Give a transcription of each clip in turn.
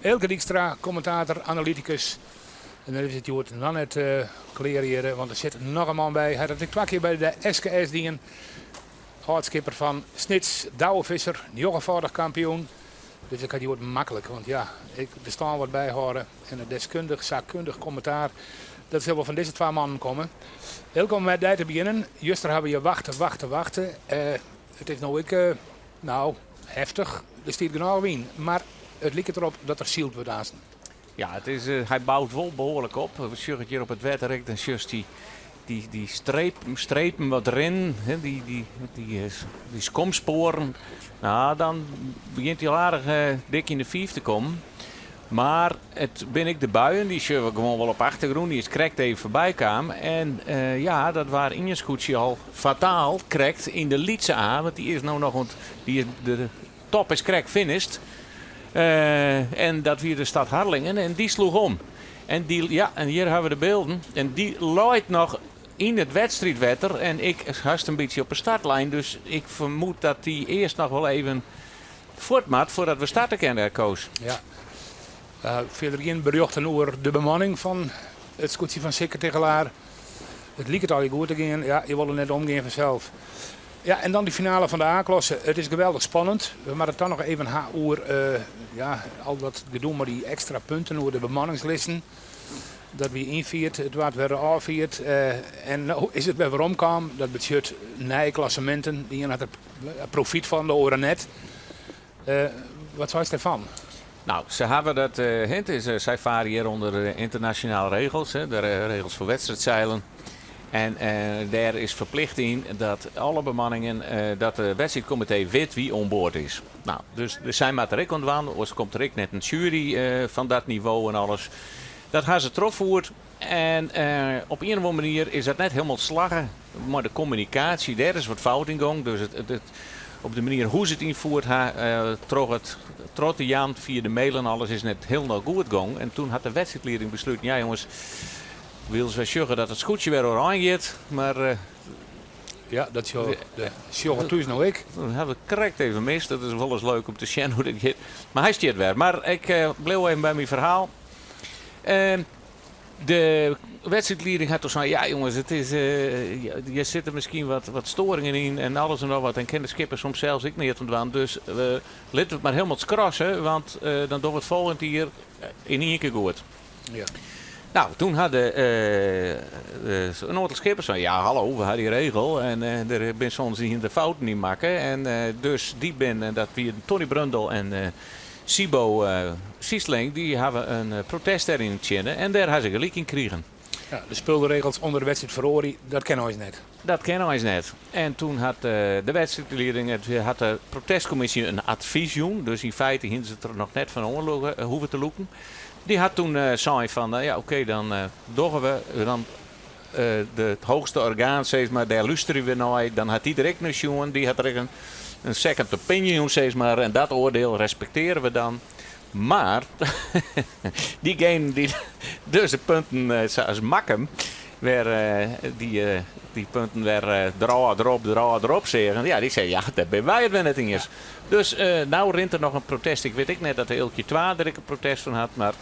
Eelke Dykstra, kommentator, analytikus. En dan is it hjoed noch net klear hjir, want der sit noch in man by. Hy hat it ek twa kear by de SKS dien. Âld-skipper fan Snits, Douwe Visser, njoggenfâldich kampioen. Dus ik ha it hjoed maklik, want ja, ik de stân wat byhâlde en it deskundich, saakundich kommentaar, dat sil wol fan dizze twa mannen komme. Eelke, om mei dy te begjinnen. Juster hawwe je wachte, wachte, wachte. It is no ek, no, heftich. Der stiet genôch wyn, mar it liket derop dat der syld wurdt aansten. Ja, it is, hy bout wol behoarlik op. We sjogge it hjir op it wetter ek. Dan sjochst dy, dy, dy strepen, strepen wat rinnen, hè, dy, dy, dy, dy skomspoaren. Nou, dan begjint hy al aardich dik yn de fiif te kommen. Mar it binne ek de buien, dy sjogge we gewoan wol op achtergrûn. Dy is krekt even foarby kaam. En ja, dat waar ien skûtsje al fataal krekt yn de lytse A. Want dy is no noch oan, dy is, de top is krekt finished. En dat wie de Stad Harlingen en dy sloech om. En dy, ja, en hjir hawwe we de bylden. En dy leit noch yn it wedstriidwetter en ik hast in bytsje op 'e startlijn. Dus ik fermoed dat dy earst noch wol even fuort moat foardat we starte kinne, Koos. Ja. Fierder gjin berjochten oer de bemanning fan it skûtsje fan Sikke Tigchelaar. It liket allegear goed te gean. Ja, je wolle net omgean fansels. Ja, en dan dy finale fan de A-klasse. It is geweldich spannend. We moatte it dan noch even ha oer ja, al dat gedoe mei dy ekstra punten oer de bemanningslisten. Dat wie ynfierd, it waard wer ôffierd en no is it wer weromkaam. Dat betsjut nije klasseminten. De ien hat der profyt fan, de oare net. Wat seist dêrfan? Nou, se hawwe dat, it is, sy fare hjir ûnder de ynternasjonale regels, de regels foar wedstriidseilen. En dêr is ferplicht yn dat alle bemanningen, dat de wedstriidkomitee wit wie oan board is. Nou, dus sy moatte der ek oan dwaan, oars komt der ek net in sjuery fan dat nivo en alles. Dat ha se trochfierd en op ien of oare manier is dat net hielendal slagge mei de kommunikaasje. Dêr is wat fout yn gong. Dus it, op de manier hoe se it ynfierd ha, troch it troch te jaan fia de mail en alles, is net hielendal goed gong. En toen hat de wedstriidlieding besluten, ja jonges, wylst wy sjogge dat it skûtsje wer oerein giet, mar Ja, dat sjogge de sjogge thús no ek. Dat ha we krekt even mist. Dat is wolris leuk om te sjen hoe dit giet. Mar hy stiet wer. Mar ik bliuw even by myn ferhaal. De wedstriidlieding hat toen sein, ja jonges, it is, hjir sitte miskien wat storingen yn en alles en noch wat. En kin de skipper soms sels ek neat oan dwaan. Dus litte we it mar hielendal skrasse, want dan dogge we it folgjend jier yn ien kear goed. Ja. Nou, toen ha de in oantal skippers sein, ja hallo, we ha dy regel en der binne soms ien de fouten yn makke. En dus dy binne, dat wie Tony Brundel en Sibo Siesling, dy hawwe in protest dêryn tsjinne en dêr ha se gelyk yn krigen. Ja, de spulregels ûnder de wedstriid feroarje, dat kin eins net. Dat kin eins net. En toen hat de wedstriidlieding, hat de protestkommisje in advys jûn, dus yn feite hiene se it der noch net fan oan hoege te lûken. Dy hat toen sein fan, ja oké, dan dogge we dan de, it hoogste orgaan, sis mar, dêr lústerje we nei. Dan hat dy der ek nei sjoen, dy hat der ek in second opinion jûn, sis mar, en dat oardiel respektearje we dan. Mar diegenen dy't dus de punten sa as Makkum wer dy dy punten wer derôf, derop, derôf, derop seagen, ja, dy seinen, ja, dêr binne wy it wer net iens. Dus no rint der noch in protest. Ik wit ek net dat de Eelkje 2 der ek in protest fan hat, mar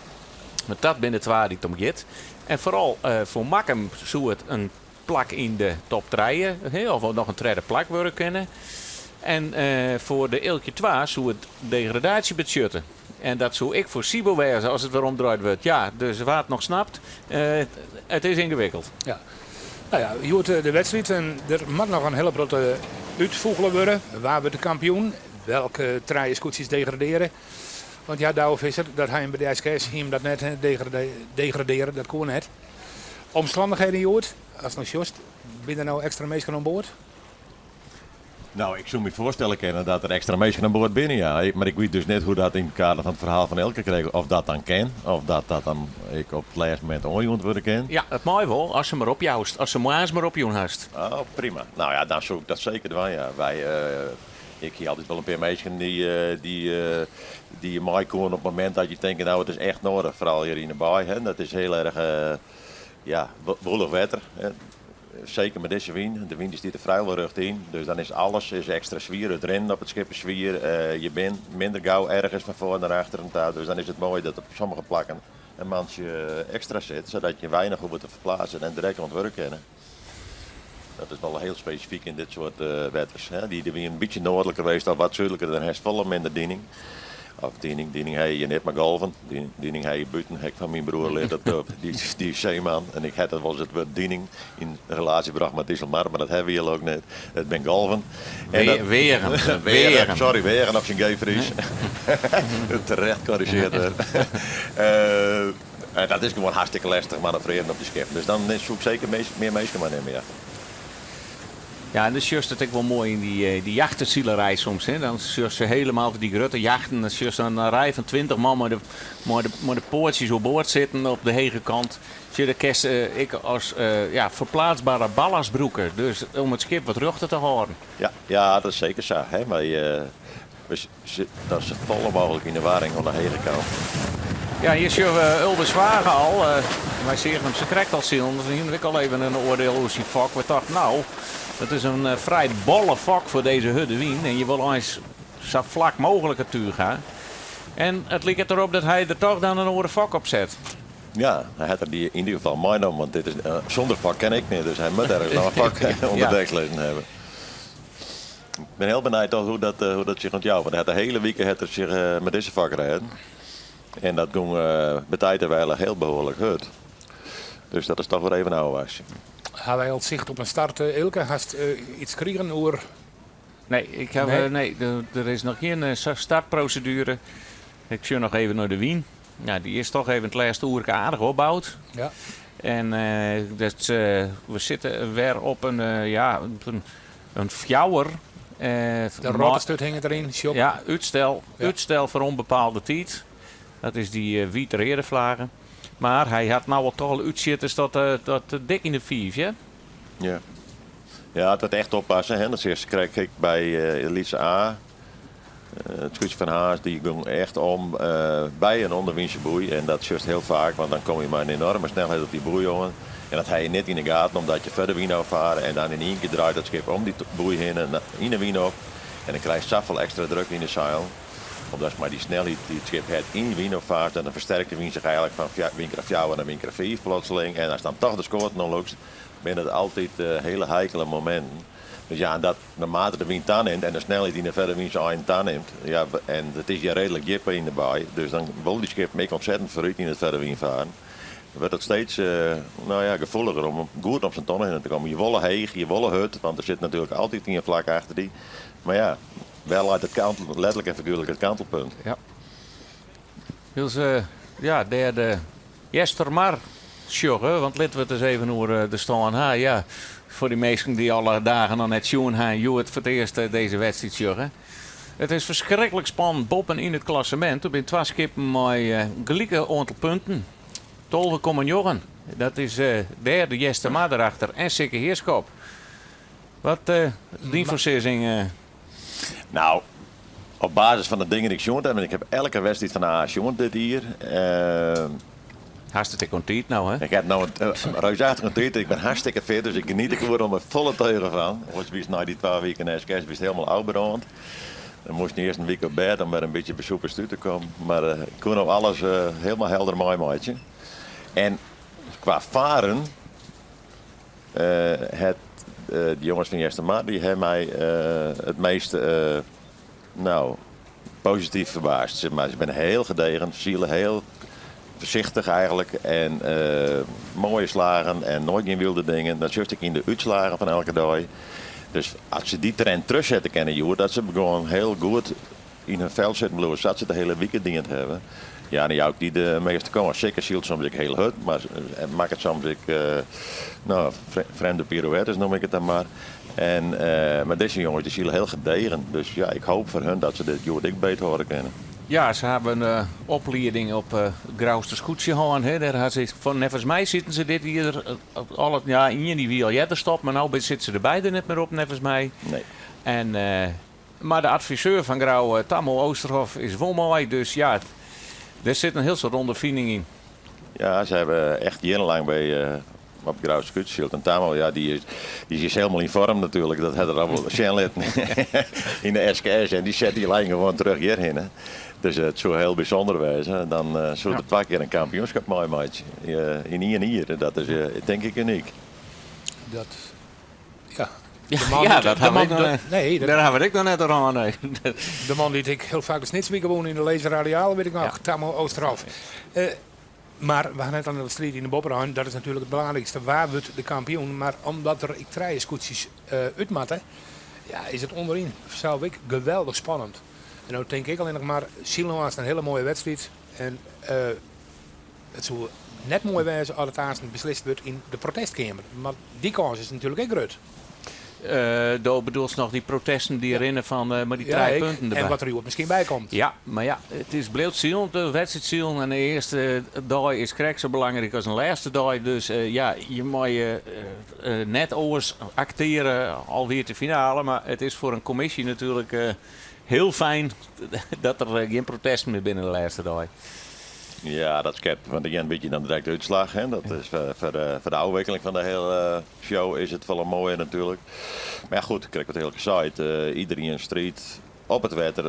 dat binne de twa dy't om giet. En foaral foar Makkum soe it in plak yn de top trije, of noch in tredde plak wurde kinne. En foar de Eelkje 2 soe it degradaasje betsjutte. En dat soe ek foar Sibo wêze as it wer omdraaid wurdt. Ja, dus wa't noch snapt, it is yngewikkeld. Ja. Nou ja, hjoed de wedstriid en der moat noch in hiele protte útfûgele wurde. Wa wurdt de kampioen? Welke trije skûtsjes degradeare? Want ja, Douwe Visser, dat ha jim by de SKS hie him dat net degradearre, dat koe net. Omstannichheden hjoed, ast no sjochst, binne der no ekstra minsken oan board? No, ik soe my foarstelle kinne dat der ekstra minsken oan board binne, ja. Mar ik wit dus net hoe dat yn it kader fan it ferhaal fan Eelke krekt, of dat dan kin, of dat dat dan ek op it lêste momint oanjûn wurde kin. Ja, it mei wol, as se mar opjoust, as se moarns mar opjûn hast. Oh, prima. No ja, dan soe ik dat seker dwaan, ja. Wy, ik hie altyd wol in pear minsken dy't mei koene op it momint dat je tinke, no, it is echt nedich, foaral hjir yn de baai, hè. Dat is hiel erch, ja, woelich wetter, hè. Seker mei dizze wyn. De wyn dy stiet der frijwol rjocht yn. Dus dan is alles is ekstra swier. It rinnen op it skip is swier. Je bin minder gau ergens fan foar nei achteren ta. Dus dan is it moai dat op sommige plakken in mantsje ekstra sit, sadat je weinich hoege te ferplaatsen en direkt oan it wurk kinne. Dat is wol hiel spesifyk yn dit soart wetters. Wie de wyn in bytsje noardliker west of wat súdliker, dan hast folle minder dining. Of dining, dining ha je net, mar golven. Dining ha je bûten, ha ik fan myn broer leard, dat, dy is seeman. En ik ha dat wolris it wurd dining yn relaasje brocht mei it Iselmar, mar dat hawwe wy hjir ek net. It binne golven. Weagen. Weagen, sorry, weagen op syn geef Fries. Terecht korrizjeard wurdt. Dat is gewoan hartstikke lestich manoeuvrearen op dy skippen. Dus dan soe ik seker mear minsken meinimme, ja. Ja, en dan sjochst it ek wol moai yn dy jachtesilerij soms. Hè? Dan sjochst se helemaal dy grutte jachten. Dan sjochst in rij fan 20 man mei de poatsjes oerboard sitten op de hege kant. Sjoch, dat kinst ek as ja, ferplaatsbare ballast brûke. Dus om it skip wat rjochter te hâlden. Ja, ja, dat is seker sa. Hè? Mar we dan safolle mooglik yn de warring oan de hege kant. Ja, hjir sjogge we Ulbe Zwaga al. Wy seagen him sakrekt al silen, dus we hienen ek al even in oardiel oer syn fok. We tochten, nou, dat is in frij bolle fok foar dizze hurde wyn en je wolle eins sa flak mooglik it túch ha. En it liket derop dat hy der toch dan in oare fok op set. Ja, hy hat er dy yn ieder gefal meinommen, want dit is, sûnder fok kin ik net, dus hy moat ergens noch in fok ûnder deks lizzen hawwe. Ik bin hiel benijd toch hoe dat, hoe dat sich ûntjout. Want hy hat de hiele wike hat er sich mei dizze fok rêden. En dat gong by tijd en wijle hiel behoarlik hurd. Dus dat is toch wer even ôfwachtsjen. Ha wy al sicht op in start, Eelke? Hast iets krigen oer... Nee, ik haw, nee? Nee, der is noch gjin startproseduere. Ik sjoch noch even nei de wyn. Ja, dy is toch even it lêste oerke aardich opboud. Ja. En dat, we sitte wer op in, ja, in fjouwer. De rotsturt hinget deryn, sjop. Ja, útstel, útstel foar ûnbepaalde tiid. Dat is dy wyt-reade flage. Mar hy hat no al toch al útsjitters tot dik yn de fiif, hè? Ja. Ja, it wurdt echt oppasse. Hè. Dat is krekt ek by Lytse A. It skûtsje fan Harns dy gong echt om by in ûnderwynse boei. En dat sjochst hiel faak, want dan komme je mei in enorme snelheid op dy boei oan. En dat ha je net yn de gaten, omdat je foar de wyn ôffarre. En dan yn ien kear draait dat skip om dy boei hinne yn de wyn op. En dan krijst safolle ekstra druk yn de seil. Omdat mei dy snelheid dy't it skip hat yn de wyn opfaart, dan fersterkt de wyn sich eigenlik fan wynkrêft fjouwer nei wynkrêft fiif plotseling. En ast dan toch de skoaten oanlûkst, binne dat altyd hiele heikele mominten. Dus ja, en dat naarmate de wyn tanimt en de snelheid yn de ferre wynseinen tanimt, ja, en it is hjir reedlik djip yn de baai, dus dan wolle dy skippen ek ontzettend foarút yn it ferre wyn faren, wurdt it steeds nou ja, gefoeliger om goed om sa'n tonne hinne te kommen. Je wolle heech, je wolle hurd, want der sit natuerlik altyd ien flak achter dy. Mar ja, wêr leit it kantel, letterlik en figuerlik it kantelpunt? Ja. Wylst ja, dêr de Eastermar sjogge, want litte we it ris even oer de stân ha. Ja, foar dy minsken dy't alle dagen noch net sjoen ha en hjoed foar it earst dizze wedstriid sjogge. It is ferskriklik spannend boppen yn it klassemint. Der binne twa skippen mei gelike oantal punten. 12,9. Dat is dêr de Eastermar derachter en Sikke Heerschop. Wat dyn foarsizzing? Nou, op basis fan de dingen dy't ik sjoen ha, want ik ha elke wedstriid fan de A sjoen dit jier. Hast it ek oan tiid no, hè? Ik ha no in reusachtige tiid. Ik bin hartstikke fit, dus ik geniet der oer om folle teugen fan. Oars wiest nei dy twa wiken SKS wiest hielendal ôfbrând. Dan moast earst in wike op bêd om wer in bytsje besûpen út te kommen. Mar ik koe no alles hielendal helder meimeitsje. En kwa faren het de jonges fan Eastermar dy ha my it meast nou, posityf ferbaasd. Sis mar. Se binne hiel gedegen, sile hiel foarsichtich eigenlik en moaie slagen en noait gjin wylde dingen. Dat sjochst ek yn de útslagen fan elke dei. Dus as se dy trend trochsette kinne hjoed, dat se gewoan hiel goed yn hun fel sitten bliuwe sa't se de hiele wike dien hawwe. Ja, dan jou ik dy de measte kâns. Sikke sylt soms ek hiel hurd, mar makket soms ek no, frjemde pirouettes noem ik it dan mar. En, mar dizze jonges dy sile hiel gedegen. Dus ja, ik hoop foar hun dat se dit hjoed ek beet hâlde kinne. Ja, se hawwe in oplieding op it Grouster skûtsje hân. Dêr ha se, neffens my sitte se dit jier al, ja, ien dy wie al earder stopt, mar no sitte se der beide net mear op neffens my. Nee. En Mar de adviseur fan Grou, Tammo Oosterhof, is wol mei, dus ja, der sit in hiel soad ûnderfining yn. Ja, se hawwe echt jierrenlang by. Op Grou skûtsje En Tammo, ja, dy is, dy is hielendal yn foarm natuerlik. Dat hat er al wol sjen litten yn de SKS. En dy set dy lijn gewoan terug hjirhinne. Dus it soe hiel bysûnder wêze. Dan soe er twa kear in kampioenskip meimeitsje. Yn ien jier. Dat is tink ik unyk. Dat, ja. De man ja, dat de man, de, nee, dat, dêr ha we ek noch net oan. Nee. De man dy't ek hiel faak de Snitswike wûn yn de Laser Radial, wit ik noch. Ja. Tammo Oosterhof. Mar we ha net allinnich de striid yn de bopperein, dat is natuerlik it belangrykste. Wa wurdt de kampioen? Mar omdat der ek trije skûtsjes út moatte, ja, is it ûnderyn sels ek geweldich spannend. En no tink ik allinnich mar, sile no aanst in hiele moaie wedstriid. En it soe net moai wêze as it aanst beslist wurdt yn de protestkeamer. Mar dy kâns is natuerlik ek grut. Do bedoelst noch dy protesten dy't rinne fan mei dy trije punten derby. En wat der hjoed miskien by komt. Ja, mar ja, it is bliuwt silen, de wedstriid silen en de earste dei is krekt sa belangryk as in lêste dei. Dus ja, je meie net oars akteare al wie it de finale, mar it is foar in kommisje natuerlik hiel fijn dat der gjin protesten mear binne de lêste dei. Ja, dat skept want in bytsje dan direkt de útslach. Hè. Dat is foar de ôfwikkeling fan de hiele show is it folle moaier natuerlik. Mar ja, goed, krekt wat Hilke seit, iderien striidt op it wetter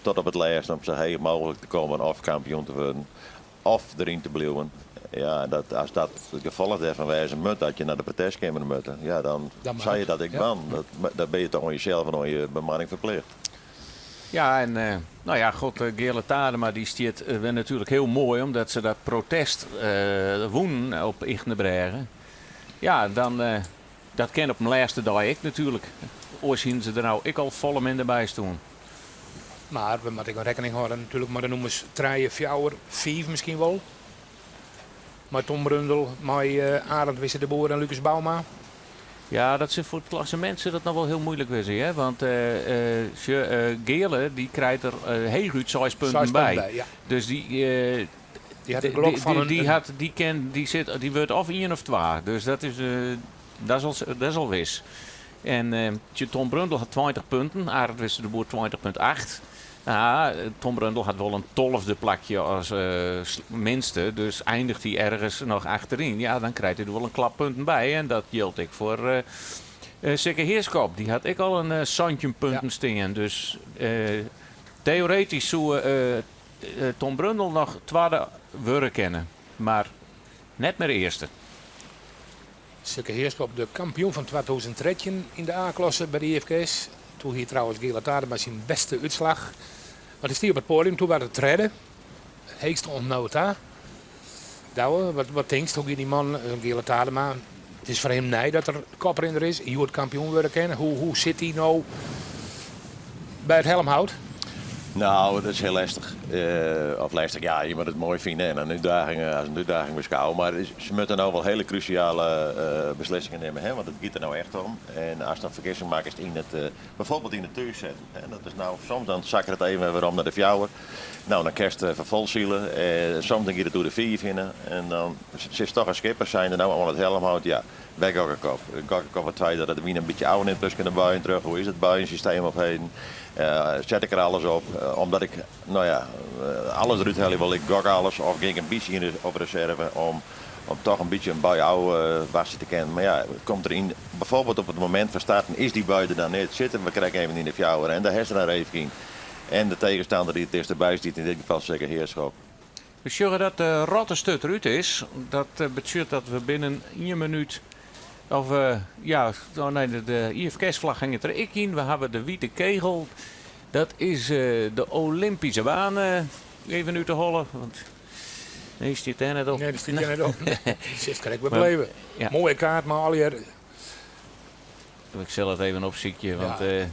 tot op it lêste om sa heech mooglik te kommen of kampioen te wurden of deryn te bliuwen. Ja, dat, as dat it gefolch dêrfan wêze moat dat je nei de protestkeamer moatte, ja, dan sil je dat ek dwaan. Dat, dat binne je toch oan jesels en oan je bemanning ferplicht. Ja, en no ja, god, Geale Tadema dy stiet wer natuerlik hiel moai omdat se dat protest wûnen op Ychtenbrêge. Ja, dan, dat kin op de lêste dei ek natuerlik. Oars hienen se der no ek al folle minder by stien. Mar we moatte ek rekkening hâlde natuerlik mei de nûmers 3, 4, 5 miskien wol. Mei Tom Brundel, mei Arend Wisse de Boer en Lucas Bouma. Ja, dat sil foar it klassemint sil dat noch wol hiel muoilik wêze, hear. Want sjoch, Geale dy krijt der heechút seis punten Seis by. punten by, ja. Dus dy, Dy hat it gelok fan in, dy hat, dy kin, dy sit, dy wurdt of ien of twa. Dus dat is, dat is al, dat is al wis. En tsje, Tom Brundel hat 20 punten, Arend Wisse de Boer 20,8. Nou, Tom Brundel hat wol in tolfde plakje as minste, dus eindiget hy ergens noch achteryn, ja, dan krijt hy der wol in klap punten by. En dat jildt ek foar Sikke Heerschop. Dy hat ek al in 17 punten stean. Dus teoretysk soe Tom Brundel noch twadde wurde kinne, mar net mear earste. Sikke Heerschop, de kampioen fan 2013 yn de A-klasse by de IFKS. Doe hie trouwens Geale Tadema syn bêste útslach. Want hy stie op it poadium, doe waard er tredde. It heechste oant no ta. Douwe, wat, wat tinkst, hoe gie dy man, Geale Tadema, it is foar him nij dat er koprinner is, hjoed kampioen wurde kin. Hoe, hoe sit hy no by it helmhout? Nou, dat is hiel lestich. Of lestich, ja, je moatte it moai fine en in útdaging as in útdaging beskôgje. Mar se moatte no wol hiele krúsjale beslissingen nimme, hè, want it giet der no echt om. En ast in fergissing makkest yn it, bijvoorbeeld yn it thússetten, hè, dat is no, soms dan sakket it even werom nei de fjouwer. No, dan kinst ferfolsile. Soms dan giet it oer de fiif hinne en dan sitst toch as skipper zijnde no oan it helmhout, ja, wêr gok ik op? Gok ik op it feit dat de wyn in bytsje ôfnimt tusken de buien troch? Hoe is it buiensysteem op heden? Set ik der alles op? Omdat ik, no ja, alles derút helje wol, ik gok alles of gean ik in bytsje yn op reserve om, om toch in bytsje in bui ôfwachtsje te kinnen. Mar ja, it komt der yn, bijvoorbeeld op it momint fan starten is dy bui der dan net, sitte we krekt even yn de fjouwer en dêr hast der in reefke yn. En de tegenstander dy't it tichtsteby stiet, yn dit gefal Sikke Heerschop. We sjogge dat de rottesturt derút is. Dat betsjut dat we binnen ien minút, of ja, oh nee, de IFKS-flach hinget der ek yn. We hawwe de wite kegel. Dat is de Olympyske baan even út de holle. Want nee, stiet dêr net op. Nee, dat stiet dêr net op. Sit krekt wer bleven. Ja. Moaie kaart, mar allegear. Ik sil it even opsykje, want. Ja.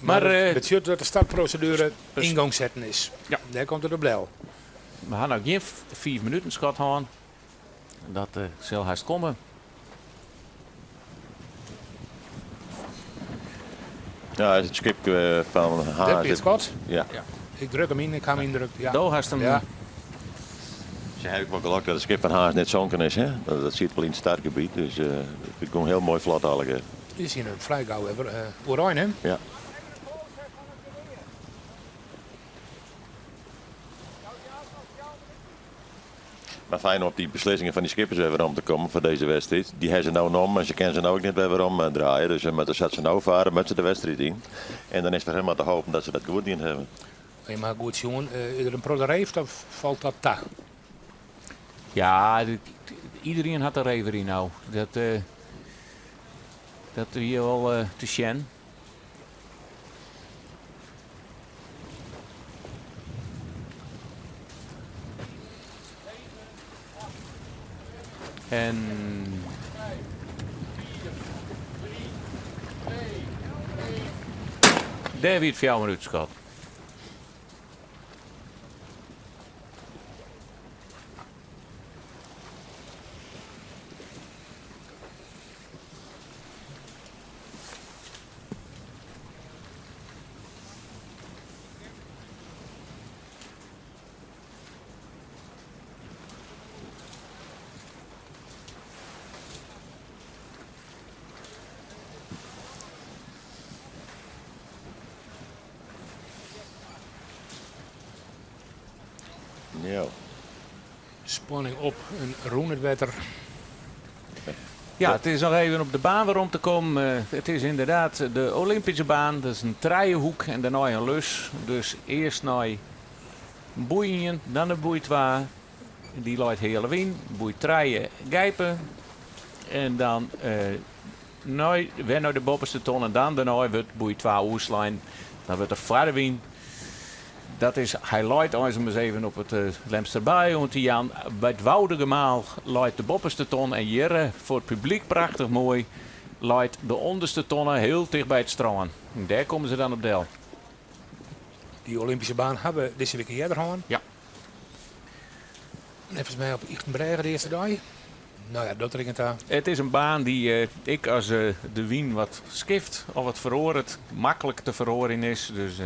Mar Mar it betsjut dat de startproseduere yn gong setten is. Ja. Dêr komt it op del. We ha noch gjin fiif minuten skot hân. Dat sil hast komme. Ja, it skip fan Dit Haas. wie it skot. Ja. Ik druk him yn, ik ha him yndrukt. Ja. Do hast him. Ja. Se ha ek wol gelok dat it skip fan Harns net sonken is. Hè? Dat, dat siet wol yn it startgebiet, dus it gong hiel moai flot allegear. Dy is hjir frij gau wer oerein, hè? Ja. Mar fijn om op dy beslissingen fan dy skippers wer werom te kommen foar dizze wedstriid. Dy ha se no nommen en se kinne se no ek net wer werom draaie. Dus se moatte sa't se no fare, moatte se de wedstriid yn. En dan is foar him mar te hopen dat se dat goed dien hawwe. Mar je ha goed sjoen, is der in protte reeft of falt dat ta? Ja, iderien hat de reef deryn no. Dat, dat wie wol te sjen. En dêr wie it fjouwer útskot. Ja. Spanning op en rûn it wetter. Ja, it is noch even op de baan werom te kommen. It is ynderdaad de Olympyske baan. Dat is in trijehoek en dêrnei in lus. Dus earst nei boei ien, dan de boei twa. Dy leit heale wyn. Boei trije Gijpen. En dan nei, wer nei de boppeste ton en dan dêrnei wurdt boei twa oerslein. Dan wurdt er foar de wyn. Dat is, hy leit eins om ris even op it Lemsterbaai oan te jaan. By it Woudagemaal leit de boppeste ton en hjir, foar it publyk prachtich moai, leit de ûnderste tonne hiel ticht by it strân. En dêr komme se dan op del. Dy Olympyske baan ha we dizze wike earder hân. Ja. Neffens my op Ychtenbrêge de earste dei. No ja, dat rint ta. It is in baan dy't ek as de wyn wat skift of wat feroaret, maklik te feroarjen is. Dus.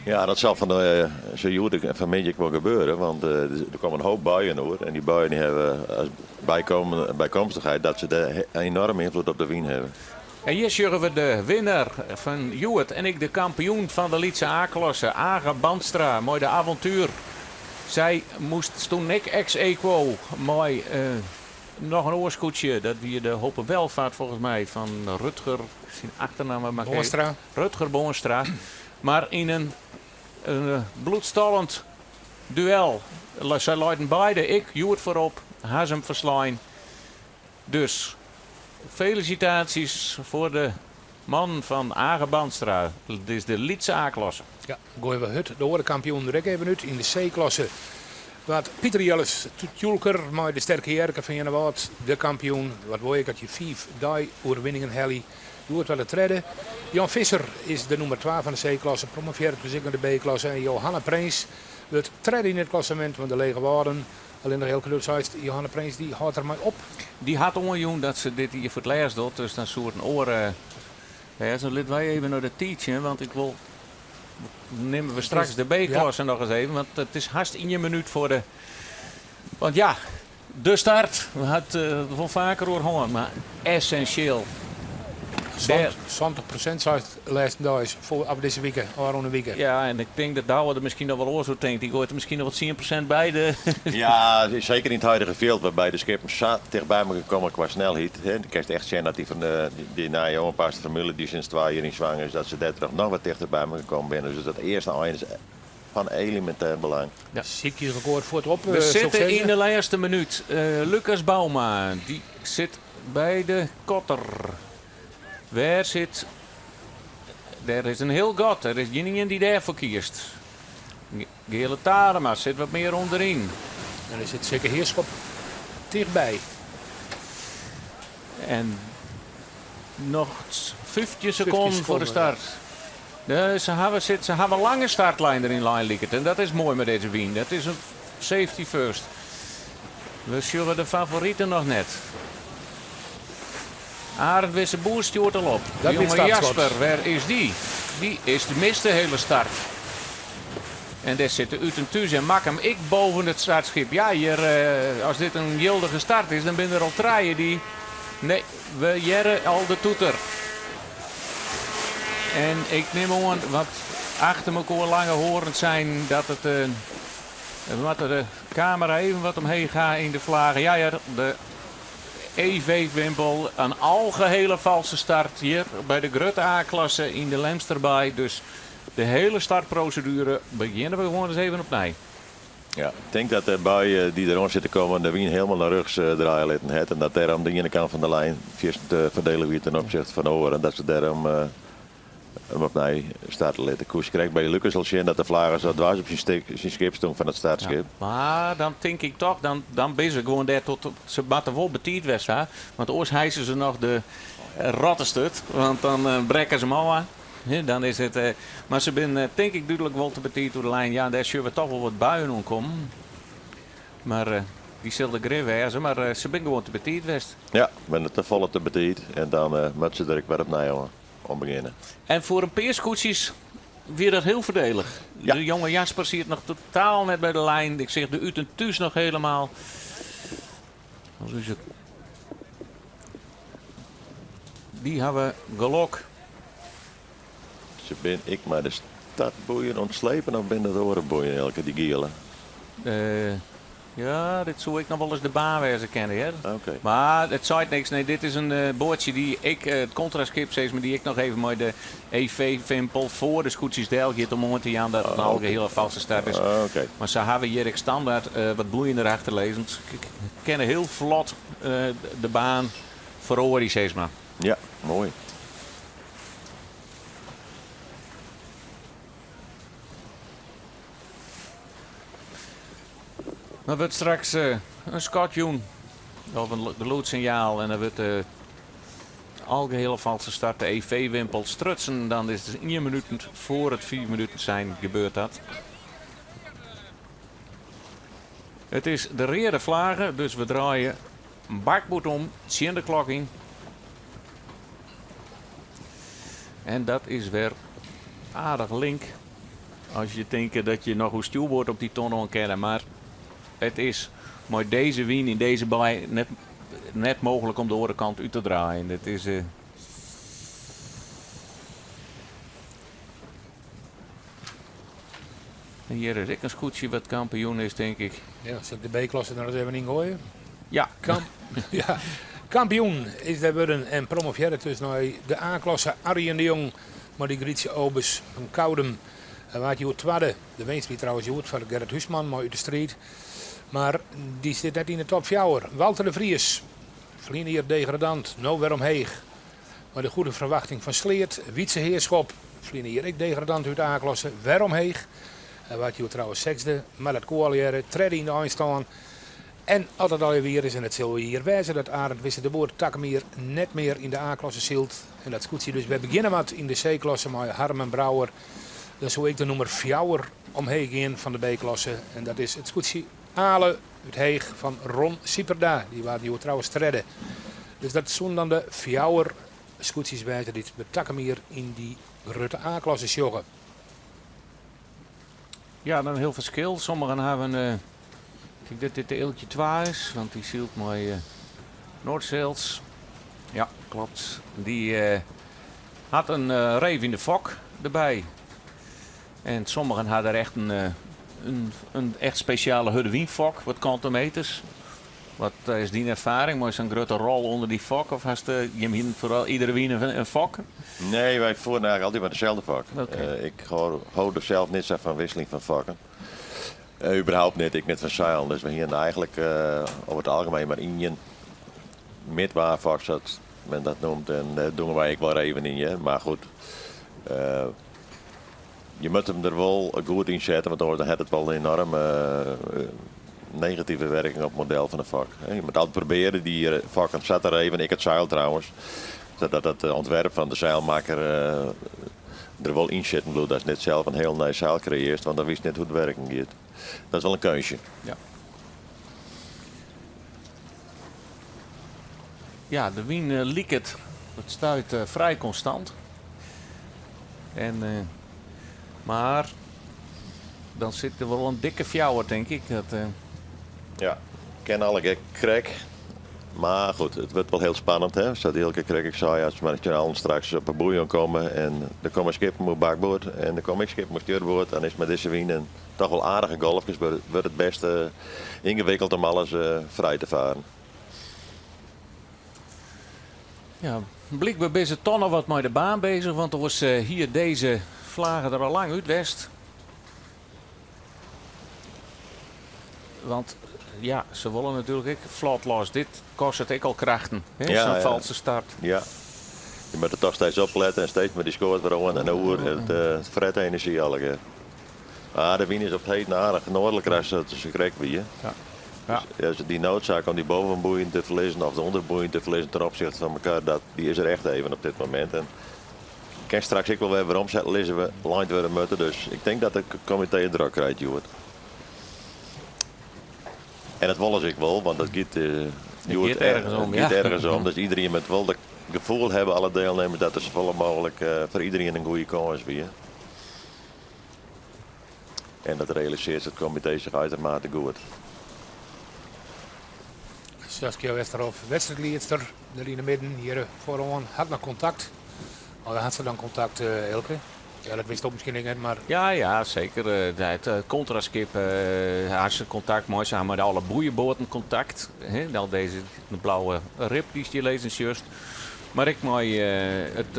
Ja, dat sil fan de sa hjoed fan middei ek wol gebeure, want der komme in hoop buien oer en dy buien dy hawwe as bykomstichheid dat se de enoarme ynfloed op de wyn hawwe. En hjir sjogge we de winner fan hjoed en ek de kampioen fan de lytse A-klasse, Age Bandstra mei de Avontuur. Sy moast stûn ek ex aequo mei noch in oar skûtsje, dat wie de Hope Welvaart folgens my fan Rutger, syn achternamme mar Boonstra. Rutger Boonstra. Mar yn in bloedstollend duel, sy leiden beide ek hjoed foarop, ha se him ferslein. Dus felisitaasjes foar de mannen fan Age Bandstra. Dit is de lytse A-klasse. Ja, goaie we hurd de oare kampioen der ek even út. Yn de C-klasse waard Pieter Jelles Tjoelker mei de Sterke Jerke fan Earnewâld de kampioen. Wat wol ik dat je fiif dei-oerwinningen helje. Hjoed waard er tredde. Jan Visser is de nûmer twa fan de C-klasse, promovearret dus ek nei de B-klasse. En Johanna Prins wurdt tredde yn it klassemint fan de Lege Wâlden. Allinnich Eelke do seist, Johanna Prins dy hâldt der mei op. Dy hat oanjûn dat se dit jier foar it lêst docht, dus dan soe it in oare wêze. Litte wy even nei de tiid sjen, want ik wol nimme we straks de B-klasse noch ris even, want it is hast ien minút foar de. Want ja, de start. We ha it wol faker oer hân, mar essensjeel. 70% seist lêsten deis foar of dizze wike, ôfrûne wike. Ja, en ik tink dat Douwe der miskien noch wol oars oer tinkt. Dy goait der miskien noch wol 10% by. De Ja, seker yn it huidige fjild, wêrby't de skippen sa tichtby mekoar komme kwa snelheid. Hè. Do kinst echt sjen dat dy fan de, dy nije oanpaste formule dy't sinds twa jier yn swang is, dat se dêrtroch noch wat tichter by mekoar kommen binne. Dus dat earste ein is fan elemintêr belang. Ja. Sykje elkoar fuort op. We sitte yn de lêste minút. Lucas Bouma, dy sit by de kotter. Wêr sit. Dêr is in hiel gat. Der is gjinien dy't dêrfoar kiest. Geale Tarema sit wat mear ûnderyn. En der sit Sikke Heerschop tichtby. En noch 15 sekonden foar de start. Se hawwe sit, se hawwe in lange startlijn deryn lein liket. En dat is moai mei dizze wyn. Dat is in safety first. We sjogge de favoriten noch net. Arend Wisse Boer stjoert al op. Dat Jonge wie it startskot. Jasper, wêr is dy? Dy is de miste hiele start. En dêr sitte Uten Thús en Makkum ek boven it startskip. Ja, hjir, as dit in jildige start is, dan binne der al trije dy. Nee, we hearre al de toeter. En ik nim oan, want. Achter mekoar lange hoarns zijn dat it. We moatte de kamera even wat omheech ha yn de flage. Ja hear, de EV-wimpel. In algehele false start hjir by de grutte A-klasse yn de Lemsterbaai. Dus de hele startproseduere begjinne we gewoan ris even opnij. Ja, ik tink dat de bui dy't deroan sit te kommen de wyn hielendal nei rjochts draaie litten hat en dat dêrom de iene kant fan de lijn fierstente foardelich wie ten opsichte fan de oare en dat se dêrom him opnij starte litte. Koest krekt by Lucas al sjen dat de flage sa dwers op syn skip stûn fan it startskip. Ja, mar dan tink ik toch, dan, dan binne se gewoan dêr tot. Se moatte wol betiid west ha, want oars hijse se noch de rottesturt, want dan brekke se him ôf. Dan is it, mar se binne tink ik dúdlik wol te betiid oer de lijn. Ja, dêr sjogge we toch wol wat buien oankommen. Mar dy sil der grif wêze, mar se binne gewoan te betiid west. Ja, binne te folle te betiid en dan moatte se der ek wer opnij oan begjinne. En foar in pear skûtsjes wie dat hiel foardielich. Ja. De jonge Jasper siet noch totaal net by de lijn. Ik seach de Ut en Thús noch helemaal. Dus dy hawwe gelok. Se bin ek mei de startboeien oan it slepen of binne dat oare boeien, Elke, dy giele? Ja, dit soe ek noch wolris de baan wêze kinne, hear. Oké. Mar it seit niks. Nee, dit is in boatsje dy't ek, it kontraskip sis mar, dy't ek noch even mei de EV-wimpel foar de skûtsjes del giet om oan te jaan dat it in algehele false start is. Oké. Mar sa hawwe hjir ek standaard wat boeien derachter lizzen. Se kinne hiel flot de baan feroarje, sis mar. Ja, moai. Dan wurdt straks in skot jûn of in gelûdssinjaal en dan wurdt de algehele false start, de EV-wimpel, strutsen. Dan is it ien minút foar it fiif minuten sein gebeurt dat. It is de reade flage, dus we draaie bakboard om tsjin de klok yn. En dat is wer aardich link. As je tinke dat je noch oer stjoerboard op dy ton oan kinne, mar it is mei dizze wyn yn dizze baai net, net mooglik om de oare kant út te draaien. It is. En hjir is ek in skûtsje wat kampioen is, tink ik. Ja, sil ik de B-klasse der ris even yn goaie? Ja. Ja. Kampioen is der wurden en promovearret dus nei de A-klasse Arjen de Jong mei de Grietje Obes fan Koudum. Hy waard hjoed twadde. De winst wie trouwens hjoed foar Gerrit Huisman mei Ut de Striid. Mar dy sit net yn de top fjouwer. Walter de Vries, ferline jier degradant, no wer omheech. Mei de Goede Verwachting fan Sleat. Wietse Heerschop, ferline jier ek degradant út de A-klasse, wer omheech. Hy waard hjoed trouwens sechsde, mar dat koe allegearre. Tredde yn de einstân. En as dat allegear wier is, en it sil wier wêze dat Arend Wisse de Boer takom jier net mear yn de A-klasse sylt en dat skûtsje dus wer begjinne moat yn de C-klasse mei Harmen Brouwer, dan soe ek de nûmer fjouwer omheech gean fan de B-klasse. En dat is it skûtsje Ale út Heech fan Ron Sieperda. Dy waard hjoed trouwens tredde. Dus dat soenen dan de fjouwer skûtsjes wêze dy't we takom jier yn dy grutte A-klasse sjogge. Ja, dan hiel ferskil. Sommigen hawwe in, ik tink dat dit de Eeltje 2 is, want dy sylt mei Noordsails. Ja, klopt. Dy hat in reef yn de fok derby. En sommigen ha der echt in echt spesjale hurde wynfok, wat kantometers. Wat is dyn erfaring mei sa'n grutte rol ûnder dy fok? Of hast jim hienen foaral iedere wyn in fok? Nee, wy foeren eigenlik altyd mei deselde fok. Ik hâld der sels net sa fan wisseling fan fokken. Überhaupt net, ek net fan seilen. Dus we hienen eigenlik over it algemeen mar ien midwaarfok, sa't men dat noemt. En dêr dongen wy ek wol even yn, hear. Mar goed, Je moat him der wol goed yn sette, want oars dan hat it wol in enoarme negative werking op it model fan de fok. Je moat altyd probearje dy fokken sa te reven, ek it seil trouwens, sadat it ûntwerp fan de seilmakker der wol yn sitten bliuwt. Datst net sels in hiel nij seil kreëarst, want dan witst net hoe't it werken giet. Dat is wol in keunstje. Ja. Ja, de wyn liket it stuit frij konstant. En, mar dan sit der wol in dikke fjouwer, tink ik. Dat, Ja, ken allegear krekt. Mar goed, it wurdt wol hiel spannend, hè. Sa't Eelke krekt ek sei, as mei syn allen straks op 'e boei oankomme en der komme skippen oer bakboard en der komme ek skippen oer stjurboard, dan is mei dizze wyn en toch wol aardige golfkes wurdt it bêst yngewikkeld om alles frij te faren. Ja, blykber binne se toch noch wat mei de baan bezich, want oars hie dizze flage der al lang út west. Want ja, se wolle natuerlik ek flot los. Dit kostet ek al krachten, hè, sa'n falske start. Ja. Je moatte toch steeds oplette en steeds mei dy skoat wer oan en oer. It fret enerzjy allegear. Mar de wyn is op 't heden aardich noardliker as dat se krekt wie. Dus dy noodzaak om dy bovenboeien te ferlizzen of de ûnderboeien te ferlizzen ten opzichte fan elkoar, dat, dy is der echt even op dit momint. En kin straks ek wol wer weromset lizze we lein wurde moatte. Dus ik tink dat it komitee it drok krijt hjoed. En dat wolle se ek wol, want dat giet hjoed giet ergens om, giet ergens om. Dus iedereen moat wol it gefoel hawwe, alle dielnimmers, dat der safolle mooglik foar iedereen in goede kâns wie. En dat realisearret it komitee sich uitermate goed. Saskia Westerhof, wedstriidliedster, der yn 'e midden, hjir foaroan, hat noch kontakt. Of hat se dan kontakt, Eelke? Ja, dat witsto miskien ek net, mar... Ja, ja, seker. It kontraskip hat se kontakt mei. Se ha mei alle boeieboaten kontakt. Al dizze de blauwe rib dy'tst hjir lizzen sjochst. Mar ek mei it,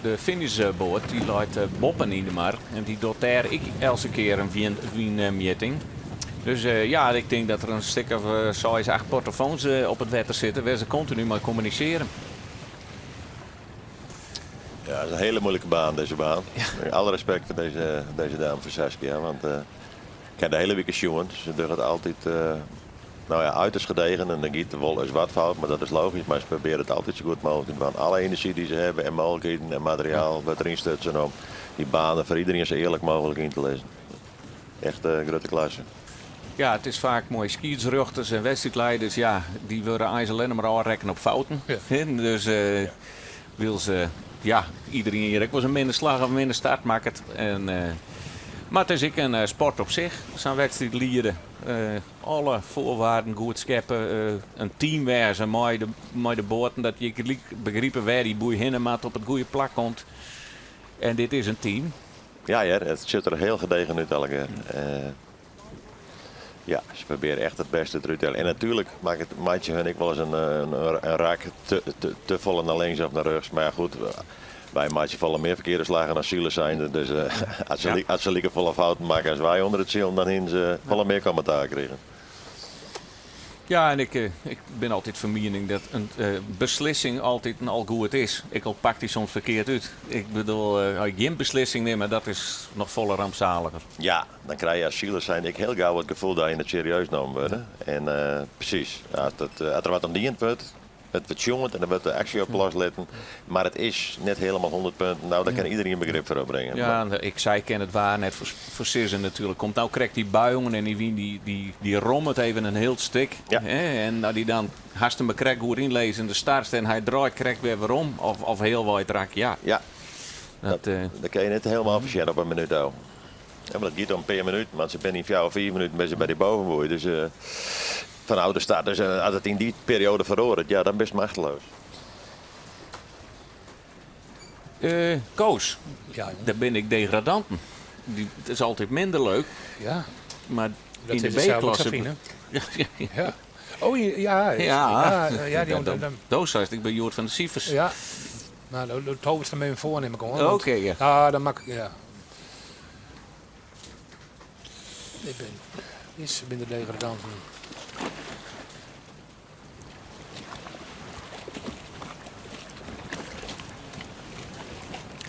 de finishboat, dy leit boppen yn de mar. En dy docht dêr ek eltse kear in wynmjitting. Dus ja, ik tink dat der in stik of seis, acht portofoans op it wetter sitte wêr't se kontinu mei kommunisearje. Ja, het is een hele moeilijke baan, deze baan. Alle respect voor deze dame, voor Saskia. Want ik heb de hele week sjoen. Se docht it altyd nou ja, uiterst gedegen. En dan giet der wol ris wat fout, mar dat is logysk. Mar se probearje it altyd sa goed mooglik te dwaan. Alle enerzjy dy't se hawwe en mooglikheden en materiaal wurdt deryn stutsen om dy banen foar iedereen sa earlik mooglik yn te lizzen. Echt grutte klasse. Ja, it is faak mei skiedsrjochters en wedstriidlieders, ja, dy wurde eins allinnich mar ôfrekkene op fouten. Dus wylst ja, iedereen hjir ek wolris in minne slach of in minne start makket. En, mar it is ek in sport op sich, sa'n wedstriid liede. Alle foarwaarden goed skeppe, in team wêze mei de boaten, dat je gelyk begripe wêr dy boei hinne moat, op it goede plak komt. En dit is in team. Ja hear, it sjocht der hiel gedegen út allegear. Ja, se probearje echt it bêste derút te heljen. En natuerlik meitsje hun ek wolris in rak te folle nei links of nei rjochts. Mar ja, goed, wy meitsje folle mear ferkearde slaggen as silers zijnde. Dus as se like folle fouten makken as wy ûnder it silen, dan hiene se folle mear kommentaar krigen. Ja, en ik bin altyd fan miening dat in beslissing altyd al goed is. Ek al pakt dy soms ferkeard út. Ik bedoel, as je gjin beslissing nimme, dat is noch folle rampsaliger. Ja, dan krije je as siler zijnde ek hiel gau it gefoel dat je net serieus nommen wurde. En presys, as der wat oan dien wurdt, it wurdt sjoen en der wurdt de aksje op loslitten. Mar it is net hielendal 100 punten. No, dêr kin iedereen begrip foar opbringe. Ja, ik sei, kin it waar net foarsizze natuerlik. Komt no krekt dy bui oan en dy wyn dy rommet even in hiel stik. En as dy dan hast him krekt goed ynlizzen, de start en hy draait krekt wer werom of healwei it rak, ja. Ja, dat kin je net hielendal foarsjen op in minút ôf. Ja, mar dat giet om in pear minuten, want se binne yn fjouwer, fiif minuten binne se by dy bovenboei. Dus fanôf de start. Dus as it yn dy perioade feroaret, ja, dan bist machteloos. Koos, Ja, jongen. dêr binne ek degradanten. Dy, it is altyd minder leuk. Ja. Mar Dat yn de is het zelf ook B-klasse zo fijn, hè? Ja. Oh, ja. Ja. Ja, ja, die dan, Do seist, ik bin hjoed fan de sifers. Ja. Nou, dan toverst hem even foar, nim ik oan. Want Oké, ja. Ah, dan mak ik, ja. Ik bin, is bin de degradanten.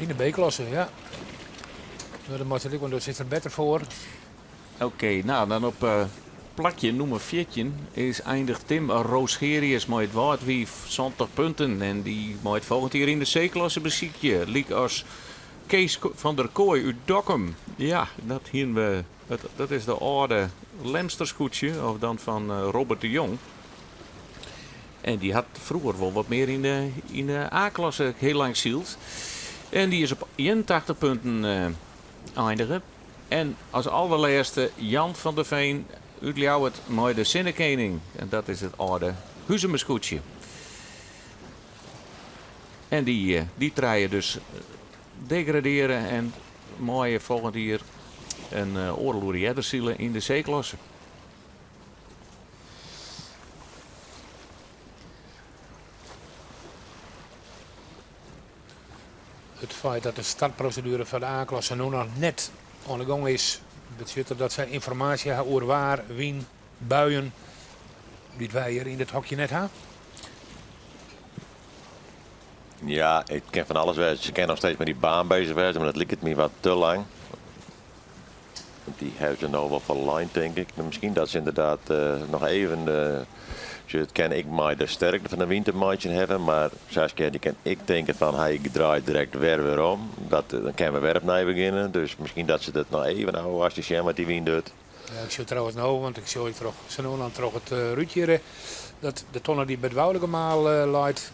Yn de B-klasse, ja. Nou, dan moat it ek, want dêr sit er better foar. Oké, nou dan op plakje nûmer 14 is eindicht Tim Roosgerius mei it Wâldwiif 70 punten. En dy mei it folgjend jier yn de C-klasse besykje. Lykas Kees van der Kooi út Dokkum. Ja, dat hiene we. Dat is de âlde Lemsterskûtsje, of dan fan Robert de Jong. En dy hat froeger wol wat mear yn de A-klasse hiel lang syld. En dy is op 81 punten eindige. En as alderlêste Jan van der Veen út Ljouwert mei de Sinnekening. En dat is it âlde Huzumer skûtsje. En dy, dy trije dus degradearre en meie folgjend jier in oardel oere earder sile yn de C-klasse. It feit dat de startproseduere foar de A-klasse no noch net oan de gong is, betsjut dat sy ynformaasje ha oer waar, wyn, buien, dy't wy hjir yn dit hokje net ha? Ja, it kin fan alles wêze. Se kinne noch steeds mei dy baan bezich wêze, mar dat liket my wat te lang. Want dy hawwe se no wol ferlein, tink ik. Miskien dat se ynderdaad noch even. It kin ek mei de sterkte fan de wyn te meitsjen hawwe, mar Saskia dy kin ek tinke fan hy draait direkt wer werom. Dat, dan kinne we wer opnij begjinne. Dus miskien dat se dat noch even ôfwachtsje sjen wat dy wyn docht. Ja, ik sjoch trouwens no, want ik sjoch ek troch sa no en dan troch it rútje hjir, dat de tonne dy't by it Woudagemaal leit,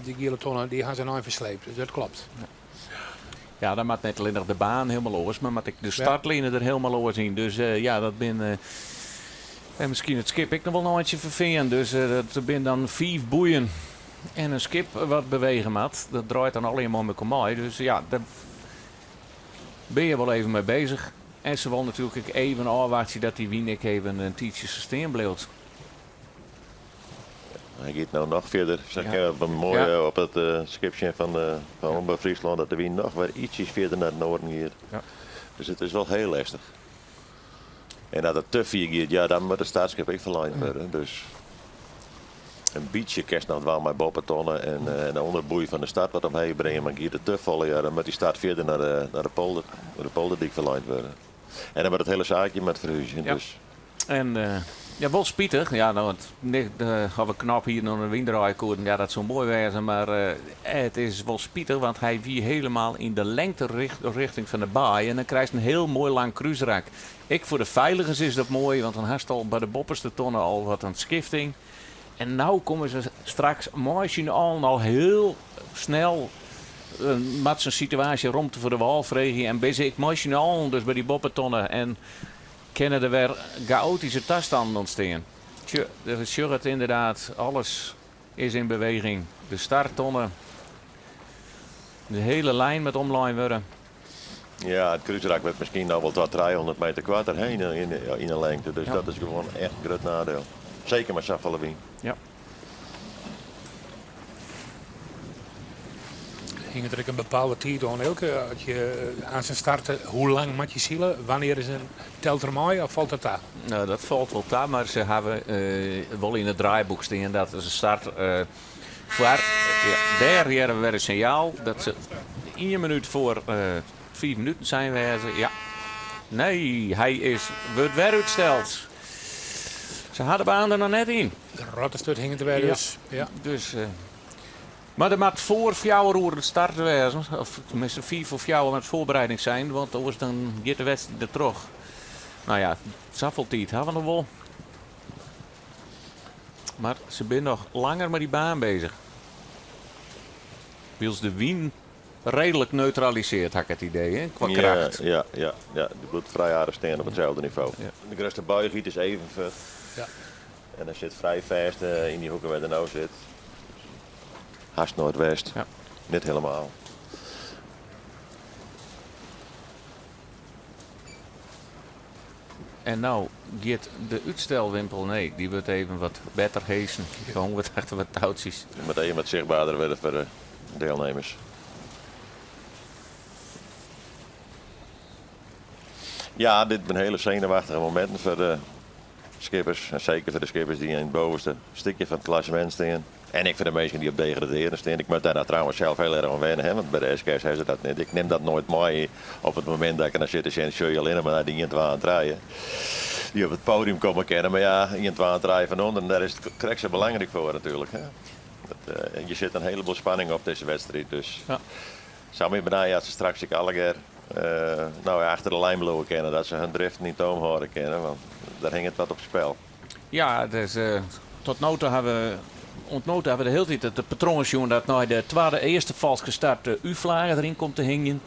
dy giele tonne, dy ha se in ein fersleept. Dus dat klopt. Ja, dan moat net allinnich de baan hielendal oars, mar moat ek de startline der hielendal oars yn. Dus ja, dat bin en miskien it skip ek noch wol in eintsje ferfearn. Dus dat bin dan fiif boeien en in skip wat bewege moat. Dat draait dan allegear mei mekoar mei. Dus ja, dêr bin je wol even mei bezich. En se wol natuerlik ek even ôfwachtsje dat dy wyn ek even in tiidsje sa stean bliuwt. Hy giet no noch fierder. Sa kinne we moai ja. op it uh, skip sjen fan, uh, fan Omrop Fryslân dat de wyn noch wer ietsjes fierder nei it noarden giet. Ja. Dus it is wol hiel lestich. En as it te fier giet, ja, dan moat it startskip ek ferlein wurde. Dus in bytsje kinst noch dwaan mei boppetonne en, uh, en de ûnderboei fan de start wat omheech bringe, mar giet it te folle, ja, dan moat dy start fierder nei de, nei de polder, nei de polderdyk ferlein wurde. En dan moat it hiele saakje moat ferhúzje. Ja. Dus. En uh, ja, wol spitich. Ja, no, want ha we knop hier noch in wyn draaie koenen, ja, dat soe moai wêze. Mar uh, it is wol spitich, want hy wie hielendal yn de lengterjochting fan de baai. En dan krijst in hiel moai lang krúsrak. Ek foar de feiligens is dat moai, want dan hast al by de boppenste tonne al wat in skifting. En no komme se straks mei syn allen al hiel snel moat sa'n situaasje romte foar de wâl freegje en binne se ek mei syn allen dus by dy boppetonne en kinne der wer gaotyske tastannen ûntstean. Tsje, we sjogge it ynderdaad, alles is yn beweging. De starttonne, de hiele lijn moat omlein wurde. Ja, it krúsrak wurdt miskien noch wol twa, 300 meter koarter hè, yn de lengte. Dus dat is gewoan echt in grut neidiel. Seker mei safolle wyn. Ja. Hinget der ek in bepaalde tiid oan, Eelke? As je aanst starte, hoe lang moat je sile? Wannear is in telt er mei of falt dat ta? Nou, dat falt wol ta, mar se hawwe wol yn it draaiboek stean dat se start foar. Ja, dêr hearre we wer in sinjaal dat se ien minút foar fiif minuten sein wêze. Ja. Nee, hy is, wurdt wer útsteld. Se ha de baan der noch net yn. De rottesturt hinget der wer dus. Ja. Dus, mar der moat foar fjouwer oere start wêze. Of teminsten 3.55 moat foarbereiding zijn, want oars dan giet de wedstriid der troch. No ja, safolle tiid ha we noch wol. Mar se binne noch langer mei dy baan bezich. Wylst de wyn reedlik neutralisearret, ha ik it idee, hè, kwa kracht. Ja, dy bliuwt frij aardich stean op itselde nivo. De grutste buigiet is even fuort. En hy sit frij fêst yn dy hoeke wêr't er no sit. Hast noardwest. Net hielendal. En no giet de útstelwimpel, nee, dy wurdt even wat better heesen. Gewoon wat achter wat toutsjes. Dy moat even wat sichtberder wurde foar de dielnimmers. Ja, dit binne hiele senuwachtige mominten foar de skippers. En seker foar de skippers dy't yn it bovenste stikje fan it klassemint stean. En ek foar de minsken dy't op degradearjen stean. Ik moat dêr nou trouwens sels hiel erch oan wenne, hè, want by de SKS ha se dat net. Ik nim dat noait mei op it momint dat ik der nei sit te sjen, sjoch je allinnich mar nei de 1, 2 en 3 dy't op it podium komme kinne. Mar ja, 1, 2 en 3 fan ûnderen, dêr is it krekt sa belangryk foar natuerlik. Hè. Dat, je sit in heleboel spanning op dizze wedstriid. Dus Ja. Sa my benije as se straks ek allegear nou ja, achter de lijn bliuwe kinne, dat se hun driften yn toom hâlde kinne, want dêr hinget wat op spel. Ja, dus tot no ta hawwe we oant no ta hawwe we de hiele tiid it patroan sjoen dat nei de twadde earste falske start de U-flage deryn komt te hingjen.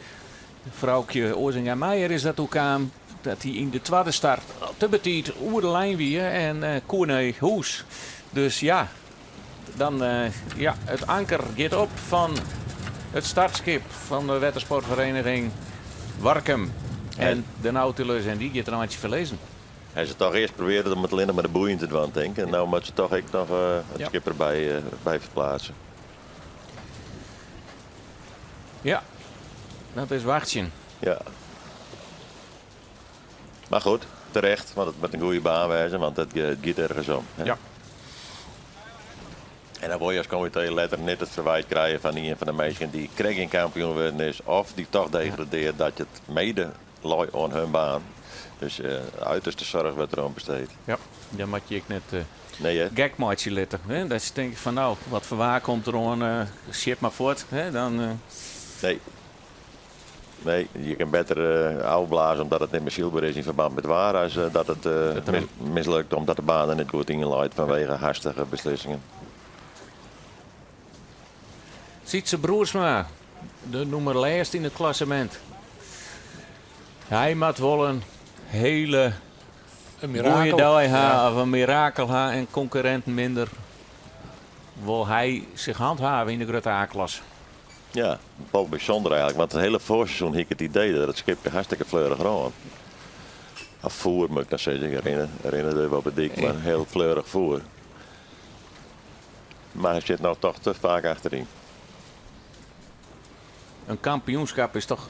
Froukje Oazinga Meijer is dat oerkaam, dat hy yn de twadde start te betiid oer de lijn wie en koe nei hûs. Dus ja. Dan, ja, it anker giet op fan it startskip fan de wettersportvereniging Warkum en de Nautilus en dy giet in eintsje ferlizzen. Ha se toch earst probearre om it allinnich mei de boeien te dwaan, tink. En no moatte se toch ek noch it skip derby by ferplaatse. Ja, dat is wachtsjen. Ja. Mar goed, terecht, want it moat in goede baan wêze, want it giet ergens om. Hè? Ja. En dan wol je as komitee letter net it ferwijt krije fan ien fan de minsken dy't krekt gjin kampioen wurden is of dy't toch degradearret dat it mede lei oan hun baan. Dus uiterste zorg wurdt deroan besteed. Ja, dan moat je ek net Nee, hè? gek meitsje litte. Hè? Dat je tinke fan nou, wat foar waar komt der oan, sjit mar fuort. Hè? Dan, Nee. Nee, je kin better ôfblaze omdat it net mear sylber is yn ferbân mei it waar as dat it mislukt omdat de baan der net goed yn leit fanwege hastige beslissingen. Sytse Broersma, de nûmer lêst yn it klassemint. Hy moat wol in hele goede dei ha of in mirakel ha en konkurrinten minder. Wol hy sich handhave yn de grutte A-klasse? Ja, wol bysûnder eigenlik, want it hiele foarseizoen hie ik it idee dat it skipke hartstikke fleurich rûn. Of foer, moat ik dan sizze. Ik rinne, rinne der op 'e dyk, mar hiel fleurich foer. Mar hy sit no toch te faak achteryn. In kampioenskap is toch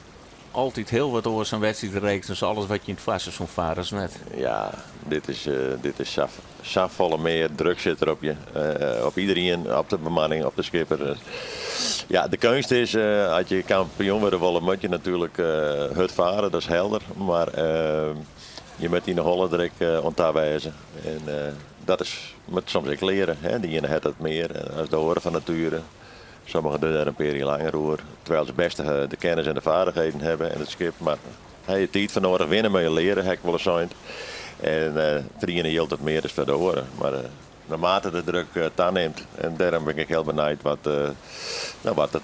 altyd hiel wat oars dan wedstriidreeks, dus alles wat je yn it foarseizoen farre is net. Ja, dit is, dit is sa, safolle mear druk sit der op je. Op iederien, op de bemanning, op de skipper. Ja, de keunst is, as je kampioen wurde wolle, moat je natuerlik hurd fare, dat is helder. Mar je moat yn de holle der ek oan ta wêze. En dat is, moat soms ek leare. Hè? De iene hat dat mear as de oare fan natuere. Sommigen dogge der in pear jier langer oer, terwijl se best de kennis en de vaardigheden hawwe en it skip. Mar ha je tiid foar noadich, winne moat je leare, ha ik wolris sein. En foar de iene jildt dat mear as foar de oare. Mar naarmate de druk tanimt, en dêrom bin ik hiel benijd wat, no, wat de,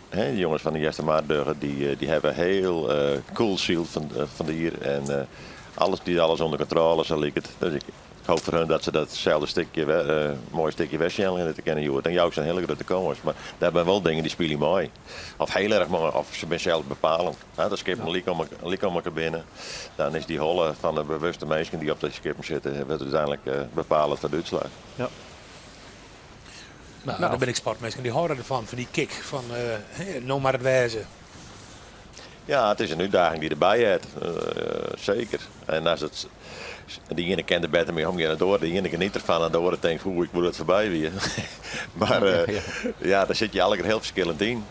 de jonges fan de Eastermar dogge, dy hawwe hiel koel syld fan it jier. En alles, dy alles ûnder kontrôle, sa liket. Dus ik hoop foar hun dat se datselde stikje, moaie stikje wer sjen litte kinne hjoed. Dan jou ik se in hiele grutte kâns. Mar dêr binne wol dingen dy spylje mei. Of hiel erch mei, of se binne sels bepalend. As de skippen lyk om elkoar binne, dan is dy holle fan de bewuste minsken dy't op de skippen sitte, wurdt úteinlik bepalend foar de útslach. Ja. No, der binne ek sportminsken dy hâlde derfan, fan dy kick fan no moat it wêze. Ja, it is in útdaging dy't derby heart, seker. En as it, de iene kin der better mei omgean dan de oare. De iene geniet derfan en de oare tinkt, hoe ik woe dat it foarby wie. Mar ja, dêr sitte je allegear hiel ferskillend yn.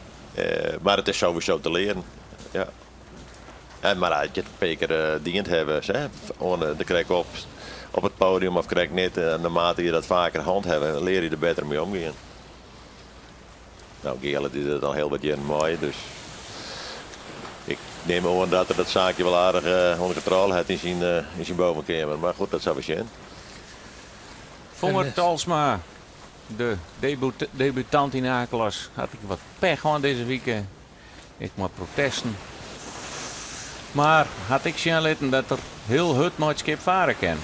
Mar it is sowieso te learen. Ja. En mar as je it in pear kear dien hawwe, oan de krek op, op it podium of krekt net, naarmate je dat faker hân hawwe, leare je der better mei omgean. No, Geale die dat al hiel wat jierren mei, dus ik nim oan dat er dat saakje wol aardich ûnder kontrôle hat yn syn, yn syn bovenkeamer. Mar goed, dat sille we sjen. Fonger Talsma, de debutant yn de A-klas, hat ek wat pech hân dizze wike. Ek mei protesten. Mar hat ek sjen litten dat er hiel hurd mei it skip fare kin.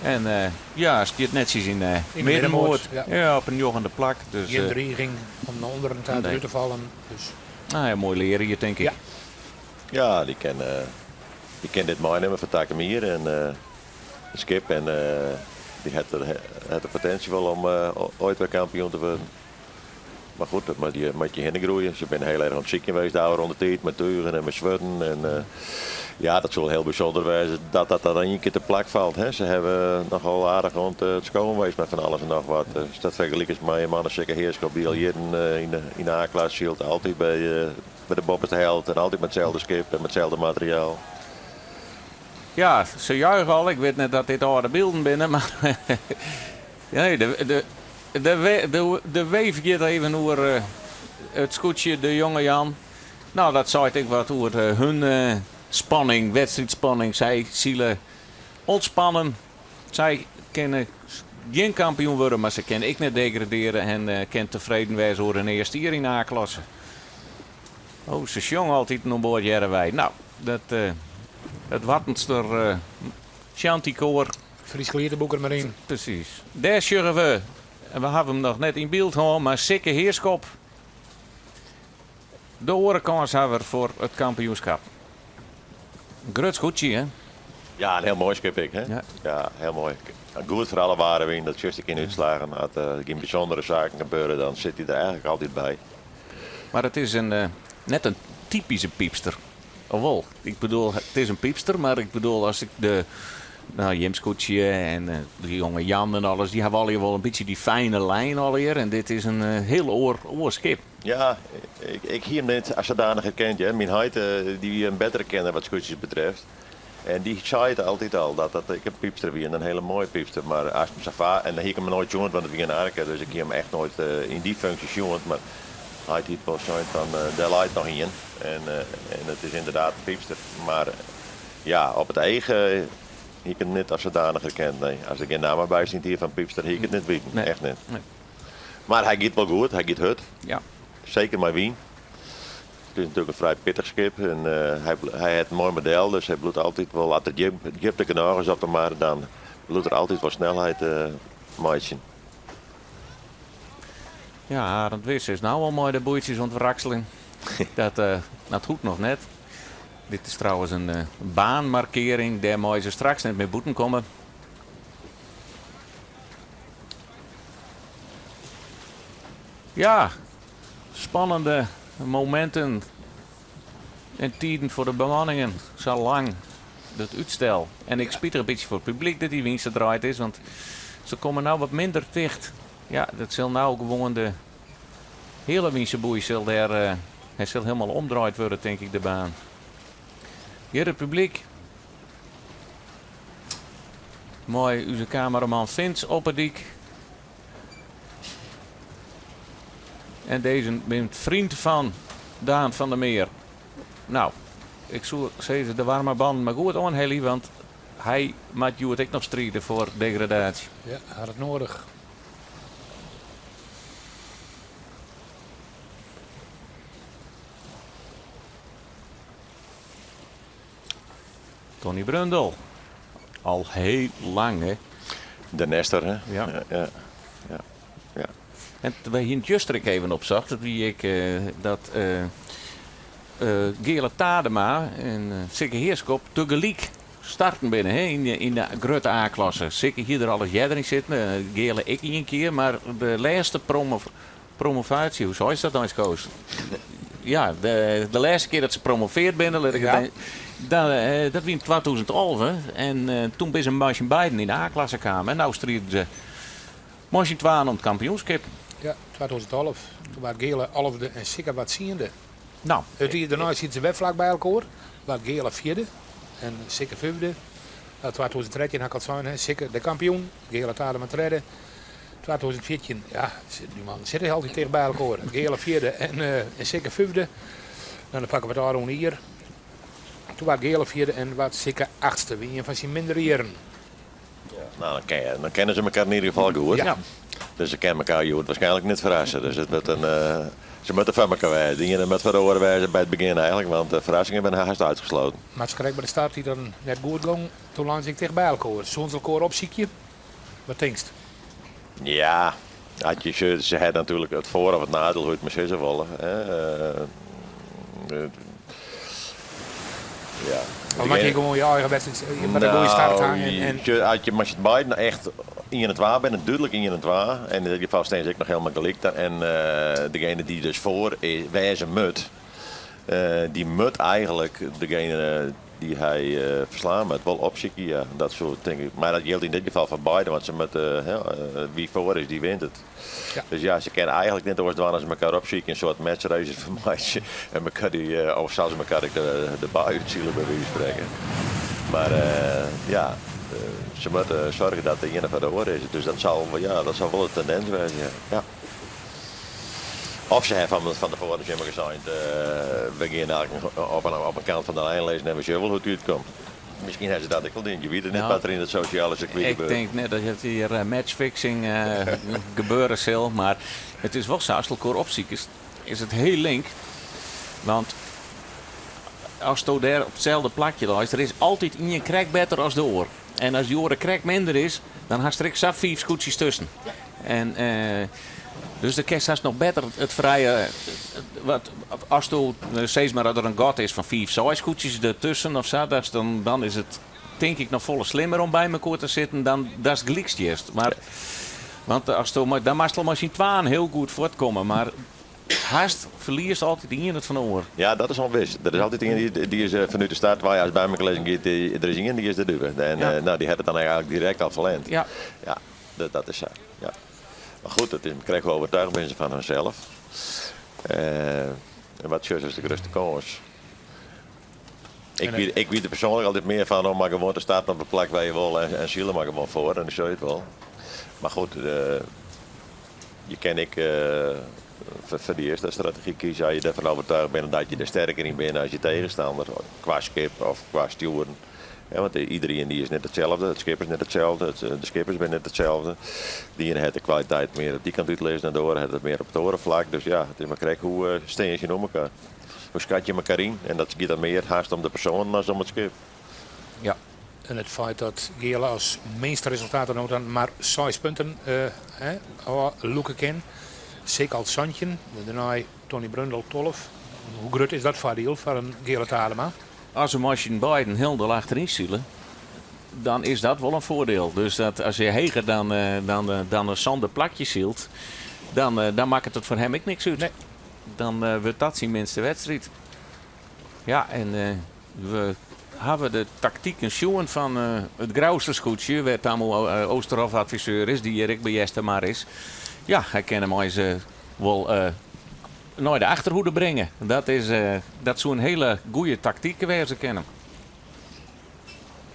En ja, stiet netsjes yn de middenmoat. Ja, op in njoggende plak. Dus, Gjin driging om nei ûnderen ta derút te fallen. Dus. Nou ja, moai learjier tink ik. Ja, ja dy kin, dy kin dit meinimme foar takom jier. En it skip en dy hat de potinsje wol om oait wer kampioen te wurden. Mar goed, dat moat je, moat je hinne groeie. Se binne hiel erch oan it sykjen west de ôfrûne tiid mei tugen en mei swurden. En eh, ja, dat soe hiel bysûnder wêze dat dat dan ien kear te plak falt. Hè. Se hawwe nochal aardich oan it skowen west mei fan alles en noch wat. As dat fergelikest mei in man as Sikke Heerschop dy't al jierren yn de, yn de A-klasse sylt, altyd by, by de boppeste helte en altyd mei itselde skip en mei itselde materiaal. Ja, se juiche al. Ik wit net dat dit âlde bylden binne, mar nee, de, de, de, de weef giet even oer it skûtsje De Jonge Jan. No, dat seit ek wat oer hun spanning, wedstriidspanning. Sy sile ûntspannen. Sy kinne gjin kampioen wurde, mar se kinne ek net degradearje en kinne tefreden wêze oer hun earste jier yn de A-klasse. Oh, se sjonge altiten oan board, hearre wy. No, dat, it Wartenster shantykoar. Frysk lieteboek der mar yn. Presys. Dêr sjogge we We hawwe him noch net yn byld hân, mar Sikke Heerschop, de oare kânshawwer foar it kampioenskap. Grut skûtsje, hè? Ja, in hiel moai skip ek, hè? Ja. Ja, hiel moai. Goed foar alle waar en wyn, dat sjochst ek yn de útslaggen. As der gjin bysûndere saken gebeure, dan sit hy der eigentlik altyd by. Mar it is in, net in typyske pypster. Of wol? Ik bedoel, it is in pypster, mar ik bedoel, as ik de, no, jim skûtsje en de jonge Jan en alles, dy hawwe allegear wol in bytsje dy fijne lijn allegear. En dit is in hiel oar, oar skip. Ja, ik, ik hie him net as sadanich herkend. Hear. Myn heit dy wie in bettere kenner wat skûtsjes betreft. En dy sei it altyd al, dat dat ek in pypster wie en in hiele moaie pypster. Mar as him sa fa, en dan hie ik him noait sjoen, want it wie in arke, dus ik hie him echt noait yn dy funksje sjoen. Mar heit hie wol sein fan, dêr leit noch ien. En, en it is ynderdaad in pypster. Mar ja, op it each hie ik him net as sadanich herkend, nee. As der gjin namme by stien hie fan pypster, hie ik it net witten. Nee. Echt net. Nee. Mar hy giet wol goed, hy giet hurd. Ja. Seker mei wyn. It is natuerlik in frij pittich skip en hy, hy hat in moai model, dus hy bliuwt altyd wol, as der djipte genôch is op de mar, dan bliuwt er altyd wol snelheid meitsjen. Ja, Arend Wisse is no al mei de boeitsjes oan it wrakseljen. Dat, dat hoecht noch net. Dit is trouwens in baanmarkearring, dêr meie se straks net mear bûten komme. Ja, spannende mominten en tiden foar de bemanningen. Sa lang dat útstel. En ek spitich in bytsje foar it publyk dat dy wyn sa draaid is, want se komme no wat minder ticht. Ja, dat sil no gewoan de hiele wynse-boei sil dêr, hy sil hielendal omdraaid wurde, tink ik, de baan. Hjir it publyk. Mei ús kameraman Vince op 'e dyk. En dizze binne freon fan Daan van der Meer. No, ik soe sizze de waarme bannen mar goed oanhelje, want hy moat hjoed ek noch stride foar degradaasje. Ja, hat it nedich. Tony Brundel. Al hiel lang, hè? De Nestor, hè? Ja. Ja, ja, ja, ja. En wy hiene it juster ek even opsocht. Dat wie ek dat Geale Tadema en Sikke Heerschop tegelyk starten binne, hè, yn de grutte A-klasse. Sikke hie der alris earder yn sitten, Geale ek ien kear, mar de lêste promovaasje, hoe seist dat eins, Koos? Ja, de lêste kear dat se promoveard binne, lit ik it Ja. dan, dat wie yn 2011 en toen binne se mei syn beiden yn de A-klasse kaam en no stride se mei syn twaen om it kampioenskip. Ja, 2011. Toen waard Geale alfde en Sikke waard tsiende. No. It jier dêrnei sieten se wer flak by elkoar. Waard Geale fjirde en Sikke fyfde. No, 2013 ha ik al sein, hè, Sikke de kampioen, Geale Tadema tredde. 2014, ja, dy mannen sitte altyd ticht by elkoar. Geale fjirde en Sikke fyfde. No, dan pakke we it ôfrûne jier. Toen waard Geale fjirde en waard Sikke achtste. Wie ien fan syn mindere jierren. No, dan, ken je, dan kenne se elkoar yn ieder gefal goed. Ja. Dus se kinne elkoar hjoed waarskynlik net ferrasse. Dus it wurdt in, se moatte foar elkoar wêze. De iene moat foar de oare wêze by it begjin eigentlik, want de ferrassingen binne hast útgesletten. Mar krekt by de start dy't dan net goed gong, toen leine se ek ticht by elkoar. Soene se elkoar opsykje? Wat tinkst? Ja, as je se, se ha natuerlik it foar of it neidiel, hoe't je it mar sizze wolle. Hè. Ja. Of moat je gewoan je eigen wedstriid, je moat in goede start ha en, en... As je mei beiden echt ien en twa binne, dúdlik ien en twa, en yn dit gefal stean se ek noch hielendal gelyk, en degene dy't dus foar is, wêze moat, dy moat eigentlik degene dy't hy ferslaan moat wol opsykje, ja. Dat soe tink ik, mar dat jildt yn dit gefal foar beide, want se moatte, hè, wie foar is, dy wint it. Ja. Dus ja, se kinne eigentlik net oars dwaan as elkoar opsykje, in soart matchrace fan meitsje en elkoar dy, of sels elkoar ek de baai útsile by wize fan sprekken. Mar ja, se moatte soargje dat de iene foar de oare is. Dus dat sil, ja, dat sil wol de tendins wêze, ja. Ja. Of se ha fan tefoaren tsjin elkoar sein, we gean elk op in kant fan de lijn lizzen en we sjogge wol hoe't it útkomt. Miskien ha se dat ek wol dien. Je witte net wat der yn it sosjale sirkwy Ik gebeurt. tink net dat it hjir matchfixing gebeure sil, mar it is wol sa, ast elkoar opsikest, is it hiel link. Want asto dêr op itselde plakje leist, der is altyd ien krekt better as de oar. En as dy oare krekt minder is, dan hast der ek sa fiif skûtsjes tusken. En dus dan kinst hast noch better it frije. Wat, asto sis mar dat der in gat is fan fiif, seis skûtsjes dertusken of sa, dan, dan is it tink ik noch folle slimmer om by mekoar te sitten dan datst gelyk stiest. Mar, want asto, dan moatst al mei syn twaen hiel goed fuortkomme, mar hast ferliest altyd ien it fan de oar. Ja, dat is al wis. Der is altyd ien dy, dy is eh, fanút de start wei as by mekoar lizzen giet, dy, der is ien dy is de dupe. En eh, nou, dy hat it dan eigentlik direkt al ferlern. Ja, dat, dat is sa. Ja. Mar goed, it is krekt hoe oertuige binne se fan harsels. Eh, en wat sjochst as de grutste kâns? Ik wie, ik wie der persoanlik altyd mear fan om mar gewoan te starten op it plak wêr't je wolle en, en sile mar gewoan foar en dan sjoch je it wol. Mar goed, eh, je kin ek eh, foar de earste strategy kieze as je derfan oertuige binne dat je der sterker yn binne as je tegenstander, kwa skip of kwa stjoeren. Ja, want iderien dy is net itselde, it skip is net itselde, de skippers binne net itselde. De iene hat de kwaliteit mear op dy kant útlizzen en de oare hat it mear op it oare flak. Dus ja, it is mar krekt hoe eh, stean je tsjinoer mekoar. Hoe skat je mekoar yn? En dat giet dan mear hast om de persoanen as om it skip. Ja. En it feit dat Geale as minste resultaat no dan mar 6 punten uh, lûke kin. Sik al 17, dêrnei Tony Brundel 12. Hoe grut is dat foardiel foar in Geale Tadema? As se mei syn beiden hielendal achteryn sile, dan is dat wol in foardiel. Dus dat as je heger dan, dan, dan in sânde plakje sylt, dan, dan makket it foar him ek niks út. Nee. Dan wurdt dat syn minste wedstriid. Ja, en we hawwe de taktiken sjoen fan it Grouster skûtsje, wêr't Tammo Oosterhof adviseur is, dy't hjir ek by Eastermar is. Ja, hy kin him eins wol nei de achterhoede bringe. Dat, is, dat soe in hiele goede taktyk wêze kinne.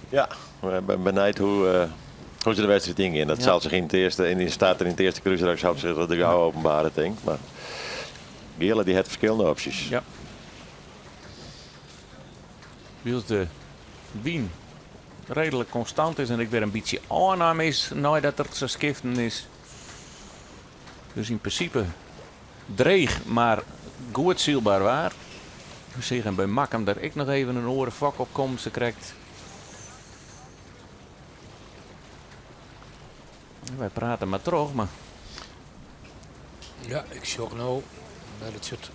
Ja, ik bin benijd hoe, hoe se de wedstriid yngean. Dat sil sich yn it earste, yn de start en yn it earste krúsrak sil sich dat gau openbare, tink ik. Mar Geale dy hat ferskillende opsjes. Ja. Wylst de wyn reedlik konstant is en ek wer in bytsje ôfnaam is neidat er sa skiften is. Dus yn prinsipe dreech, mar goed sylber waar. We seagen by Makkum der ek noch even in oare fok op kommen, sakrekt. Wy prate mar troch, mar... Ja, ik sjoch no, dat sit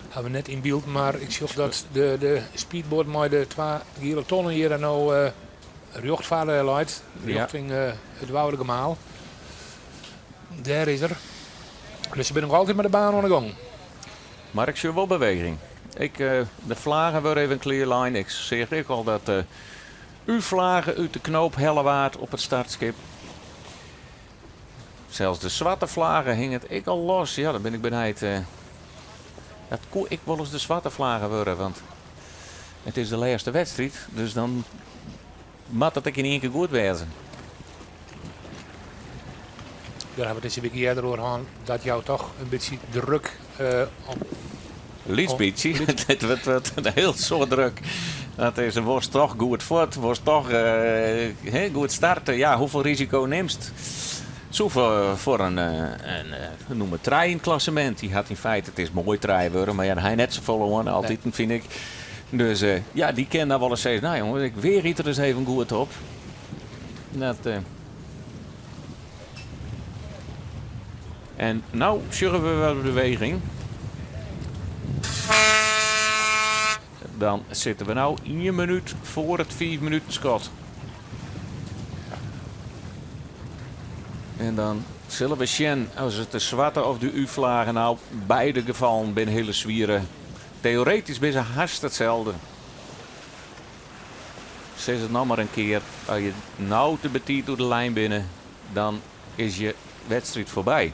ha we net yn byld, mar ik sjoch dat de, de speedboat mei de twa giele tonnen hjir no uh, rjocht foar leit, rjochting uh, it Woudagemaal. Dêr is er. Dus se binne noch altyd mei de baan oan de gong. Mar ik sjoch wol beweging. Ik, uh, de flaggen wurde even klearlein. Ik seach ek al dat de U-flagge út de knoop helle waard op it startskip. Sels de swarte flagge hinget ek al los. Ja, dan bin ik benijd. Uh, dat koe ek wolris de swarte flagge wurde, want it is de lêste wedstriid. Dus dan moat dat ek yn ien kear goed wêze. Dêr hawwe we it dizze wike earder oer hân. Dat jout toch in bytsje druk uh, op. Lyts bytsje. It wurdt in hiel soad druk. Dat is, wolst toch goed fuort, wolst toch uh, goed starte. Ja, hoefolle risiko nimst? Soe foar in nûmer trije yn it klassemint. Dy hat yn feite, it is moai trije wurde, mar ja, hy net safolle oan, altyd, fyn ik. Dus ja, dy kin dan wolris sizze, nou jonges, ik weagje it der ris even goed op. Dat, En no sjogge we wer beweging. Dan sitte we no ien minút foar it fiif minuten skot. En dan sille we sjen as it de swarte of de U-flaggen nou, beide gefallen binne hiele swiere. Teoretysk binne se hast itselde. Sis it noch mar in kear, as je no te betiid oer de lijn binne, dan is je wedstriid foarby.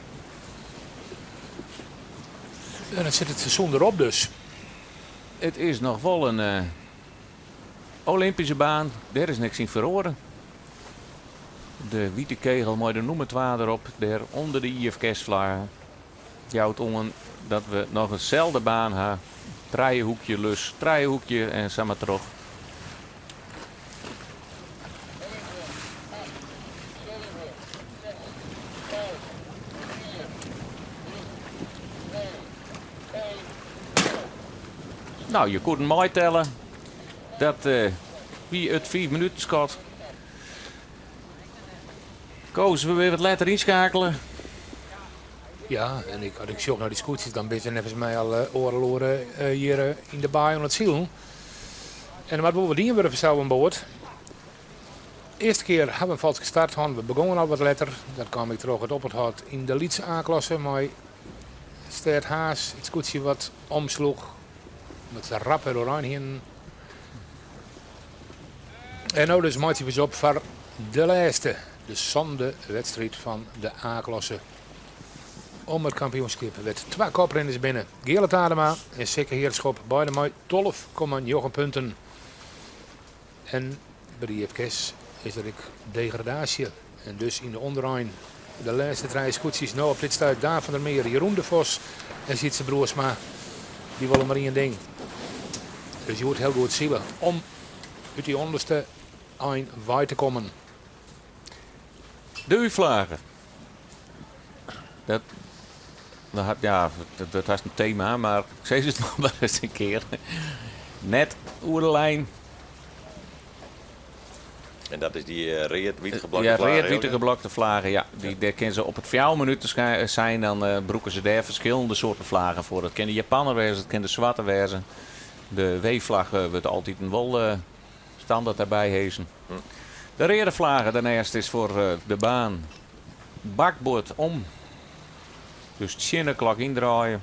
En dan sit it seizoen derop dus. It is noch wol in uh, Olympyske baan, dêr is niks yn feroare. De wite kegel mei de nûmer 2 derop, dêr ûnder de IFKS-flagge, jout oan dat we noch deselde baan ha. Trijehoekje lus, trijehoekje en sa mar troch. Nou, je koenen meitelle. Dat uh, wie it 5 minuten skot. Koos, we binne wat letter ynskakele. Ja, en ik, as ik sjoch nei dy skûtsjes, dan binne se neffens my al oardel oere hjir yn de baai oan it silen. En der moat wol wat dien wurde fansels oan board. Earste kear hawwe we in falske start hân, we begongen al wat letter. Dat kaam ek troch it ophâld yn de lytse A-klasse mei Stêd Harns, it skûtsje wat omsloech, omdat se rap wer oerein hienen. En no dus meitsje we ús op foar de lêste, de sânde wedstriid fan de A-klasse. Om it kampioenskip wêr't twa koprinners binne, Geale Tadema en Sikke Heerschop, beide mei 12,9 punten. En by de IFKS is der ek degradaasje. En dus yn de ûnderein de lêste trije skûtsjes no op dit stuit Daan van der Meer, Jeroen de Vos en Sietse Broersma. Dy wolle mar ien ding. Dus hjoed hiel goed sile om út dy ûnderste ein wei te kommen. De U-flage. Dat, dat, ja, dat wurdt hast in tema, mar ik sis it noch mar ris in kear. Net oer de lijn. En dat is dy read-wite geblokte Ja, flage? read-wite geblokte flage, ja. Dy, dêr kinne se op it fjouwer minuten sein, dan eh, brûke se dêr ferskillende soarten flagen foar. Dat kin de Japanner wêze, dat kin de swarte wêze. De W-flagge wurdt altiten wol eh, standert derby hezen. De reade flage dêrneist is foar eh, de baan bakboard om. Dus tsjin de klok yndraaie.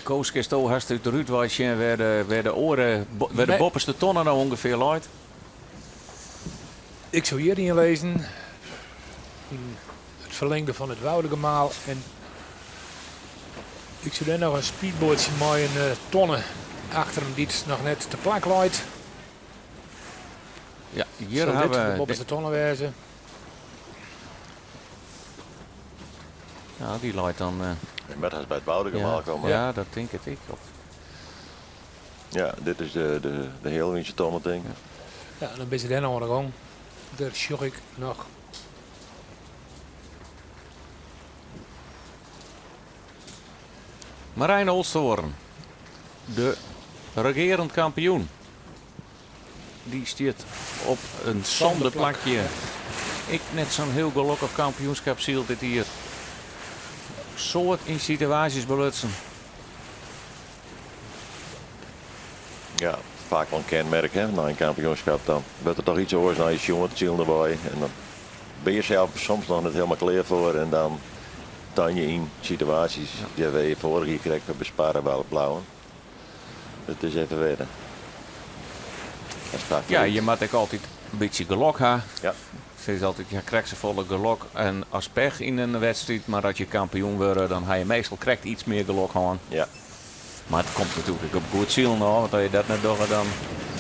Koos, kinsto hast út de rút wei sjen wêr de, wêr de oare, wêr de Nee. boppeste tonne no ûngefear leit? Ik soe hjir ien lizzen. Yn it ferlingde fan it Woudagemaal. En ik soe dêr noch in speedboatsje mei in eh, tonne achter him dy't noch net te plak leit. Ja, hjir Sil ha dit de we. boppeste tonne wêze? Ja, dy leit dan. eh, Je moat hast by it Woudagemaal ja, komme. ja, dat tink ik ek. Of, Ja, dit is de, de, de healwynse tonne, tink ik. Ja, dan binne se dêr noch oan de gong. Dêr sjoch ik noch. Marijn Olsthoorn, de regearend kampioen. Dy stiet op in sânde plakje. Ek net sa'n hiel gelokkich kampioenskip syld dit jier. Soad yn situaasjes belutsen. Ja, faak wol in kenmerk hè, nei in kampioenskip. Dan wurdt der toch iets oars nei je sjoen, it silen derby. En dan bin je sels soms noch net hielendal klear foar. En dan tein je yn situaasjes dêr't je foarich jier krekt foar besparre bleauwen. It is even wennen. Dat is Ja, je moat ek altyd in bytsje gelok ha. Se is altyd ja, krekt safolle gelok en as pech yn in wedstriid, mar as je kampioen wurde, dan ha je meastal krekt iets mear gelok hân. Mar it komt natuerlik ek op goed silen ôf, want as je dat net dogge, dan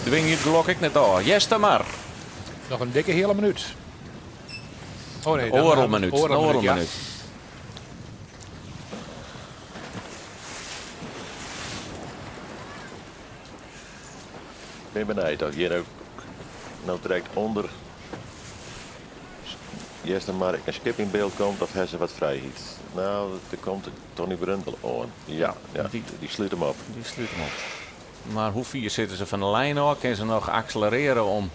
dwing je it gelok ek net ôf. Eastermar. Noch in dikke heale minút. Oh nee, dan, Oardel minút. Oardel Oardel minút, ja. minút. Ik bin benijd oft hjir ek no direkt ûnder Eastermar ek in skip yn byld komt of ha se wat frijheid. No, der komt Tony Brundel oan. Ja, ja, Die- dy slút him op. Dy slút him op. Mar hoe fier sitte se fan de lijn ôf? Kinne se noch akselerearje om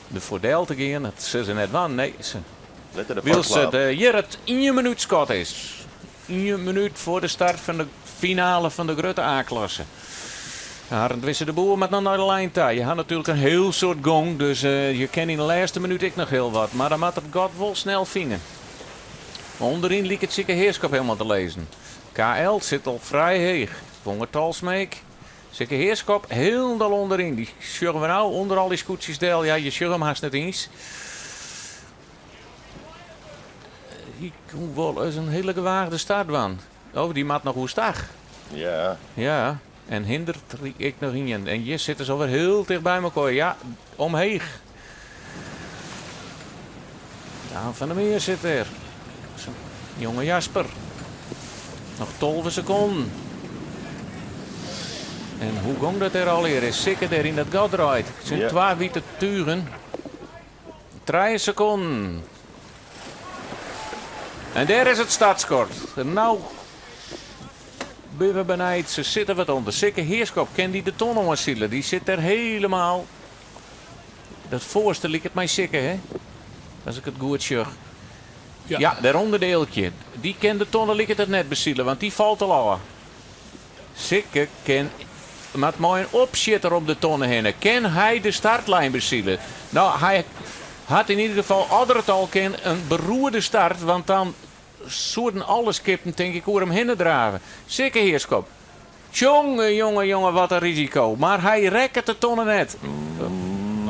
der foardel te gean? Dat sille se net dwaan. Nee, se Litte de Wylst foarslaap. it hjir it ien minút skot is. Ien minút foar de start fan de finale fan de grutte A-klasse. Arend Wisse de Boer moat noch nei de lijn ta. Je ha natuerlik in hiel soad gong, dus je kinne yn de lêste minút ek noch hiel wat. Mar dan moat it gat wol snel fine. Underyn liket Sikke Heerschop hielendal te lizzen. KL sit al frij heech. Bonge Tolsma ek. Sikke Heerschop hielendal ûnderyn. Dy sjogge we no ûnder al dy skûtsjes del. Ja, je sjogge him hast net iens. Hy koe wol ris in hiele gewaagde start dwaan. Oh, dy moat noch oerstach. Ja. Ja, en hindert ek noch ien. En hjir sitte se alwer hiel ticht by mekoar. Ja, omheech. Daan van der Meer sit dêr. Jonge Jasper. Noch 12 sekonden. En hoe gong dat dêr allegear? Is Sikke dêr yn dat gat draaid? It sind Ja. twa wite tugen. Trije sekonden. En dêr is it startskot. En no Binne we benijd. Se sitte wat ûnder. Sikke Heerschop, kin dy de tonne oansile? Dy sit der helemaal. Dat foarste liket my Sikke, hè? As ik it goed sjoch. Ja. Ja, dêrûnder de Eelkje. Dy kin de tonne liket it net besile, want dy falt al ôf. Sikke kin moat mei in opsjitter om de tonne hinne. Kin hy de startlijn besile? No, hy hat yn ieder gefal, as er it al kin, in beroerde start, want dan soenen alle skippen tink ik oer him hinne drave. Sikke Heerschop. Tjonge, jonge, jonge, wat in risiko. Mar hy rekket de tonne net.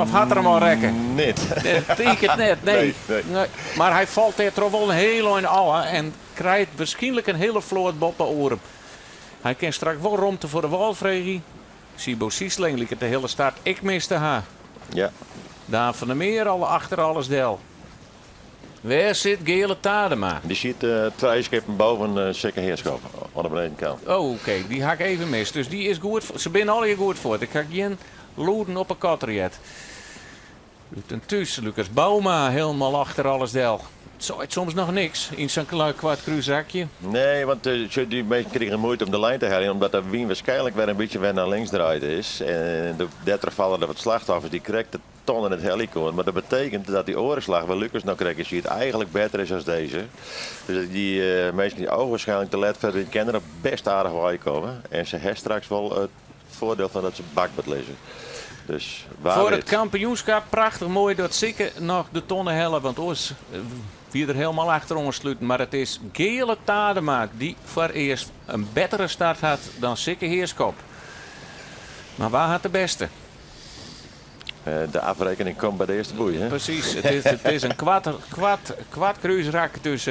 Of hat er him al rekke? Net. Tink it net, nee. Nee, nee. Mar hy falt dêrtroch wol in hiel ein ôf en krijt wierskynlik in hiele float boppe oer him. Hy kin straks wol romte foar de wâl freegje. Siebo Siesling liket de hiele start ek mis te ha. Ja. Daan van der Meer al achter alles del. Wêr sit Geale Tadema? Dy sit trije skippen boven Sikke Heerschop oan de benedenkant. Oh, oké, dy ha ik even mist. Dus dy is goed, se binne allegear goed fuort. Ik ha gjin lûden op 'e kotter heard. Ut en thús, Lucas Bouma helemaal achter alles del. It seit soms noch niks yn sa'n kwart krúsrakje. Nee, want sjoch, dy minsken krigen muoite om de lijn te heljen, omdat de wyn waarskynlik wer in bytsje wer nei links draaid is. En dêrtroch falle der wat slachtoffers dy't krekt de tonne net helje koene. Mar dat betekent dat dy oare slach, wêr Lucas no krekt yn siet, eigenlik better is as dizze. Dus dy minsken dy't ogenschijnlijk te let foar dy kinne der best aardich wei komme. En se ha straks wol it foardiel fan dat se bakboard lizze. Dus wa Foar it wit. kampioenskap prachtich moai dat Sikke noch de tonne helle, want oars wie er helemaal achteroan sluten. Mar it is Geale Tadema dy't foarearst in bettere start hat dan Sikke Heerschop. Mar wa hat de bêste? De afrekening komt by de earste boei, hè? Presys, it is in kwart, kwart, kwart krúsrak, dus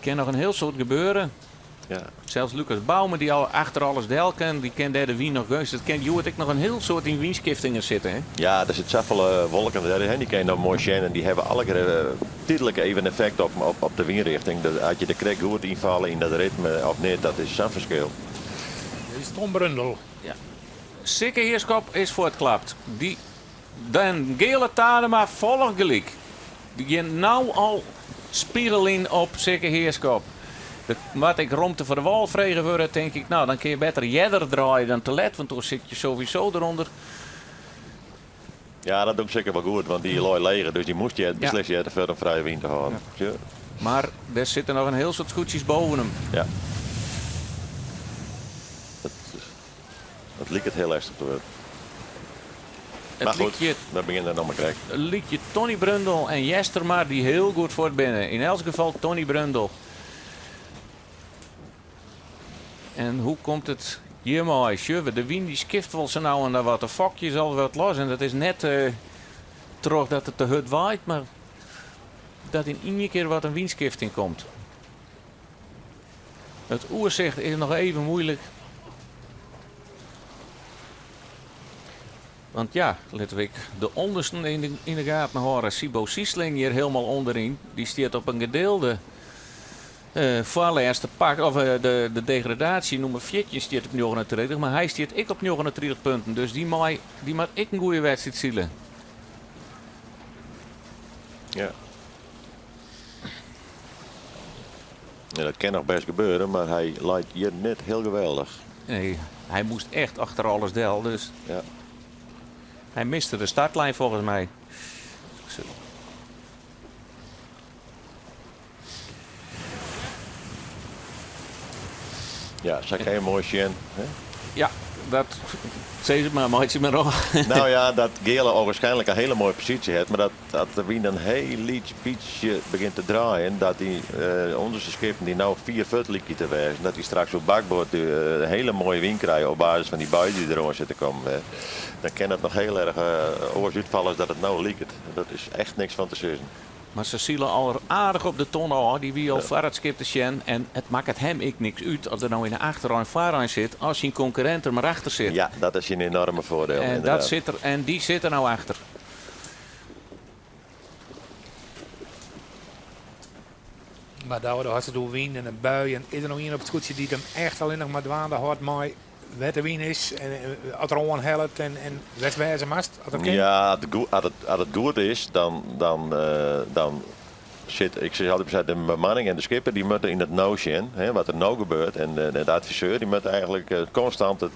kin noch in hiel soad gebeure. Ja. Sels Lucas Bouwman, dy't al achter alles del kin, dy kin dêr de wyn noch geunstich. It kin hjoed ek noch in hiel soad yn wynskiftingen sitte, hè? Ja, der sit safolle wolken dêr, hè, dy kinne je noch moai sjen en dy hawwe allegear tydlik even effekt op, op de wynrjochting. Dat, as je der krekt goed ynfalle yn dat ritme of net, dat is sa'n ferskil. Dit is Tom Brundel. Ja. Sikke Heerschop is fuortklapt. Dy Dan Geale Tadema folget gelyk. Dy gean no al spigelyn op Sikke Heerschop. Der moat ek romte foar de wâl frege wurde, tink ik. No, dan kin je better earder draaie dan te let, want dan sit je sowieso derûnder. Ja, dat docht Sikke wol goed, want dy lei leger, dus dy moast Ja. beslist earder foar om frije wyn te hâlden. Ja. Ja. Mar der sitte noch in hiel soad skûtsjes boven him. Ja. Dat It liket hiel lestich te wurden. It Mar goed, lykje, we begjinne noch mar krekt. lykje Tony Brundel en Jestermar dy't hiel goed fuort binne. Yn elts gefal Tony Brundel. En hoe komt it hjirmei? Sjoch, de wyn dy skift wol sa no en dan wat. De fokje is al wat los en dat is net eh, trochdat it te hurd waait, mar dat yn ien kear wat in wynskifting komt. It oersicht is noch even muoilik. Want ja, litte we ek de ûndersten yn de, yn de gaten hâlde. Sibo Siesling hjir hielendal ûnderyn. Dy stiet op in gedeelde eh, foarlêste pak, of eh, de, de degradaasje nûmer 14 stiet op 39, mar hy stiet ek op 39 punten. Dus dy, mei, dy moat ek in goede wedstriid sile. Ja. Ja, dat kin noch best gebeure, mar hy leit hjir net hiel geweldich. Nee, hy moast echt achter alles del, dus Ja. hy miste de startlijn folgens my. Zo. Ja, sa kin je moai sjen. Hè? Ja, dat sis it mar, meitsje mar ôf. Nou ja, dat Geale ogenschijnlijk in hiele moaie posysje hat, mar dat, dat de wyn in hiel lyts bytsje begjint te draaien, dat dy uh, ûnderste skippen dy't no fier fuort lykje te wêzen, dat dy straks op bakboard uh, in hiele moaie wyn krije op basis fan dy bui dy't deroan sit te kommen. Hè. Dan kin it noch hiel erch uh, oars útfalle as dat it no liket. Dat is echt niks fan te sizzen. Mar se sile al aardich op de tonne ôf. Dy wie al foar it skip te sjen. En it makket him ek niks út as er no yn de achterein foarein sit, as syn konkurrint der mar achter sit. Ja, dat is in enorme foardiel. En, dat ynderdaad. sit der, en dy sit der no achter. Mar Douwe, do hast it oer wyn en in bui. En is der no ien op it skûtsje dy't him echt allinnich mar dwaande hâldt mei wêr't de wyn is en as er oanhellet en, en wêr'tst wêze moatst, as dat kin? Ja, as it, as it, as it goed is, dan, dan, uh, dan sit, ik sis altyd, de bemanning en de skipper dy moatte yn it no sjen, hè, wat der no gebeurt. En de adviseur dy moat eigentlik konstant it,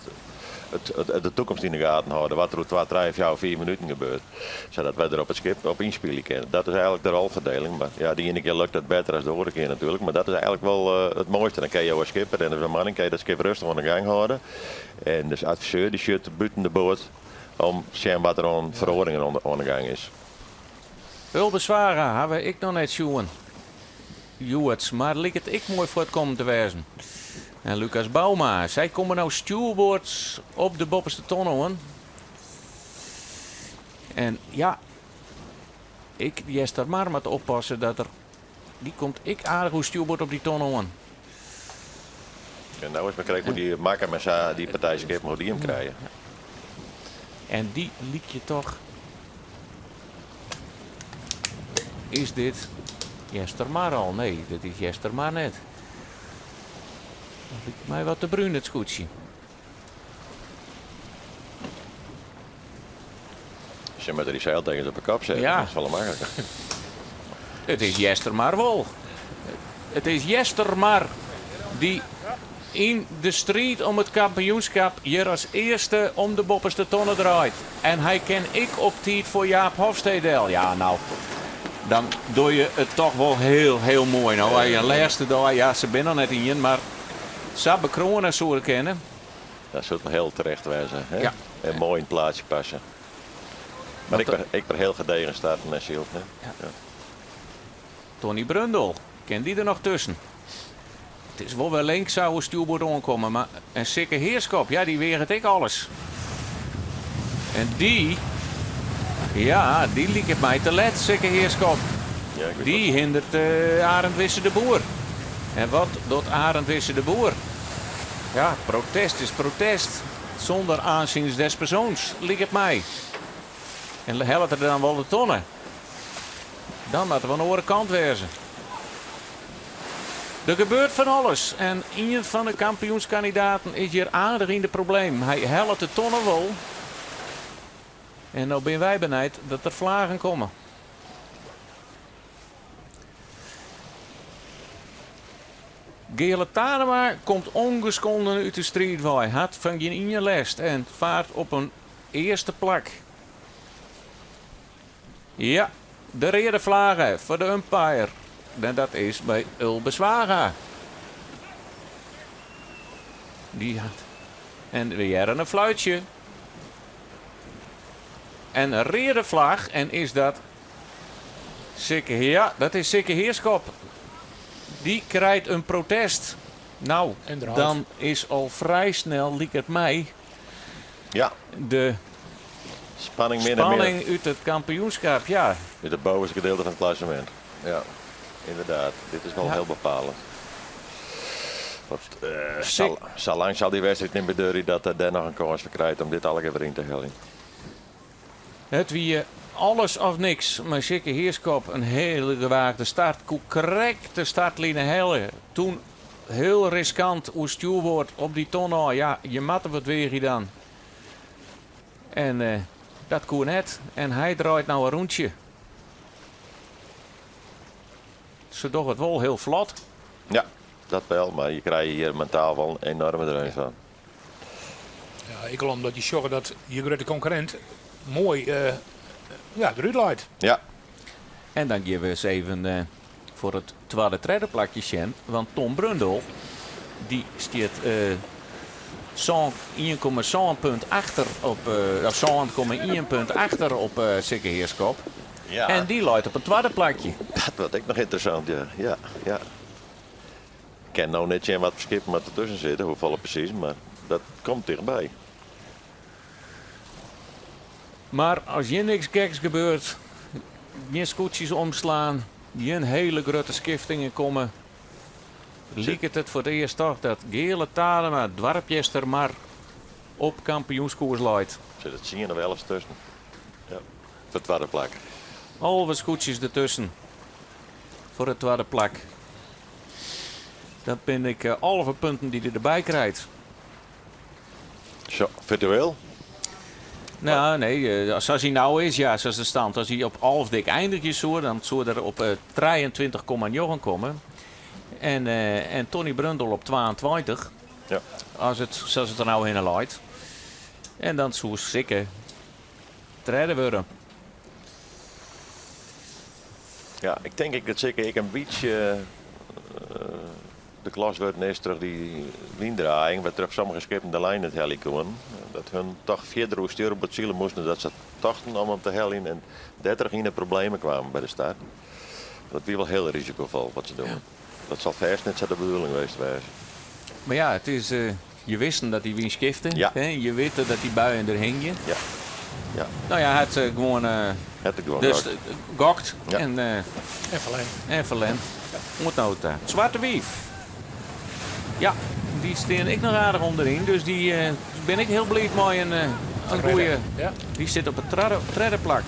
it, de toekomst yn de gaten hâlde, wat der oer twa, trije, fjouwer, fiif minuten gebeurt. Sadat wy der op it skip op ynspylje kinne. Dat is eigentlik de rolferdeling. Mar ja, de iene kear lukt dat better as de oare kear natuerlik. Mar dat is eigentlik wol it moaiste. Dan kinne jo as skipper en as bemanning kinne jo dat skip rêstich oan de gang hâlde. En de adviseur dy sjocht bûten de boat om te sjen wat der oan feroaringen oan de gang is. Ulbe Zwaga hawwe ik noch net sjoen hjoed, mar liket ek moai fuortkommen te wêzen. En Lucas Bouma, sy komme no stjoerboard op de boppeste tonne oan. En ja, ek Eastermar moat oppasse dat er. Dy komt ek aardich oer stjoerboard op dy tonne oan. En no is mar krekt hoe dy Makkum en sa, dy partij skippen, hoe dy him krije. En dy lykje toch. Is dit Eastermar al? Nee, dit is Eastermar net. Dat liket my wat te brún, it skûtsje. Se moatte dy seiltekens op de kop sette, Ja. dat is folle makliker. It is Eastermar wol. It is Eastermar dy't yn de striid om it kampioenskip hjir as earste om de boppeste tonne draait. En hy kin ek op tiid foar Jaap Hofstee del. Ja, no, dan doch je it toch wol hiel, hiel moai. No, hy in lêste dei, ja, se binne noch net ien, mar sa bekroane soe er kinne. Dat soe wol hiel terecht wêze. Hè? Ja. En moai yn it plaatsje passe. Mar Want ik, ik wer hiel gedegen starten en syld. Hè? Ja. Ja. Tony Brundel, kin dy der noch tusken? It is wol wer links sa oer stjoerboard oankomme, mar en Sikke Heerschop, ja, dy weaget ek alles. En dy, ja, dy liket my te let, Sikke Heerschop. Ja, ik wit Dy wat. hindert Arend Wisse de Boer. En wat docht Arend Wisse de Boer? Ja, protest is protest. Zonder aanzien des persoons, liket my. En hellet er dan wol de tonne? Dan moat er oan de oare kant wêze. Der gebeurt fan alles en ien fan de kampioenskandidaten is hjir aardich yn de problemen. Hy hellet de tonne wol. En no binne wy benijd dat der flagen komme. Geale Tadema komt ongeschonden út de striid wei, hat fan gjin ien lêst en faart op in earste plak. Ja, de reade flage foar de umpire. En dat is by Ulbe Zwaga. Dy hat. En we hearre in fluitsje. En in reade flach. En is dat Sikke? Ja, dat is Sikke Heerschop. Dy krijt in protest. No, En draait. dan is al frij snel, liket my, Ja, de spanning min en mear. spanning út it kampioenskip. Ja, Út it bovenste gedeelte fan it klassemint. Ja, ynderdaad. Dit is wol Ja. hiel bepalend. Want Sik- sa lang sil dy wedstriid net mear duorje dat er dêr noch in kâns foar krijt om dit allegear wer yn te heljen. It wie alles of niks mei Sikke Heerschop. In hiele gewaagde start. Koe krekt de startline helje. Toen hiel riskant oer stjoerboard op dy ton ôf. Ja, je moatte wat weagje dan. En dat koe net. En hy draait no in rûntsje. Se dogge it wol hiel flot. Ja, dat wol, mar je krije hjir mentaal wol in enoarme dreun fan. Ja, ek al omdat je sjogge dat je grutte konkurrint moai ja, derút leit. Ja. En dan gean we ris even foar it twadde, tredde plakje sjen. Want Tom Brundel, dy stiet 1,7 punt achter op, 7,1 punt achter op Sikke Heerschop. Ja. En dy leit op it twadde plakje. Dat wurdt ek noch ynteressant, ja. Ja, ja. Ik kin no net sjen wat foar skippen der tusken sitte, hoefolle presys, mar dat komt tichtby. Mar as hjir niks geks gebeurt, gjin skûtsjes omslaan, gjin hiele grutte skiftingen komme, liket it foar it earst toch dat Geale Tadema, doarp Eastermar, op kampioenskoers leit. Sit it 10 of 11 tusken. Ja, foar it twadde plak. 11 skûtsjes dertusken foar it twadde plak. Dat bin ik 11 punten dy't er derby krijt. Zo, virtueel? No, nee, sa't hy no is, ja, sa is de stand. As hy op alfde ek eindigje soe, dan soe er op 23,9 komme. En, en Tony Brundel op 22. Ja. As it, sa't it der no hinne leit. En dan soe Sikke tredde wurde. Ja, ik tink ek dat Sikke ek in bytsje de klos wurden is troch dy wyndraaiïng, wêrtroch sommige skippen de lijn net helje koenen. Dat hun toch fierder oer stjoerboard sile moasten dat se tochten om him te heljen en dêrtroch yn de problemen kwamen by de start. Dat wie wol hiel risikofol wat se doen. Dat sil fêst net sa de bedoeling west wêze. Mar ja, it is, je wisten dat dy wyn skifte. Ja. Hè, je witte dat dy buien der hingje. Ja. Ja. No ja, hy hat gewoan, Hat it gewoan dus gokt. gokt Ja. en, En ferlern. en ferlern. Oant no ta. Swarte Wief. Ja, dy stean ek noch aardich ûnderyn. Dus dy bin ik hiel bliid mei in goeie. Ja. Dy sit op it tredde plak.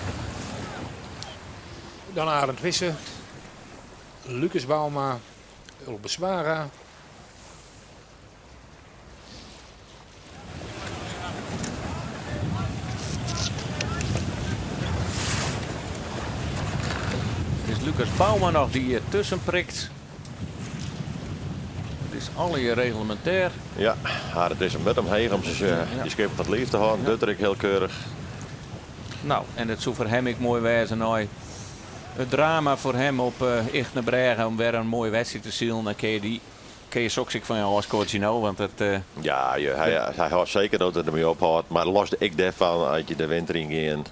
Dan Arend Wisse, Lucas Bouma, Ulbe Zwaga. It is Lucas Bouma noch dy't tusken prikt. It is allegear reglemintêr. Ja, Arend is in wurd omheech om se dy skippen fan it liif te hâlden. Docht er ek hiel keurich. No, en it soe foar him ek moai wêze nei it drama foar him op Ychtenbrêge om wer in moaie wedstriid te silen. Dan kinne je dy kinne je soks ek fan je ôfskodzje no, want it. Ja, hy hy hâldt seker dat er dermei ophâldt, mar los ek dêrfan as je de winter yn gean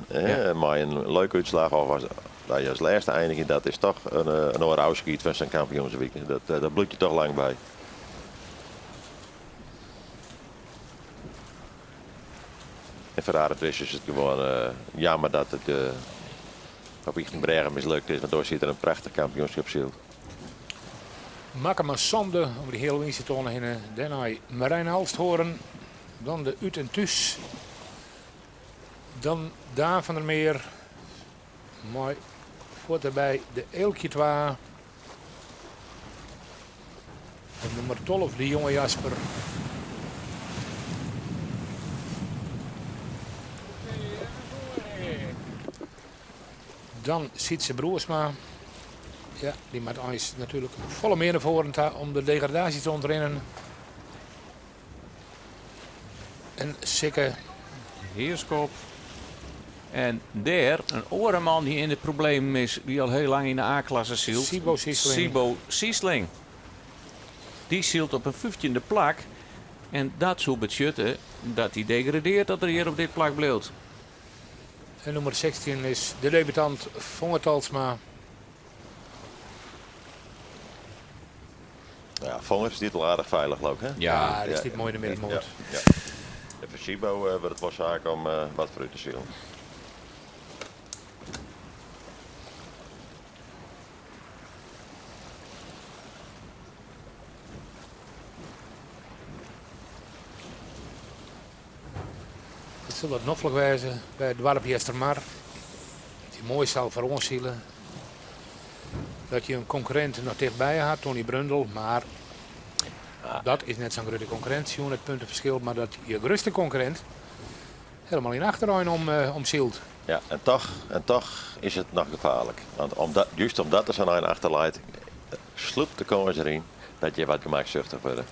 mei in leuke útslach of as dat je as lêste einigje, dat is toch in in oar ôfskied fan sa'n kampioenswike. Dat dat bliuwt je toch lang by. En foar Arend Wisse is it gewoan jammer dat it op Ychtenbrêge mislukt is, want dêr siet er in prachtich kampioenskip syld. Makkema Sande om de hiele wynstetoane hinne. Dêrnei Marijn Alsthoorn. Dan de Ut en Thús. Dan Daan van der Meer. Mei fuort derby de Eelkje 2. En nûmer 12, de jonge Jasper. Dan Sytse Broersma. Ja, dy moat eins natuerlik folle mear nei foaren ta om de degradaasje te ûntrinnen. En Sikke. Heerskop. En dêr in oare man dy't yn de problemen is, dy't al hiel lang yn de A-klasse sylt. Sibo Siesling. Sibo Siesling. Dy sylt op in fyftjinde plak. En dat soe betsjutte dat hy degradearret as er hjir op dit plak bliuwt. En nûmer 16 is de debutant Fonger Talsma. Ja, Fonger stiet al aardich feilich, leau ik, hè? Ja, dy stiet moai yn de middenmoat. Ja, ja. En foar Sibo wurdt it wol saak om wat foarút te silen. It sil wat noflik wêze by it doarp Eastermar. It is moai sa foaroan sile. Dat je in konkurrint noch tichtby hat, Tony Brundel, mar dat is net sa'n grutte konkurrint, sjoen it punteferskil, mar dat je grutste konkurrint helemaal yn achterein om, om sylt. Ja, en toch, en toch is it noch gefaarlik. Want omdat, just omdat der sa'n ein achter leit, slûpt de kâns deryn dat je wat gemaksuchtich wurde.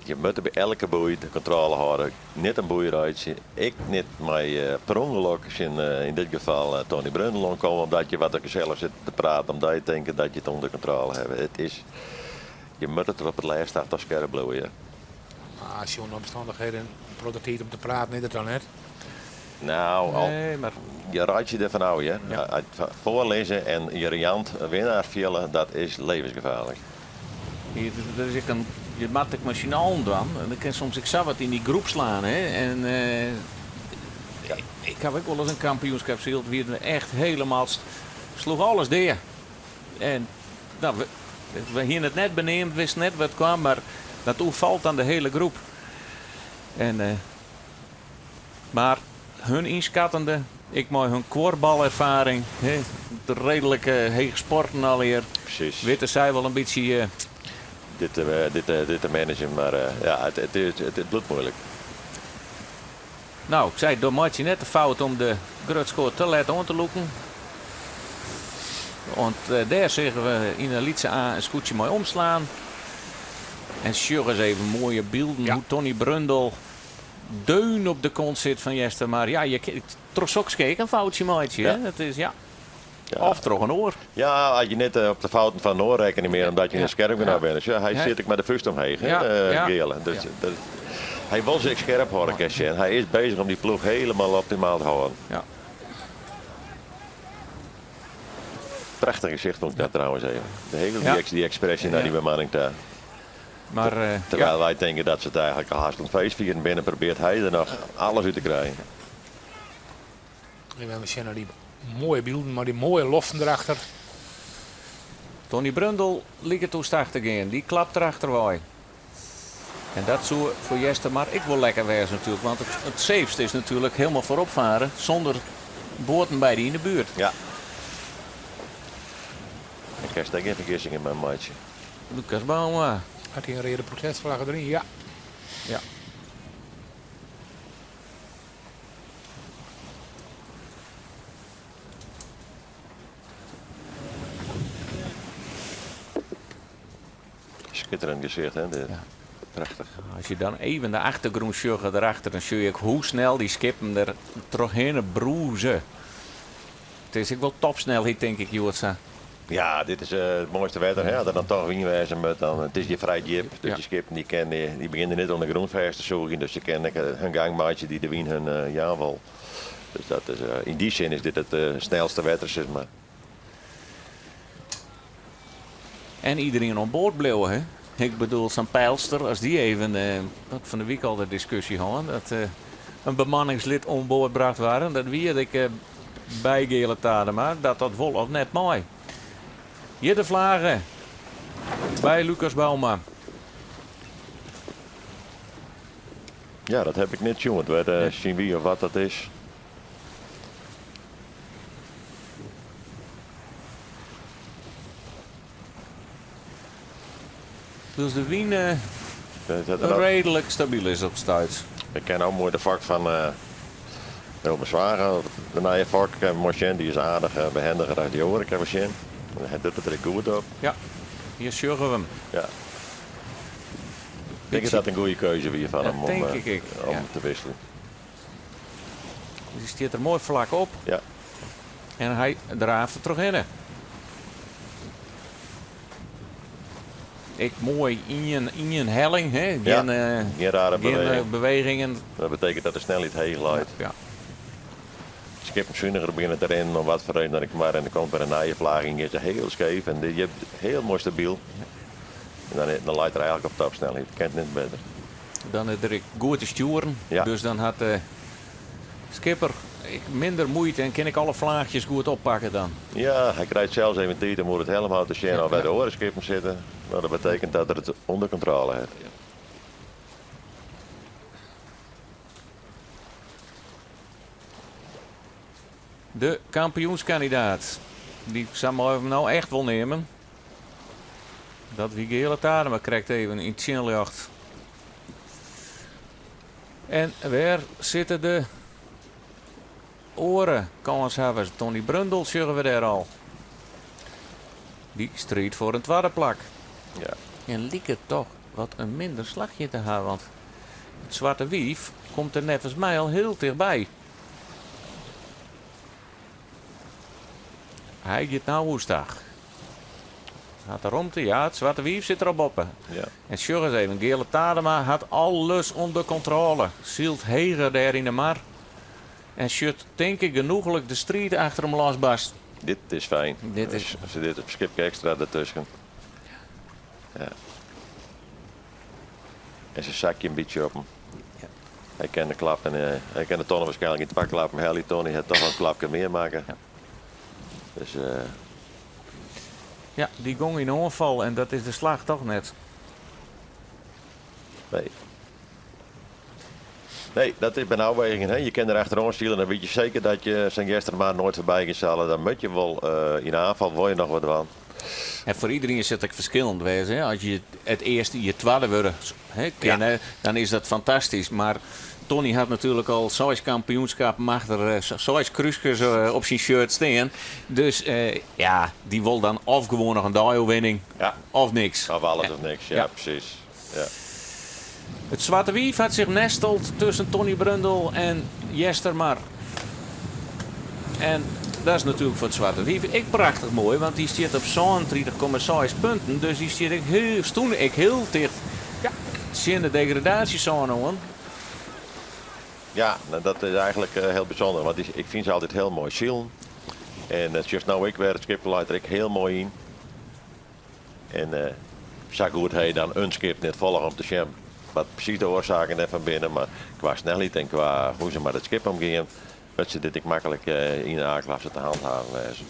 Je moatte by elke boei de kontrôle hâlde, net in boei reitsje. Ek net mei per ûngelok tsjin yn dit gefal Tony Brundel oankomme omdat je wat te gesellich sitte te praten, omdat je tinke dat je it ûnder kontrôle hawwe. It is, je moatte der op it lêst ta toch skerp bliuwe, ja. Mar sjoen de omstannichheden, in protte tiid om te praten is der dan net? No, al, Nee, mar je reitsje derfan ôf, hear. Ja. Foarlizze en je riant winnaar fiele, dat is levensgefaarlik. Der is ek in, je moatte ek mei syn allen dwaan. En der kin soms ek sa wat yn dy groep slaan. Hè? En ik haw ek wolris in kampioenskip syld, wie it echt helemaal sloech alles dea. En no, we, we hiene it net beneamd, wisten net wat kwam, mar dat oerfalt dan de hiele groep. En, mar hun ynskattende, ek mei hun kuorbalerfaring, hè, de reedlik heech sporten allegear, Presys. witte sy wol in bytsje. Dit, dit, dit te managen, mar ja, it, it, it, it bliuwt muoilik. No, ik sei, do meitsje net de fout om de grutskoat te let oan te lûken. Want dêr seagen we yn 'e lytse A in skûtsje mei omslaan. En sjoch ris even moaie bylden hoe't Tony Brundel deun op de kont sit fan Eastermar. Ja, je troch soks kin je ek in foutsje meitsje. Ja. Dat is, ja. Of troch in oar. Ja, as je net op de fouten fan in oar rekkenje mear omdat je net skerp genôch binne. Sjoch, hy sit ek mei de fúst omheech, hè, Geale. Dus hy wol sich skerp hâlde, kinst sjen. Hy is bezich om dy ploech helemaal optimaal te hâlden. Ja. Prachtich gesicht fûn ik dat trouwens even. De hele dy ekspresje nei dy bemanning ta. Mar, Terwijl wy tinke dat se it eigenlik al hast oan it feestfieren binne, probearret hy der noch alles út te krijen. Even sjen nei dy moaie bylden mei dy moaie loften derachter. Tony Brundel liket oerstach te gean. Dy klapt derachterwei. En dat soe foar Eastermar ek wol lekker wêze natuerlik. Want it safest is natuerlik hielendal foarop fare sûnder boaten by dy yn de buert. Ja. Dêr kinst ek gjin fergissingen mei meitsje. Lucas Bouma. Hat hy in reade protestflagge deryn? Ja. Ja. Skitterend gesicht, hè? Dit. Ja. Prachtich. As je dan even de achtergrûn sjogge derachter, dan sjoch je ek hoe snel dy skippen der trochhinne brûze. It is ek wol topsnelheid, tink ik, hjoed sa. Ja, dit is it moaiste wetter. Hè? As der dan toch wyn wêze moat, dan it is hjir frij djip. Dus dy skippen dy kinne, dy begjinne net oan de grûn fêst te sûgjen. Dus se kinne ek hun gang meitsje dy't de wyn hun jaan wol. Dus dat is, yn dy sin is dit it snelste wetter, sis mar. En iderien oan board bliuwe, hè? Ik bedoel, sa'n peilster, as dy even, wat fan de wyk al de diskusje hân, dat in bemanningslid oan board brocht waard, dat wie it ek by Geale Tadema, dat dat wol of net mei. Hjir de flage by Lucas Bouma. Ja, dat heb ik net sjoen. Wêr syn wie of wat dat is. Dus de wyn reedlik stabyl is op 't stuit. Ik ken no moai de fok fan Wilbert Zwaga, de nije fok. Moai sjen, dy is aardich behendiger as dy oare, kinne we sjen. Hy docht it der ek goed op. Ja, hjir sjogge we him. Ja. Ik tink dat dat in goede keuze wie fan him om te wikseljen. Dy stiet der moai flak op. Ja. En hy draaft der trochhinne. Ek moai ien helling, hè? Gjin, ja, gjin rare gjin bewegingen. Dat betekent dat de snelheid heech leit. Ja. Skippen suniger begjinne te rinnen om wat foar reden dan ek mar en der komt wer in nije flaach yn, giet se hiel skeef en dit hiel moai stabyl. En dan, dan leit er eigenlik op topsnelheid. Kin it net better. Dan is er ek goed te stjoeren. Ja. Dus dan hat de skipper ek minder muoite en kin ek alle flaachjes goed oppakke dan. Ja, hy krijt sels even tiid om oer it helmhout te sjen of wêr de oare skippen sitte. No, dat betekent dat er it ûnder kontrôle hat. De kampioenskandidaat, dy sa meie we him no echt wol neamen. Dat wie Geale Tadema krekt even yn tsjinljocht. En wêr sitte de oare kânshawwers? Tony Brundel sjogge we dêr al. Dy striidt foar in twadde plak. Ja. En liket toch wat in minder slachje te hawwen, want it Swarte Wief komt der neffens my al hiel tichtby. Hy giet no oerstach. Hat de romte, ja, it Swarte Wief sit der al boppe. Ja. En sjoch ris even, Geale Tadema hat alles ûnder kontrôle. Sylt heger dêr yn de mar en sjocht tink ik genoechlik de striid achter him losbarsten. Dit is fijn. Dit is... As dit op skipke ekstra dertusken. Ja. En se sakje in bytsje op him. Ja. Hy kin de klap en eh, hy kin de tonne waarskynlik yn twa klappen helje. Tony hat toch in klapke mear makke. Ja. Dus eh, Ja, dy gong yn oanfal en dat is de slach toch net. Nee. Nee, dat is by in ôfweging. Hè. Je kin der achteroan sile, dan wit je seker dat je sa'n Eastermar noait foarby gean sille. Dan moat je wol eh, yn oanfal wol je noch wat dwaan. En foar iderien sil it ek ferskillend wêze. Hè. As je it earste jier twadde wurde hè, kinne, dan is dat fantastysk. Mar Tony hat natuerlik al seis kampioenskappen achter, seis krúskes op syn shirt stean. Dus ja, dy wol dan of gewoan noch in deioerwinning of niks. Of alles of niks, ja, presys. Ja. It Swarte Wief hat sich nesteld tusken Tony Brundel en Eastermar. En dat is natuerlik foar it Swarte Wief ek prachtich moai, want dy stiet op 37,6 punten. Dus dy stiet ek hiel, stûn ek hiel ticht tsjin de degradaasjesône oan. Ja, nou, dat is eigenlijk heel bijzonder, want ik fyn se altyd hiel moai silen. En it sjochst no ek wer, it skip leit der ek hiel moai yn. En sa goed ha je dan in skip net folge om te sjen wat presys de oarsaken dêrfan binne. Mar kwa snelheid en kwa hoe se mei dat skip omgean, wurdt se dit ek maklik yn de A-klasse te handhaven wêze.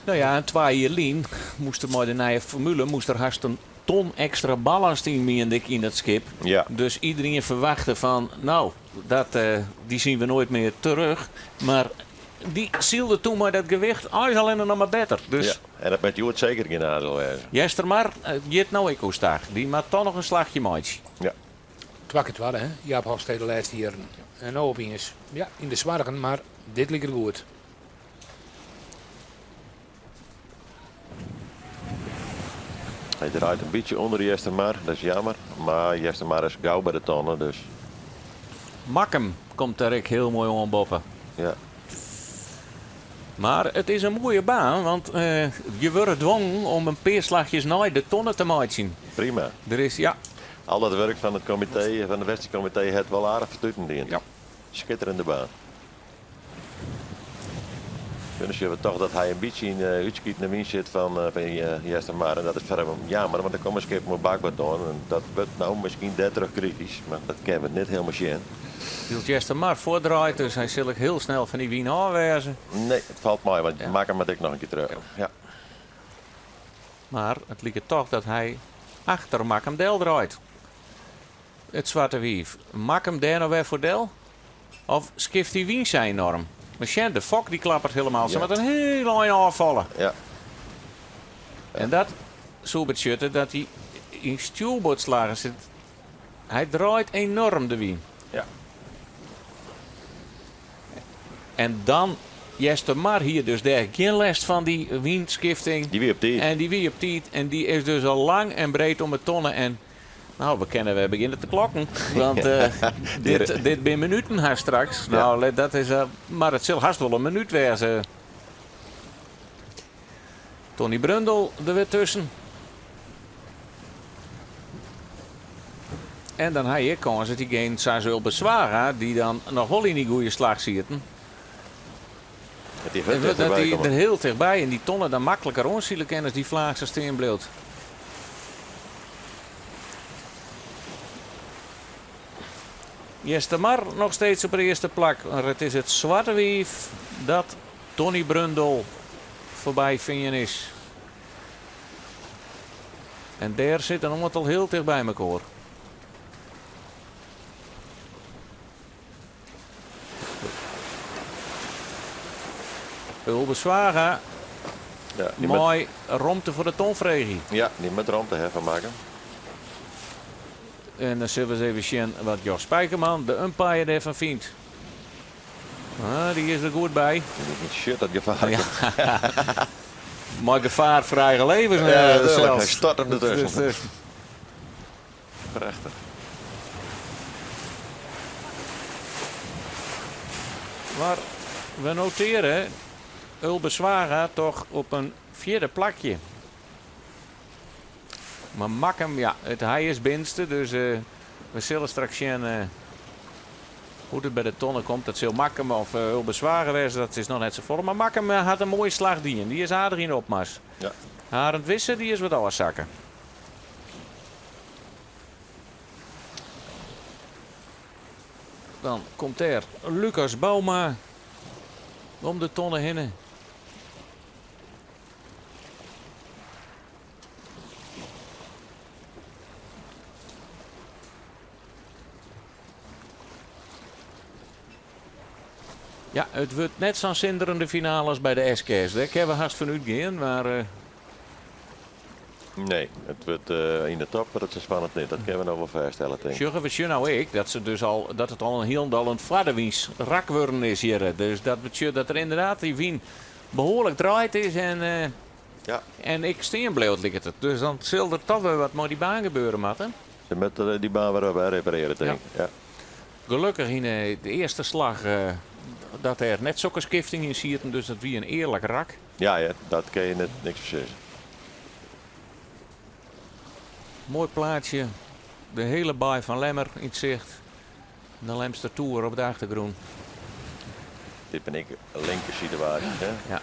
No ja, en twa jier lyn moast der mei de nije formule moast der hast in ton ekstra ballast yn, miende ik, yn dat skip. Dus iderien ferwachte fan, no, dat, dy zien we nooit meer terug. Mar dy sylde toen mei dat gewicht eins allinne noch mar better. Dus Ja, en dat moat hjoed seker gjin neidiel wêze. Eastermar giet no ek oerstach. Dy moat toch noch in slachje meitsje. Ja. Twa kear twadde, hè? Jaap Hofstee de lêste jierren. En no opiens, ja, yn de soargen, mar dit liket goed. Hy draait in bytsje ûnder Eastermar, dat is jammer. Mar Eastermar is gau by de tonne, dus. Makkum komt dêr ek hiel moai oan boppe. Ja. Mar it is in moaie baan, want je wurde dwongen om in pear slachjes nei de tonne te meitsjen. Prima. Der is, ja. Al dat wurk fan it komitee, fan de wedstriidkomitee hat wol aardich fertuten dien. Ja. Skitterende baan. Dan sjogge we toch dat hy in bytsje yn de útskitende wyn sit fan Eastermar. En dat is foar him jammer, want der komme skippen oer bakboard oan. En dat wurdt no miskien dêrtroch kritysk, mar dat kinne we net hielendal sjen. Wylst Eastermar fuortdraait, dus hy sil ek hiel snel fan dy wyn ôf wêze. Nee, it falt mei, want Makkum moat ek noch in kear terug. Ja. Mar it liket toch dat hy achter Makkum deldraait. It Swarte Wief. Makkum dêr no wer foar del? Of skift dy wyn sa enorm? Mar sjen, de fok dy klappert hielendal. Se moat in hiel ein ôffalle. En dat soe betsjutte dat hy yn stjoerboardslagen sit. Hy draait enorm, de wyn. En dan, Eastermar hie dus dêr gjin lêst fan dy wynskifting. Dy wie op tiid. En dy wie op tiid. En dy is dus al lang en breed om 'e tonne. En Nou, we kinne wer begjinne te klokken. Want dit, dit binne minuten hast straks. Nou, dat is, mar it sil hast wol in minút wêze. Tony Brundel der wer tusken. En dan ha je ek kâns dat diegenen sa as Ulbe Zwaga, dy dan noch wol yn dy goede slach sieten, Dat dy hurd dat tichterby dy komme. der hiel tichtby en dy tonne dan makliker oansile kin as dy flaach sa stean bliuwt. Eastermar noch steeds op it earste plak, mar it is it Swarte Wief dat Tony Brundel foarby fearn is. En dêr sit in oantal hiel ticht by mekoar. Ulbe Zwaga Ja, die met, mei romte foar de ton freegje. ja, die met romte hè, van maken. En dan sille we ris even sjen wat Jos Spijkerman, de umpire, dêrfan fynt. Ah, dy is der goed by. Shit, dat gefaar. Ja. Mei gefaar foar eigen leven Ja, natuurlijk. sels. Hy stort him dertusken. Dus, Prachtich. Mar we notearje Ulbe Zwaga toch op in fjirde plakje. Mar Makkum, ja, it, hy is binnenste, dus we sille straks sjen hoe't it by de tonne komt. Dat sil Makkum of Ulbe Zwaga wêze, dat is noch net safolle. Mar Makkum hat in moaie slach dien. Dy is aardich yn de opmars. Arend Wisse, dy is wat ôfsakke. Dan komt dêr Lucas Bouma om de tonne hinne. Ja, it wurdt net sa'n sinderende finale as by de SKS. Dêr kinne we hast fan útgean, mar. Nee, it wurdt yn de top wurdt it sa spannend net. Dat kinne we no wol fêststelle, tink ik. Sjogge we sjen no ek dat se dus al dat it al in hielendal in foardewynsk rak wurden is hjir. Dus dat betsjut dat der ynderdaad dy wyn behoarlik draaid is en Ja. en ek stean bliuwt liket it. Dus dan sil der toch wer wat mei dy baan gebeure moatte. Se moatte dy baan wer op reparearje, tink ik. Ja. Gelokkich yn de earste slach dat der net sokke skifting yn sieten, dus dat wie in earlik rak. Ja, hear, dat kin je net niks foar sizze. Moai plaatsje, de hiele baai fan Lemmer yn it sicht. De Lemster Toer op de achtergrûn. Dit bin ek linker situaasjes, hè? Ja.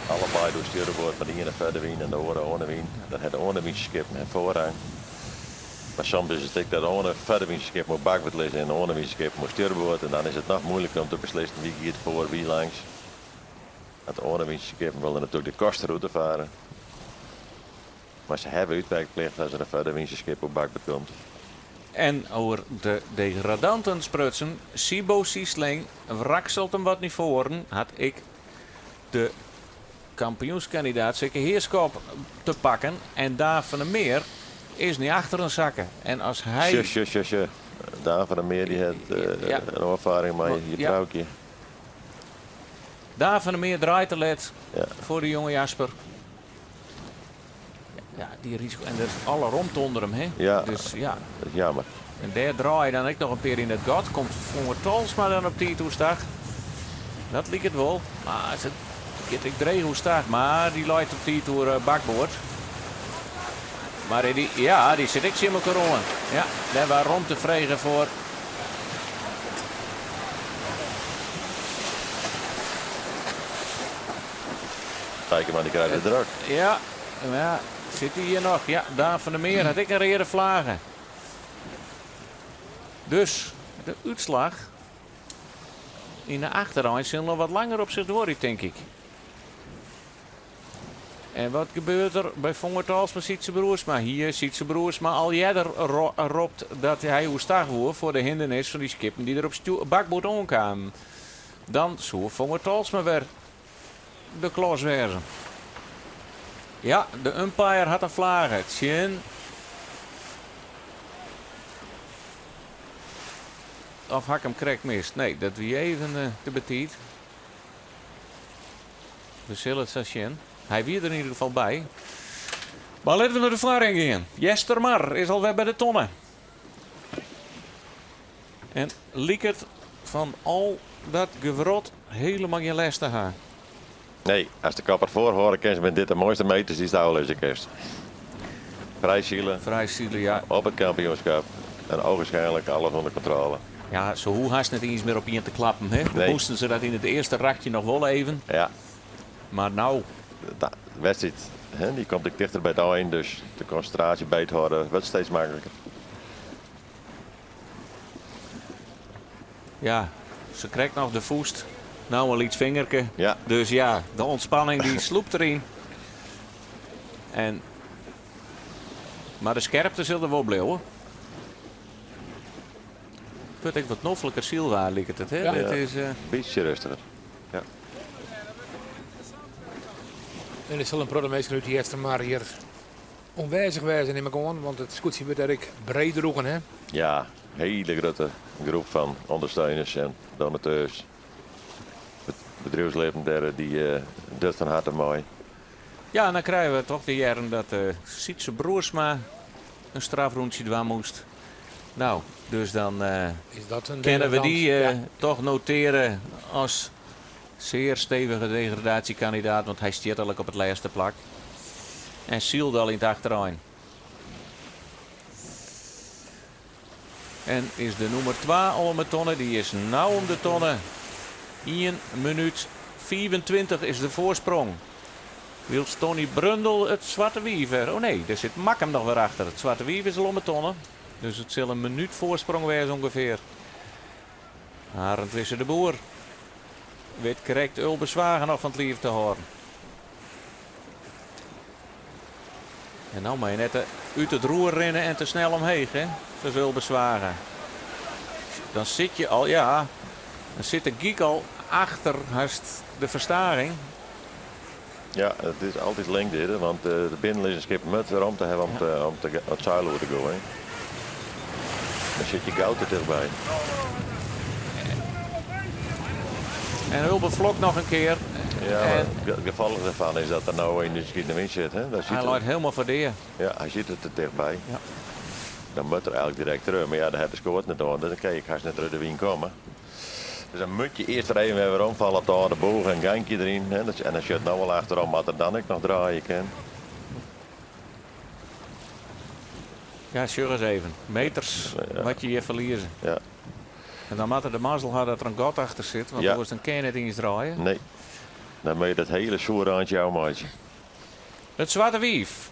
Allebeide oer stjoerboard, mar de iene foar de wyn en de oare oan de wyn. Dan hat de oan de wyn skippen har foarrang. Mar soms is it ek dat oan de foar de wyn skippen oer bakboard lizze en de oan de wyn skippen oer stjoerboard. En dan is it noch moeilijker om te beslissen wie giet foar, wie langs. Want de oan de wyn skippen wolle natuerlik de koartste rûte fare. Mar se hawwe útwykplicht as der in foar de wynse skip oer bakboard komt. En oer de degradanten sprutsen, Siebo Siesling wrakselt him wat nei foaren, hat ek de kampioenskandidaat Sikke Heerschop te pakken en Daan van der Meer is nei achteren sakke. En as hy. Sjoch, sjoch, sjoch, sjoch. Daan van der Meer dy hat in oanfaring mei je froukje. Daan van der Meer draait te let foar de jonge Jasper. Ja, dy risiko. En der is alle romte ûnder him, hè? Ja, Dus ja. dat is jammer. En dêr draai je dan ek noch in pear yn it gat. Komt Fonger Tolsma dan op tiid oerstach? Dat liket wol. Mar it giet ek dreech oerstach. Mar dy leit op tiid oer bakboard. Mar dy, ja, dy sit ek tsjin elkoar oan. Ja, dêr waard romte frege foar. Dijkema dy krijt it drok. Ja, ja, sit hy hjir noch? Ja, Daan van der Meer hat ek in reade flage. Dus de útslach yn de achterein sil noch wat langer op sich duorje, tink ik. En wat gebeurt der by Fonger Tolsma Sytse Broersma? Hie Sytse Broersma al earder ropt dat hy oerstach woe foar de hindernis fan dy skippen dy't der op bakboard oankamen. Dan soe Fonger Tolsma wer de klos wêze. Ja, de umpire hat in flage tsjin. Of ha ik him krekt mist? Nee, dat wie even te betiid. We sille it sa sjen. Hy wie der yn ieder gefal by. Mar litte we nei de foarrin gean. Eastermar is alwer by de tonne. En liket fan al dat gewrot helemaal gjin lêst te ha. Nee, ast de kop derfoar hâlde kinst, binne dit de moaiste meters dy'tst ôflizze kinst. Frij sile. Frij sile, ja. Op it kampioenskip. En ogenschijnlijk alles ûnder kontrôle. Ja, se hoege hast net iens mear op ien te klappen. Hè? Nee. Moasten se dat yn it earste rakje noch wol even. Ja. Mar no. De wedstriid hè, dy komt ek tichter by it ein, dus de konsintraasje bythâlde wurdt steeds makliker. Ja, se krekt noch de fûst. No in lyts fingerke. Ja. Dus ja, de ûntspanning dy slûpt deryn. En, mar de skerpte sil der wol bliuwe. It wurdt ek wat nofliker sylwaar, liket it. Hè? Ja. Dit is, Bytsje rêstiger. Ja. En der sille in protte minsken út Eastermar hjir oanwêzich wêze, nim ik oan, want it skûtsje wurdt dêr ek breed droegen, hè? Ja, hiele grutte groep fan ûndersteuners en donateurs. It bedriuwslibben dêr, dy docht fan harte mei. Ja, en dan krije we toch te hearren dat Sytse Broersma in strafrûntsje dwaan moast. No, dus dan Is dat in kinne we dy degradant? Ja. toch notearje as zeer stevige degradatiekandidaat, want hy stiet eigenlik op it lêste plak. En sylt al yn it achterein. En is de nûmer 2 al om 'e tonne? Dy is no om de tonne. 1 minuut 25 is de foarsprong. Wylst Tony Brundel it Swarte Wief wer. Oh nee, dêr sit Makkum noch wer achter. It Swarte Wief is al om 'e tonne. Dus it sil in minuut foarsprong wêze ûngefear. Arend Wisse de Boer wit krekt Ulbe Zwaga noch fan it liif te hâlden. En no mei je net út it roer rinne en te snel omheech, hè? Sa as Ulbe Zwaga. Dan sit je al, ja, dan sit de gyk al achter hast de ferstaging. Ja, it is altyd link dit, want de binnenlizzende skippen moatte romte hawwe om te, om te, it seil oer te goaien. Dan sit je gau te tichtby. En Ulbe Vlok noch in kear. Ja, mar it gefolch dêrfan is dat er no yn de skiedende wyn sit. Hè? Daar Hy sit leit hielendal foar dea. Ja, hy sit der te tichtby. Ja. Dan moat er eigentlik direkt terug. Mar ja, dan hat de skoat net oan, dus dan kin je hast net troch de wyn komme. Dus dan moat je earst wer even wer weromfalle op de âlde boech en gankje deryn. Hè? En dan sjocht no wol achterom wat er dan ek noch draaie kin. Ja, sjoch ris even. Meters wat je hjir ferlieze. Ja. En dan moat er de mazzel ha dat der in gat achter sit, want Ja. oars dan kin je net iens draaie. Nee. Dan moat je dat hiele soere eintsje ôfmeitsje. It Swarte Wief.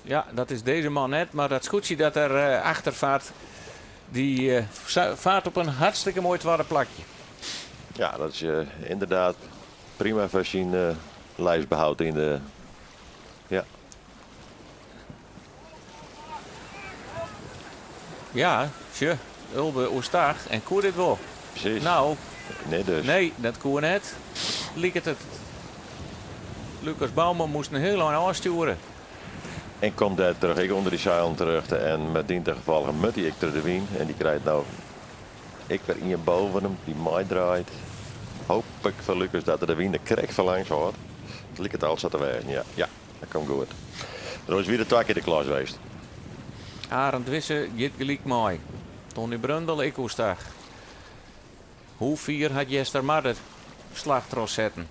Ja, dat is dizze man net, mar dat skûtsje dat der eh, achter fart, dy eh, fart op in hartstikke moai twadde plakje. Ja, dat is eh, ynderdaad prima foar syn uh, lijfsbehoud yn de. Ja. Ja, sjoch, Ulbe oerstach en koe dit wol. Presys. No, Nee, dus. nee, dat koe net. Liket it. Lucas Bouma moast in hiel ein ôfstjoere. En komt dêr terug ek ûnder dy seilen terjochte en mei dyn te gefolgen moat hy ek troch de wyn en dy krijt no ek wer ien boven him dy't meidraait. Hoop ik foar Lucas dat er de wyn der krekt foar langs hâldt. It liket al sa te wêzen, ja. Ja, dat komt goed. Der is wer twa kear de klas west. Arend Wisse giet gelyk mei. Tony Brundel ek oerstach. Hoe fier hat Eastermar de slach trochsetten?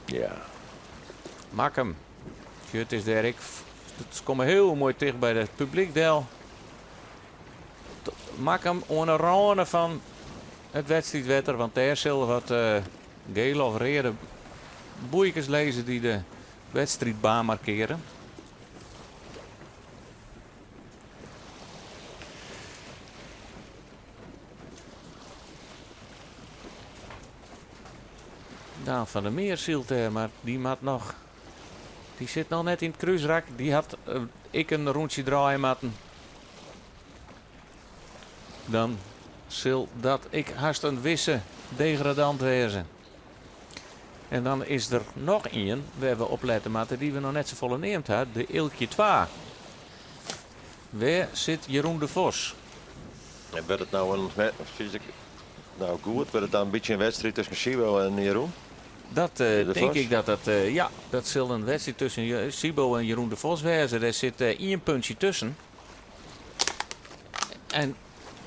Ja. Makkum. It is dêr ek. It komt hiel moai ticht by it publyk del. Makkum oan de râne fan it wedstriidwetter, want dêr sille wat uh, gele of reade boeikes lizze dy't de wedstriidbaan markearje. Daan van der Meer sylt dêr, mar dy moat noch. Dy sit noch net yn it krúsrak. Dy hat uh, ek in rûntsje draaie moatten. Dan sil dat ek hast in wisse degradant wêze. En dan is der noch ien wêr't we op lette moatte, dy't we noch net safolle neamd ha, de Eelkje 2. Wêr sit Jeroen de Vos? En wurdt it no in, sis ik no goed, wurdt it dan in bytsje in wedstriid tusken Sibo en Jeroen? Dat De tink Vos? ik dat dat, ja, dat sil in wedstriid tusken Sibo en Jeroen de Vos wêze. Dêr sit ien puntsje tusken. En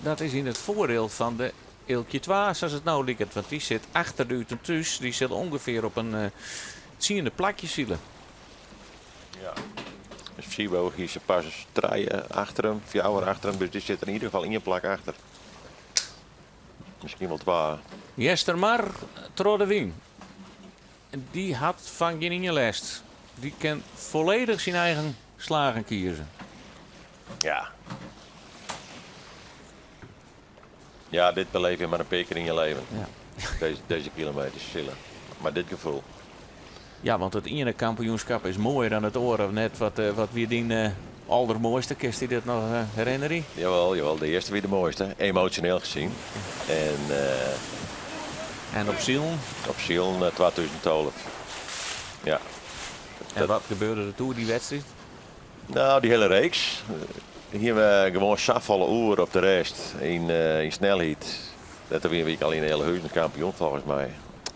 dat is yn it foardiel fan de Eelkje 2, sa't it no liket. Want dy sit achter de Ut en Thús. Dy sil ûngefear op in tsiende plakje sile. Ja. Dus Sibo hie se pas trije achter him, fjouwer achter him, dus dy sit der yn ieder gefal ien plak achter. Miskien wol twa. Eastermar troch de wyn. Dy hat fan gjin ien lêst. Dy kin folledich syn eigen slagen kieze. Ja. Ja, dit beleef je mar in pear kear yn je leven. Ja. Dizze, dizze kilometers sile. Mar dit gefoel. Ja, want it iene kampioenskip is moaier dan it oare. Net wat, eh, wat wie dyn uh, aldermoaiste? Kinst dy dat noch uh, herinnerje? Jawel, jawel, de earste wie de moaiste. Emosjoneel gezien. En, uh, en op silen? Op silen 2012. Ja. En wat gebeurde der doe, dy wedstriid? No, dy hiele reeks. Hiene we gewoan safolle oer op de rest yn, yn snelheid. Dat wiene we al yn Ealahuzen kampioen folgens my.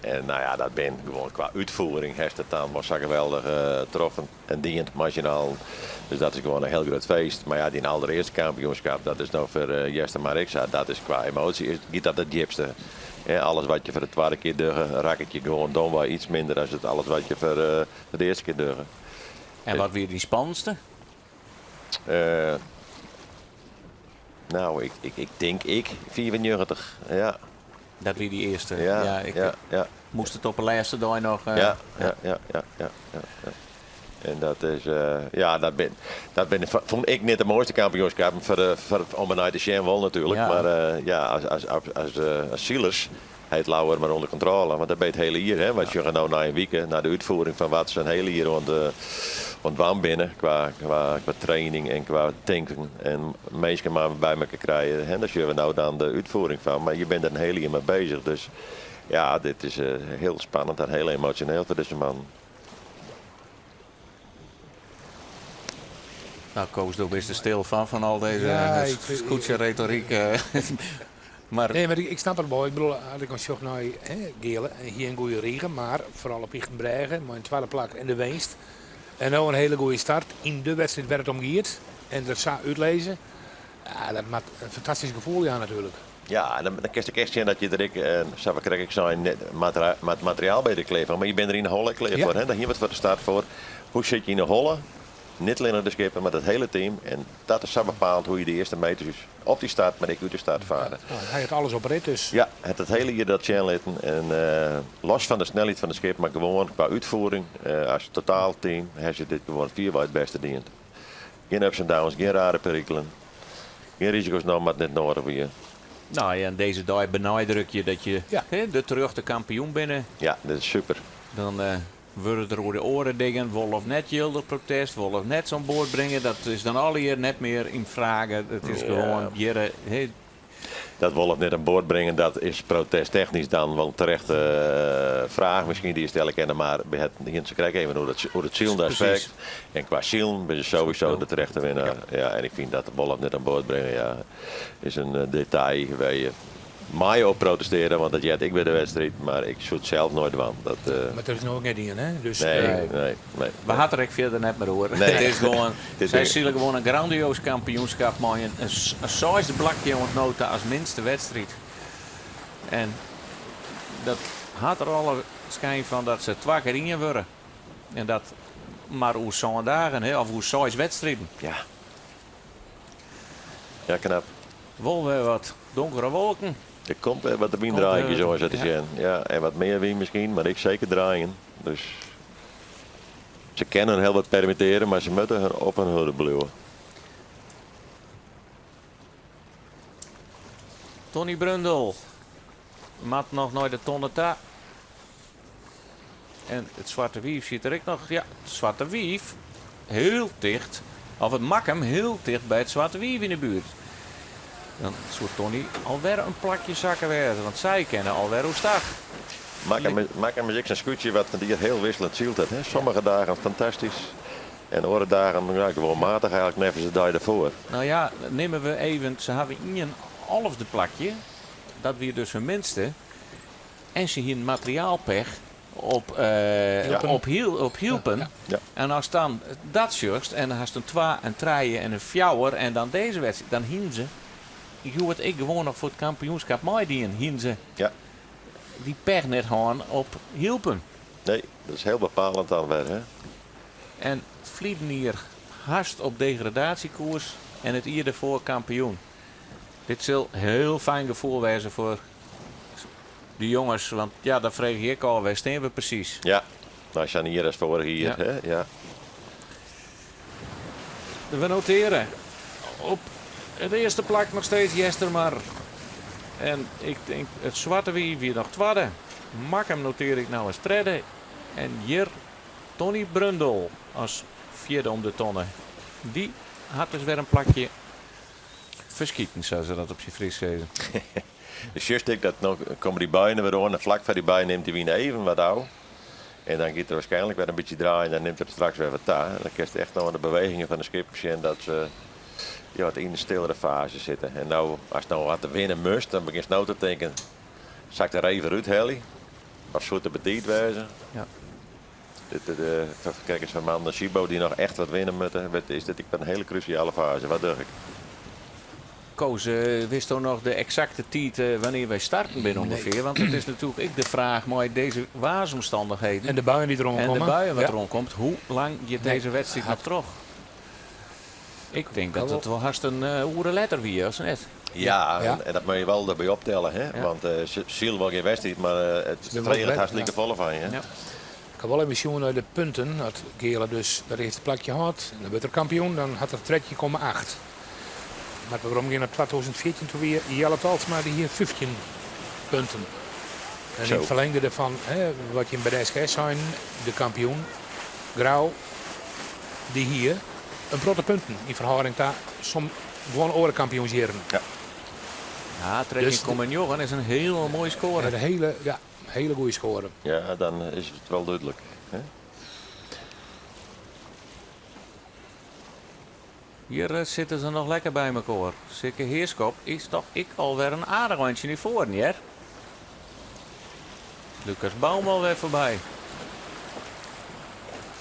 En no ja, dat bin gewoan kwa útfiering hast it dan wol sa geweldich uh, troffen en dien mei syn allen. Dus dat is gewoan in hiel grut feest. Mar ja, dyn alderearste kampioenskip, dat is no foar uh, Eastermar ek sa. Dat is kwa emoasje is, giet dat it djipste. Ja, alles wat je foar de twadde kear dogge, rakket je gewoan domwei iets minder as it alles wat je foar, uh, foar de earste kear dogge. En wat wie dyn spannendste? Uh, no, ik, ik, ik tink ik 95, ja. Dat wie dy earste. Ja, ja, ik ja, ja. moast it op de lêste dei noch. Uh, ja, ja, ja, ja, ja, ja, En dat is, uh, ja, dat bin, dat bin, fûn ik net de moaiste kampioenskippen foar, foar, om nei te sjen wol natuerlik. Ja. Mar uh, ja, as, as, as, as, uh, as silers ha it leaver mar ûnder kontrôle. Want dat by it hiele jier, hè. Wy sjogge no nei in wike nei de útfiering fan wat se in hiele jier oan it oan it dwaan binne kwa, kwa, kwa training en kwa tinken en minsken mar by elkoar krije. Hè, dêr sjogge we no dan de útfiering fan. Mar je binne der in hiele jier mei beuzich. Dus. Ja, dit is hiel spannend en hiel emosjoneel foar dizze man. Nou Koos, do bist der stil fan, fan al dizze Ja, ik- skûtsjeretoriek. Mar Nee, mar ik snap it wol. Ik bedoel, as ik dan sjoch nei hè, Geale, hie in goede rige, mar foaral op Ychtenbrêge, mei in twadde plak en de winst. En no in hiele goede start yn de wedstriid wêr't it om giet. En der sa útlizze. Ja, dat moat in fantastysk gefoel jaan natuerlik. Ja, en dan kinst ek echt sjen dat je der ek, sa wat krekt ek sei, net mat materiaal by der klear foar, mar je binne der yn de holle ek klear foar. Hè? Dêr hiene we it foar de start foar. Hoe sit je yn de holle? Net allinnich de skipper, mar it hiele team. En dat is sa bepaald hoe je de earste meters op dy start, mar ek út de start fare. Ja, hy hat alles op rit dus. Ja, hat it hiele jier dat sjen litten. En los fan de snelheid fan de skip, mar gewoan kwa útfiering, as totaalteam, ha se dit gewoan fierwei it bêste dien. Gjin ups en downs, gjin rare perikelen. Gjin risiko's nommen wat net nedich wie. Nou ja, en dizze dei beneidruk je dat je Ja. hè, de terjochte kampioen binne. Ja, dat is super. Dan wurde der oer de oare dingen wol of net jildich protest, wol of net sa'n boat bringe. Dat is dan allegear net mear yn fraach. It is Ja. gewoan hjir, hè, Dat wol of net oan board bringen, dat is protesttechnysk dan wol in terechte fraach miskien dy't je stelle kinne, mar we hiene it krekt even oer it silen aspekt. En kwa silen binne se sowieso de terechte winner. Ja, en ik fyn dat wol of net oan board bringen, ja, is in detail wêr't je mei op protestearje, want dat heart ek by de wedstriid, mar ik soe it sels noait dwaan. Dat, Mar dat is no ek net dien, hè? Dus, nee, nee, nee. We ha it der ek fierder net mear oer. Nee. It is gewoan, Dit sy is- sile gewoan in grandioas kampioenskip mei in seisde plakje oant no ta as minste wedstriid. En dat hat der alle skyn fan dat se twa kear ien wurde. En dat mar oer sân dagen, hè, of oer seis wedstriden. Ja. Ja, knap. Wol wer wat donkere wolken. Der komt wer wat de wyn Komt draaien, wer- zo te ja. sjen. Ja, en wat mear wyn miskien, mar ek seker draaien. Dus se kinne hiel wat permittearje, mar se moatte op hun hoede bliuwe. Tony Brundel moat noch nei de tonne ta. En it Swarte Wief sit der ek noch. Ja, it Swarte Wief hiel ticht. Of it Makkum hiel ticht by it Swarte Wief yn de buert. Dan soe Tony alwer in plakje sakke wêze, want sy kinne alwer oerstach. Makkum is ek sa'n skûtsje wat fan dit jier hiel wikseljend syld hat. Hè? Sommige dagen fantastysk en oare dagen ja, gewoan matich eigentlik neffens de dei derfoar. Nou ja, nimme we even, se hawwe ien alfde plakje. Dat wie dus hun minste. En se hienen materiaalpech op, op, Hiel, op Hylpen. En ast dan dat sjochst en dan hast in twa, in trije en in fjouwer en dan dizze wedstriid, dan hienen se hjoed ek gewoan noch foar it kampioenskip meidien. Hienen se dy pech net hân op Hylpen. Nee, dat is hiel bepalend dan wer. Hè? En ferleden jier hast op degradatiekoers en it jier derfoar kampioen. Dit sil hiel fijn gefoel wêze foar de jonges, want ja, dan freegje ik al, wêr steane we presys? Ja, nou, sa'n jier as foarich jier. Hè? Ja. We notearje op it earste plak noch steeds Eastermar. En ik tink it Swarte Wief wie noch twadde. Makkum notearje ik no as tredde. En hjir Tony Brundel as fjirde om de tonne. Dy hat dus wer in plakje ferskiten, sa't se dat op syn Frysk sizze. Dus sjochst ek dat no komme dy buien wer oan en flak foar dy bui nimt dy wyn even wat ôf. En dan giet er waarskynlik wer in bytsje draaien en dan nimt er straks wer wat ta. En dan kinst echt noch oan de bewegingen fan de skippen sjen dat se ja, wat yn de stillere faze sitte. En no, ast no wat te winnen moatst, dan begjinst no te tinken, sil ik der even úthelje? Of soe it te betiid wêze? Dit, de, kijk eens van Man en Sibo dy't noch echt wat winne moatte, is dit ek in hiele krúsjale faze. Wat doch ik? Koos, witsto noch de eksakte tiid wannear't wy starten binne ûngefear? Want it is natuerlik ek de fraach mei dizze waarsomstannichheden. En de buien dy't deroan En de komme. buien wat deroan komt. Hoe lang giet dizze wedstriid noch troch? Ik tink dat it wol hast in oere letter wie, as net? Ja, en dat moatte je wol derby optelle. Hè? Want se sile wol gjin wedstriid, mar it freget hast like folle fan je. Ik ha wol even sjoen nei de punten. Dat Geale dus dat earste plakje hat. En dan wurdt er kampioen, dan hat er 13,8. Mar werom gean nei 2014, doe wie Jelle Talsma dy hie 15 punten. En yn it ferlingde derfan, hè, wat je by de SKS seinen, de kampioen Grou, dy hie in protte punten yn ferhâlding ta som guon oare kampioensjierren. Ja. Ja, 13,9 is in hiele moaie skoare. In hiele, ja. Hele goede score. Ja, dan is it wol dúdlik. Hè? Hjir eh, sitte se noch lekker by mekoar. Sikke Heerschop is toch ek alwer in aardich eintsje nei foaren, hear. Lucas Bouma alwer foarby.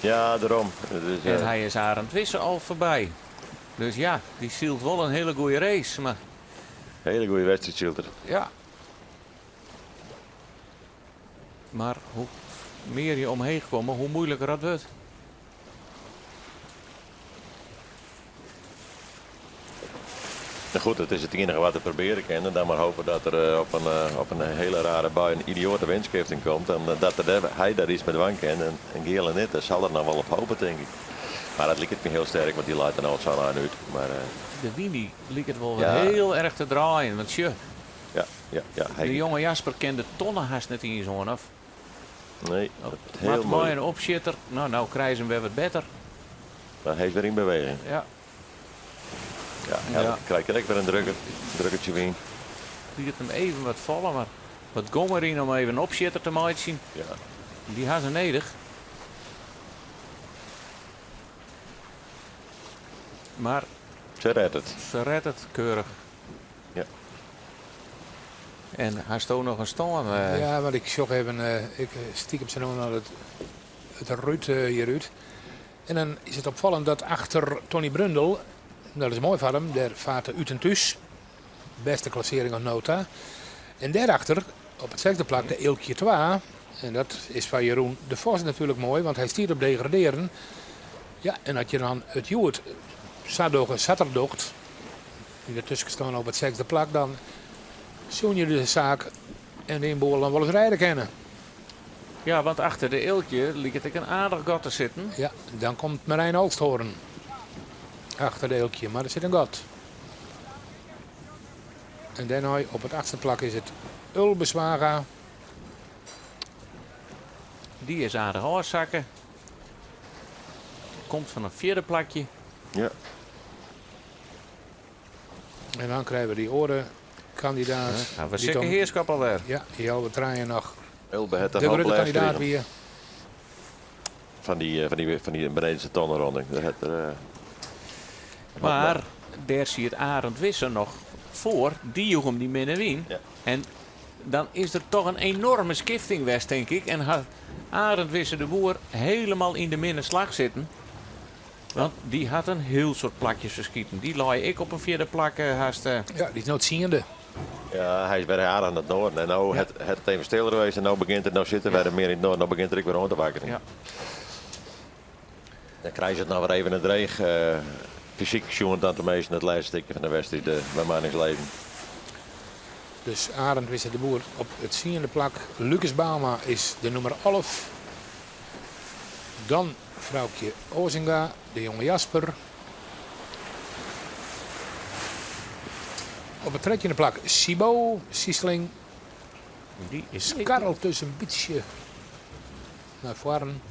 Ja, dêrom. Het is, En hy is Arend Wisse al foarby. Dus ja, dy sylt wol in hiele goede race. Mar Hiele goede wedstriid sylt er. ja. Mar hoe mear je omheech komme, hoe muoiliker dat wurdt. Nou goed, it is it iennige wat er probearje kin. En dan mar hoopje dat der eh, op in hiele rare bui in idioate wynskifting komt. En eh, dat er dêr, hy dêr yts mei dwaan kin. En Geale net, dêr sil er noch wol op hoopje, tink ik. Mar dat liket my hiel sterk, want dy leit der no al sa'n ein út. Mar eh, De wyn dy liket wol wer Ja. hiel erch te draaien. Want sjoch, ja, de hy, jonge Jasper kin de tonne hast net iens oan. Of nee, dat is hiel moat mei muoilik. in opsjitter. No, no krije se him wer wat better. Mar hy is wer yn beweging. Ja, Ja, ja, Ja. krijt krekt wer in drukker, drukkertsje wyn. liet him even wat falle, mar wat gong deryn om even in opsjitter te meitsjen. Ja. Dy ha se nedich. Mar Se rêdt it. se rêdt it keurich. Ja. En hasto noch in stân? eh, Ja, want ik sjoch even, eh, ik stikem sa no nei it rút hjirút. En dan is it opfallend dat achter Tony Brundel, dat is moai foar him, dêr fart de Ut en Thús, bêste klassearring oant no ta. En dêrachter, op it sechde plak, de Eelkje 2. En dat is foar Jeroen de Vos natuerlik moai, want hy stiet op degradearjen. Ja, en as je dan it hjoed sa dogge, sa't er docht, yn de tuskenstân op it sechde plak, dan soene je de saak en de ynboel dan wol ris rêde kinne. Ja, want achter de Eelkje liket ek in aardich gat te sitten. Ja, dan komt Marijn Olsthoorn achter de Eelkje, mar der sit in gat. En dêrnei op it achtste plak is it Ulbe Zwaga. Dy is aardich ôfsakke. Komt fan in fjirde plakje. Ja. En dan krije we dy oare kandidaat. Ja, we Die Sikke dan- Heerschop alwer. Ja, dy alwer trije noch. Ulbe hat De in hoop grutte lêst kandidaat krigen wie. Fan dy benedenste tonneronding. Dat hat er, Mar dêr siet Arend Wisse noch foar. Dy joech him dy minne wyn. Ja. En dan is der toch in enoarme skifting west, tink ik. En hat Arend Wisse de Boer hielendal yn de minne slach sitten. Want dy hat in hiel soad plakjes ferskiten. Dy lei ek op in fjirde plak eh, hast. Ja, dy is no tsiende. Ja, hy is wer aardich oan it noarden. En no hat it even stiller west en no begjint it, no sitte wy mear yn it noarden, no begjint er ek wer oan te wakkerjen. Dan krije se it noch wer even in dreech. Fysyk sjoen dan teminsten it lêste stikje fan de wedstriid de bemanningsleden. Dus Arend Wisse de Boer op it tsiende plak. Lucas Bauma is de nûmer 11. Dan Froukje Ozinga, de jonge Jasper. Op it trettjinde plak Sibo Siesling. Dy is Skarrelt dus in bytsje nei foaren.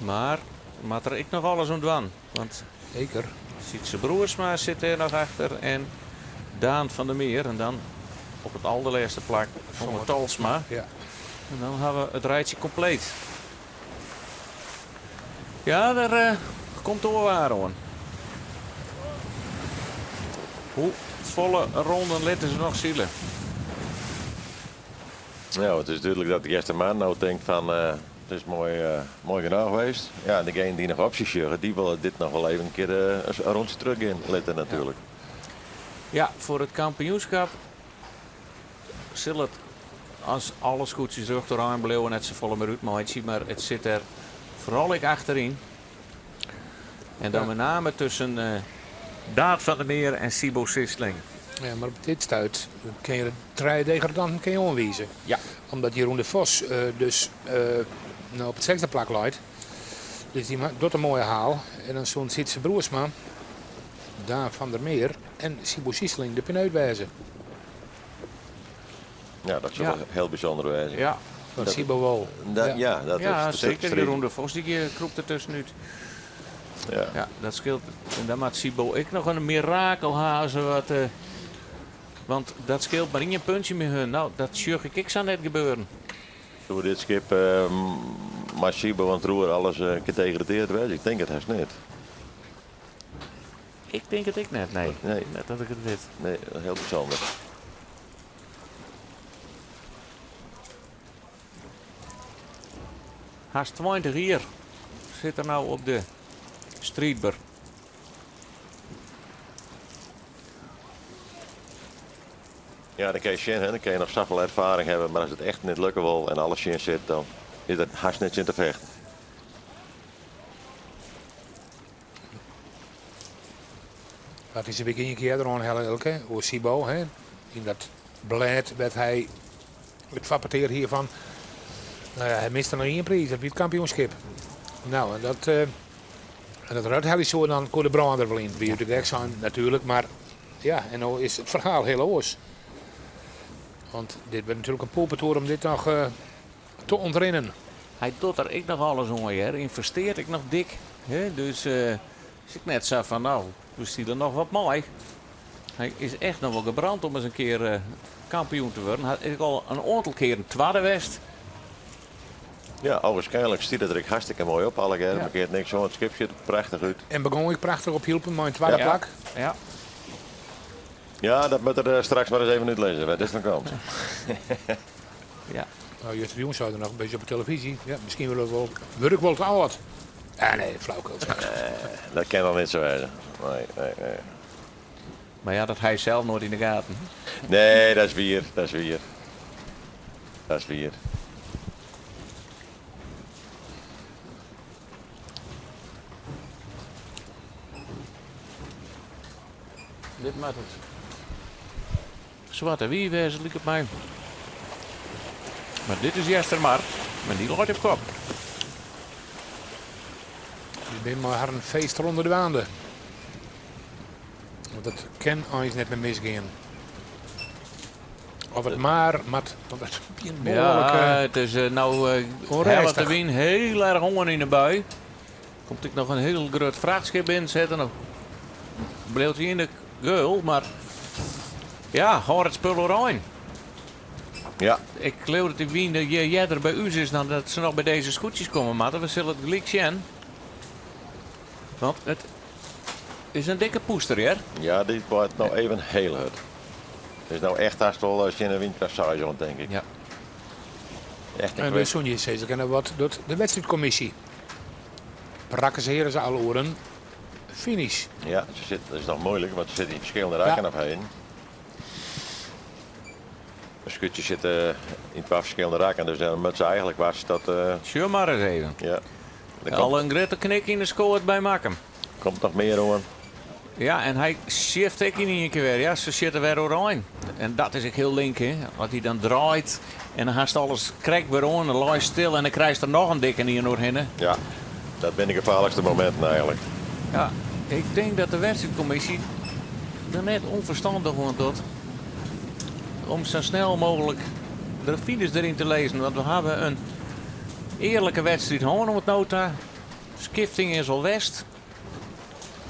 Mar moat der ek noch alles oan dwaan. Want Seker. Sietse Broersma sit dêr noch achter en Daan van der Meer. En dan op it alderlêste plak Somme Talsma. En dan ha we it rijtsje kompleet. Ja, dêr eh, komt de oar oan. Hoe folle ronden litte se noch sile? Ja, it is dúdlik dat de Eastermar no tinkt fan it is moai, moai genôch west. Ja, en degene dy't noch opsjes sjogge, dy wolle dit noch wol even in kear in rûntsje trochgean litte natuerlik. Ja, foar it kampioenskip sil it, as alle skûtsjes rjochtoerein bliuwe, net safolle mear útmeitsje. Mar it sit der foaral ek achteryn. En dan mei name tusken Daan van der Meer en Sibo Sisling. Ja, mar op dit stuit kinne je de trije degradanten kinne je oanwize. Omdat Jeroen de Vos dus no op it sechde plak leit. Dus dy docht in moaie haal. En dan soene Sietse Broersma, Daan van der Meer en Sibo Siesling de pineut wêze. Ja, dat soe Ja. wol hiel bysûnder wêze. Ja. Fan Sibo wol. Dat, ja, dat Ja, is zeker. Jeroen de Vos die kroept er tussenút. Ja. Ja, dat scheelt. En dan maakt Sibo ik noch in mirakel hazen. Wat, want dat skeelt mar ien puntsje met hun. Nou, dat sjoch ik ek sa net gebeuren. Soe dit skip mei Sibo oan it roer alles in kear degradearre wêze? Ik tink it hast net. Ik tink it ek net, nee. Nee. Net dat ik it wit. Nee, hiel bysûnder. Hast 20 jier sit er no op de striidber. Ja, dan kin je sjen, hè. Dan kin je noch safolle erfaring hawwe, mar as it echt net lukke wol en alles tsjin sit, dan is der hast net tsjin te fechten. Dat is in wike ien kear earder oanhelle, Elke, oer Sibo. Hè? Yn dat blêd wêr't hy it foarpetear hie fan, nou ja, hy miste noch ien priis, dat wie it kampioenskip. Nou, en dat, en dat er úthelje soe, dan koe de brân der wol yn. Wie út de gek sein natuerlik, mar ja, en no is it ferhaal hiel oars. Want dit wurdt natuerlik in poerpartoer om dit noch te ûntrinnen. Hy docht der ek noch alles oan, hear. Ynvestearret ek noch dik. Hè? Dus is ek net sa fan, nou, we sile noch wat mei. Hy is echt noch wol gebrand om ris in kear kampioen te wurden. Hy is al in oantal kearen twadde west. Ja, ogenschijnlijk stiet it der ek hartstikke moai op allegear. Ja. Mar keart niks oan. It skip sjocht der prachtich út. En begûn ek prachtich op Hylpen mei in twadde plak. Ja. Ja, dat moat er straks mar ris even útlizze, wêr't dit fan komt. Ja. Nou, justerjûn sei er noch in bytsje op de telefyzje. Ja, miskien wurd ik wol, wurd ik wol te âld. Ah, nee, flauwekul. Dat kin noch net sa wêze. Nee, nee, nee. Mar ja, dat hy sels noait yn de gaten. Nee, dat is wier, dat is wier. Dat is wier. Dit moat it Swarte Wief wêze, liket my. Mar dit is Eastermar, mar dy leit op kop. Dy binne mei harren feestronde dwaande. Want it kin eins net mear misgean. Of it mar moat, want it begjint behoarlik. Ja, it is no hellet de wyn hiel erch oan yn de bui. Komt ek noch in hiel grut frachtskip binnensetten. No bliuwt hy yn de geul, mar ja, hâld it spul oerein. Ja. Ik leau dat de wyn hjir earder by ús is dan dat se noch by dizze skûtsjes komme moatte. We sille it gelyk sjen. Want it is in dikke poester, hear. Ja, dit waait no even hiel hurd. It is no echt hast wol tsjin de wynkrêft seis oan, tink ik. Ja. Echt in En dus soene je sizze kinne, wat docht de wedstriidkommisje? Prakkesearje se al oer in finish? Ja, se sit, dat is noch muoilik, want se sitte yn ferskillende rakken op heden. De skûtsjes sitte yn twa ferskillende rakken, dus dan moatte se eigentlik wachtsje tot. Sjoch mar ris even. Ja. Der Al komt, in grutte knik yn de skoat by Makkum. komt noch mear oan. Ja, en hy shift ek yn ien kear wer. Ja, se sitte wer oerein. En dat is ek hiel link, hè. As hy dan draait en dan hast alles krekt wer oan, dan leist stil en dan krijst der noch in dikke ien oerhinne. Ja, dat binne de gefaarlikste mominten eigentlik. Ja, ik tink dat de wedstriidkommisje der net ûnferstannich oan docht om sa snel mooglik de finish deryn te lizzen. Want we hawwe in earlike wedstriid hân oant no ta. Skifting is al west.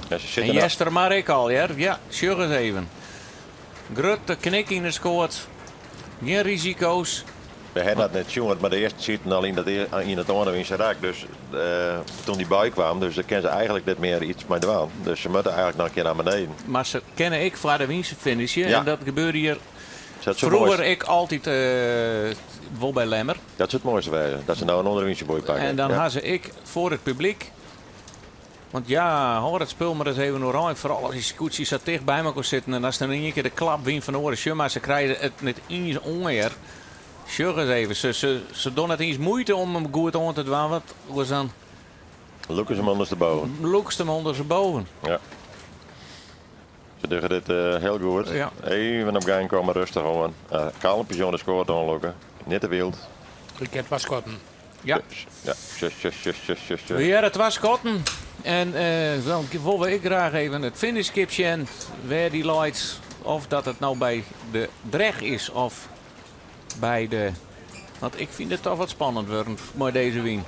Ja, se sitte En no- Eastermar ek al, hear. Ja, sjoch ris even. Grutte knik yn de skoat. Gjin risiko's. We ha dat net sjoen, mar de earsten sieten al yn dat yn it oanewynse rak. Dus toen dy bui kwam, dus dêr kinne se eigentlik net mear iets mei dwaan. Dus se moatte eigentlik noch in kear nei beneden. Mar se kinne ek foar de wynse finishe. Ja. En dat gebeurde hjir Dat soe froeger moai- ek altyd wol by Lemmer. Dat soe it moaiste wêze, dat se no in ûnderwynse boei pakke. En dan Ja. ha se ek foar it publyk. Want ja, hâld it spul mar ris even oerein. Foaral as dy skûtsjes sa ticht by mekoar sitten. En as dan yn ien kear de klap wyn fan oare. Sjoch mar, se krije it net iens oan hear. Sjoch ris even, se dogge net iens muoite om him goed oan te dwaan. Want oars dan Lûke se him ûndersteboven. lûkst him ûndersteboven. Ja. Se dogge dit hiel goed. Ja. Even op gang komme, rêstich oan. Kalmpjes oan de skoat oanlûke. Net te wyld. Ik ha twa skotten. Ja. Ja, sjoch, sjoch, sjoch, sjoch, sjoch, sjoch. We hearre twa skotten. En dan wolle we ek graach even it finishskip sjen wêr dy leit. Of dat it no by de Drech is of by de. Want ik fyn it toch wat spannend wurden mei dizze wyn.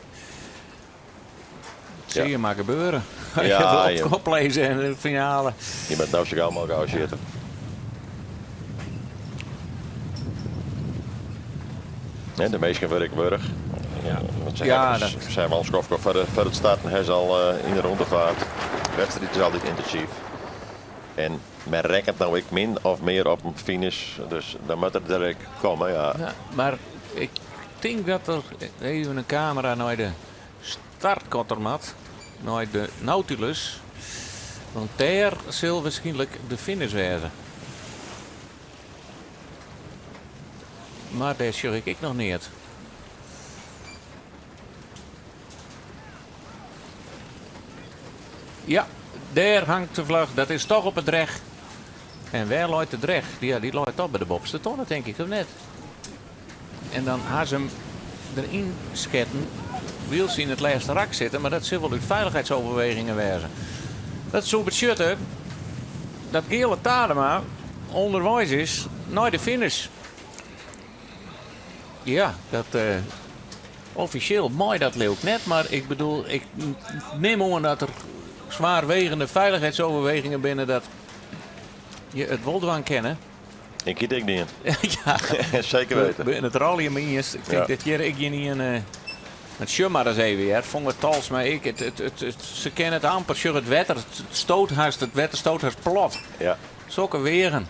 Sil je mar gebeuren. Ja, op kop lizze en de finale. Je bent nou zo gauw mogelijk uitzitten. En de meesten werk wurch. Ja. Want ze Ja, hebben, dat- ze zijn wel een skofke voor het starten. Hij is al in de rondevaart. De wedstrijd is altijd intensief. En men rekent nou ik min of meer op een finish. Dus dan moet er direct komen. Ja. Ja, maar ik denk dat er even een camera naar de startkotter moet. Naar de Nautilus. Want daar zal waarschijnlijk de finish wezen. Maar daar zie ik nog niet. Ja, daar hangt de vlag. Dat is toch op het recht. En waar looit de drecht? Ja, die looit toch bij de bobste tonnen, denk ik, of net? En dan gaan ze hem erin sketten. Wil ze in het laatste rak zitten, maar dat zal wel uit veiligheidsoverwegingen wezen. Dat is zo het dat Geale Tadema onderwijs is naar de finish. Ja, dat officieel mooi dat leeuwt net, maar ik bedoel, ik neem aan dat er zwaarwegende veiligheidsoverwegingen binnen dat je het Woldwang kennen. Ik kiet ik niet. ja, Zeker weten. In het rallen me eerst. Ik denk Ja. dat hier ik je niet een. Het sjum maar eens even, hè. Vond het tals, maar ik. Ze kennen het amper. Sjug het wetter. Het stoot haast, het wetter stoot haast plat. Ja. Zulke wegen.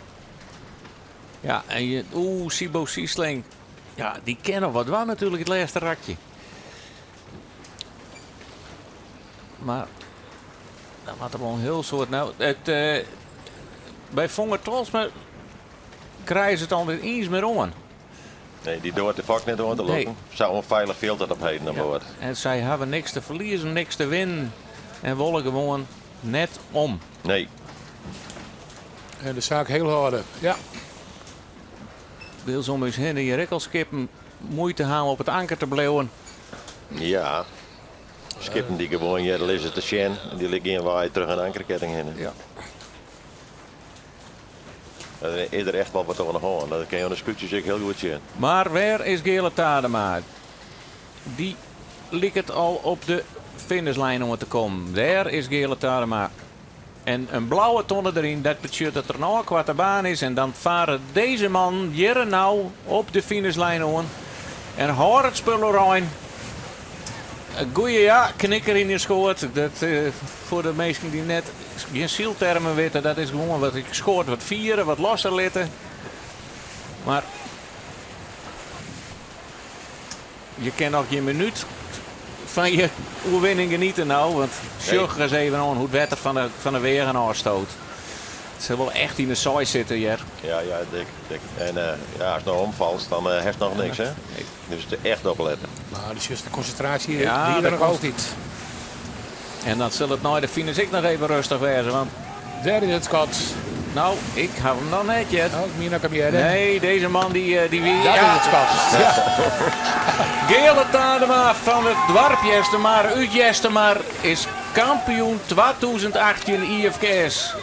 Ja, en je. Oeh, Sibo Siesling. Ja, die kennen wat wel natuurlijk het laatste rakje. Maar. Dat was er wel een heel soort. Nou, het, bij Vonger Tolsma krijgen ze het alweer eens meer om. Nee, die door de vak net door te Nee. lopen. Zou onveilig veel dat op heden aan boord. En zij hebben niks te verliezen, niks te winnen. En willen gewoon net om. Nee. En de zaak heel harde. Ja. Wil soms heen die rekkelskippen moeite houden op het anker te blijven. Ja. Skippen die gewoon hier liggen te sjen. En die liggen in waar terug een ankerketting heen. Ja. Er is er echt wel wat aan de hand. Dat kan je aan de scootjes ook heel goed zien. Maar waar is Geale Tadema? Die liep het al op de finishlijn om te komen. Daar is Geale Tadema. En een blauwe tonne erin, dat betekent dat er nog een kwart baan is. En dan varen deze man hier nou op de finishlijn om. En hoor het spul erin. Een goeie ja, knikker in je schoot. Dat, voor de mensen die net geen zieltermen weten, dat is gewoon wat ik schoot, wat vieren, wat losser litten. Maar je kan nog geen minuut van je oerwinning genieten nou. Want Nee. zorg eens even aan hoe het wetter van de wegen afstoot. Het zal wel echt in de saai zitten hier. Ja, ja, dik, dik. En ja, als het nou omvalt, dan heeft het nog niks, hè? Nee. Dus het is echt opletten. Maar dus juist de concentratie, Ja, die er dat nog kost- altijd. En dan zal het nou de finish ik nog even rustig wezen. Want Daar is het schot. nou, ik hou hem nog net, Jet. Oh, Mina Cabière. Nee, deze man die wie. Dat ja. is het schot. Ja. Geale Tadema van het dorp Eastermar, uit Eastermar, is kampioen 2018 IFKS.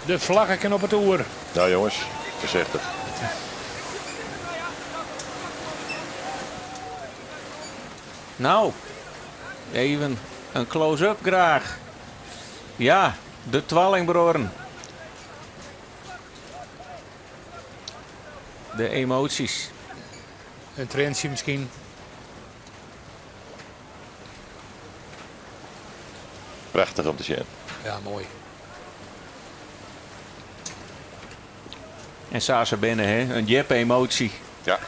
De vlaggen op het oer. Nou jongens, voorzichtig. Nou, even een close-up graag. Ja, de twallingbroren. De emoties. Een trendje misschien. Prachtig om te zien. Ja, mooi. En Sasa binnen, hè? Een jep emotie. Ja.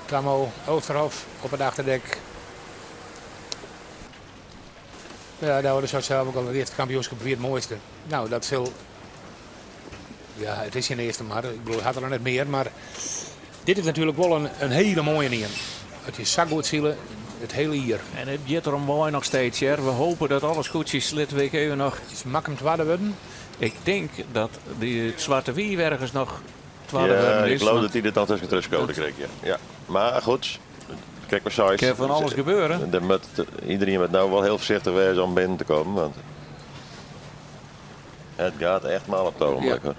Tammo Oosterhof op het achterdek. Ja, daar hadden ze zelf ook al het eerste kampioenschap weer het mooiste. Nou, dat zal... Ja, het is geen eerste maar. Ik bedoel, hij had er nog net meer, maar... Dit is natuurlijk wel een hele mooie neer. Het is zakgoed zielen, het hele hier. En het jet erom mooi nog steeds, hè. We hopen dat alles goed is. Laten we even nog... Is makkelijk te worden. Ik denk dat die Zwarte Wie ergens nog twaalf Ja, worden ik is, geloof want dat hij dit al tussen terugkomen kreeg. Ja. Ja. Maar goed, kijk maar zo. Kan van alles gebeuren. Er moet, iedereen moet nou wel heel voorzichtig wezen om binnen te komen. Want het gaat echt mal op het ogenblik. Ja. Hoor.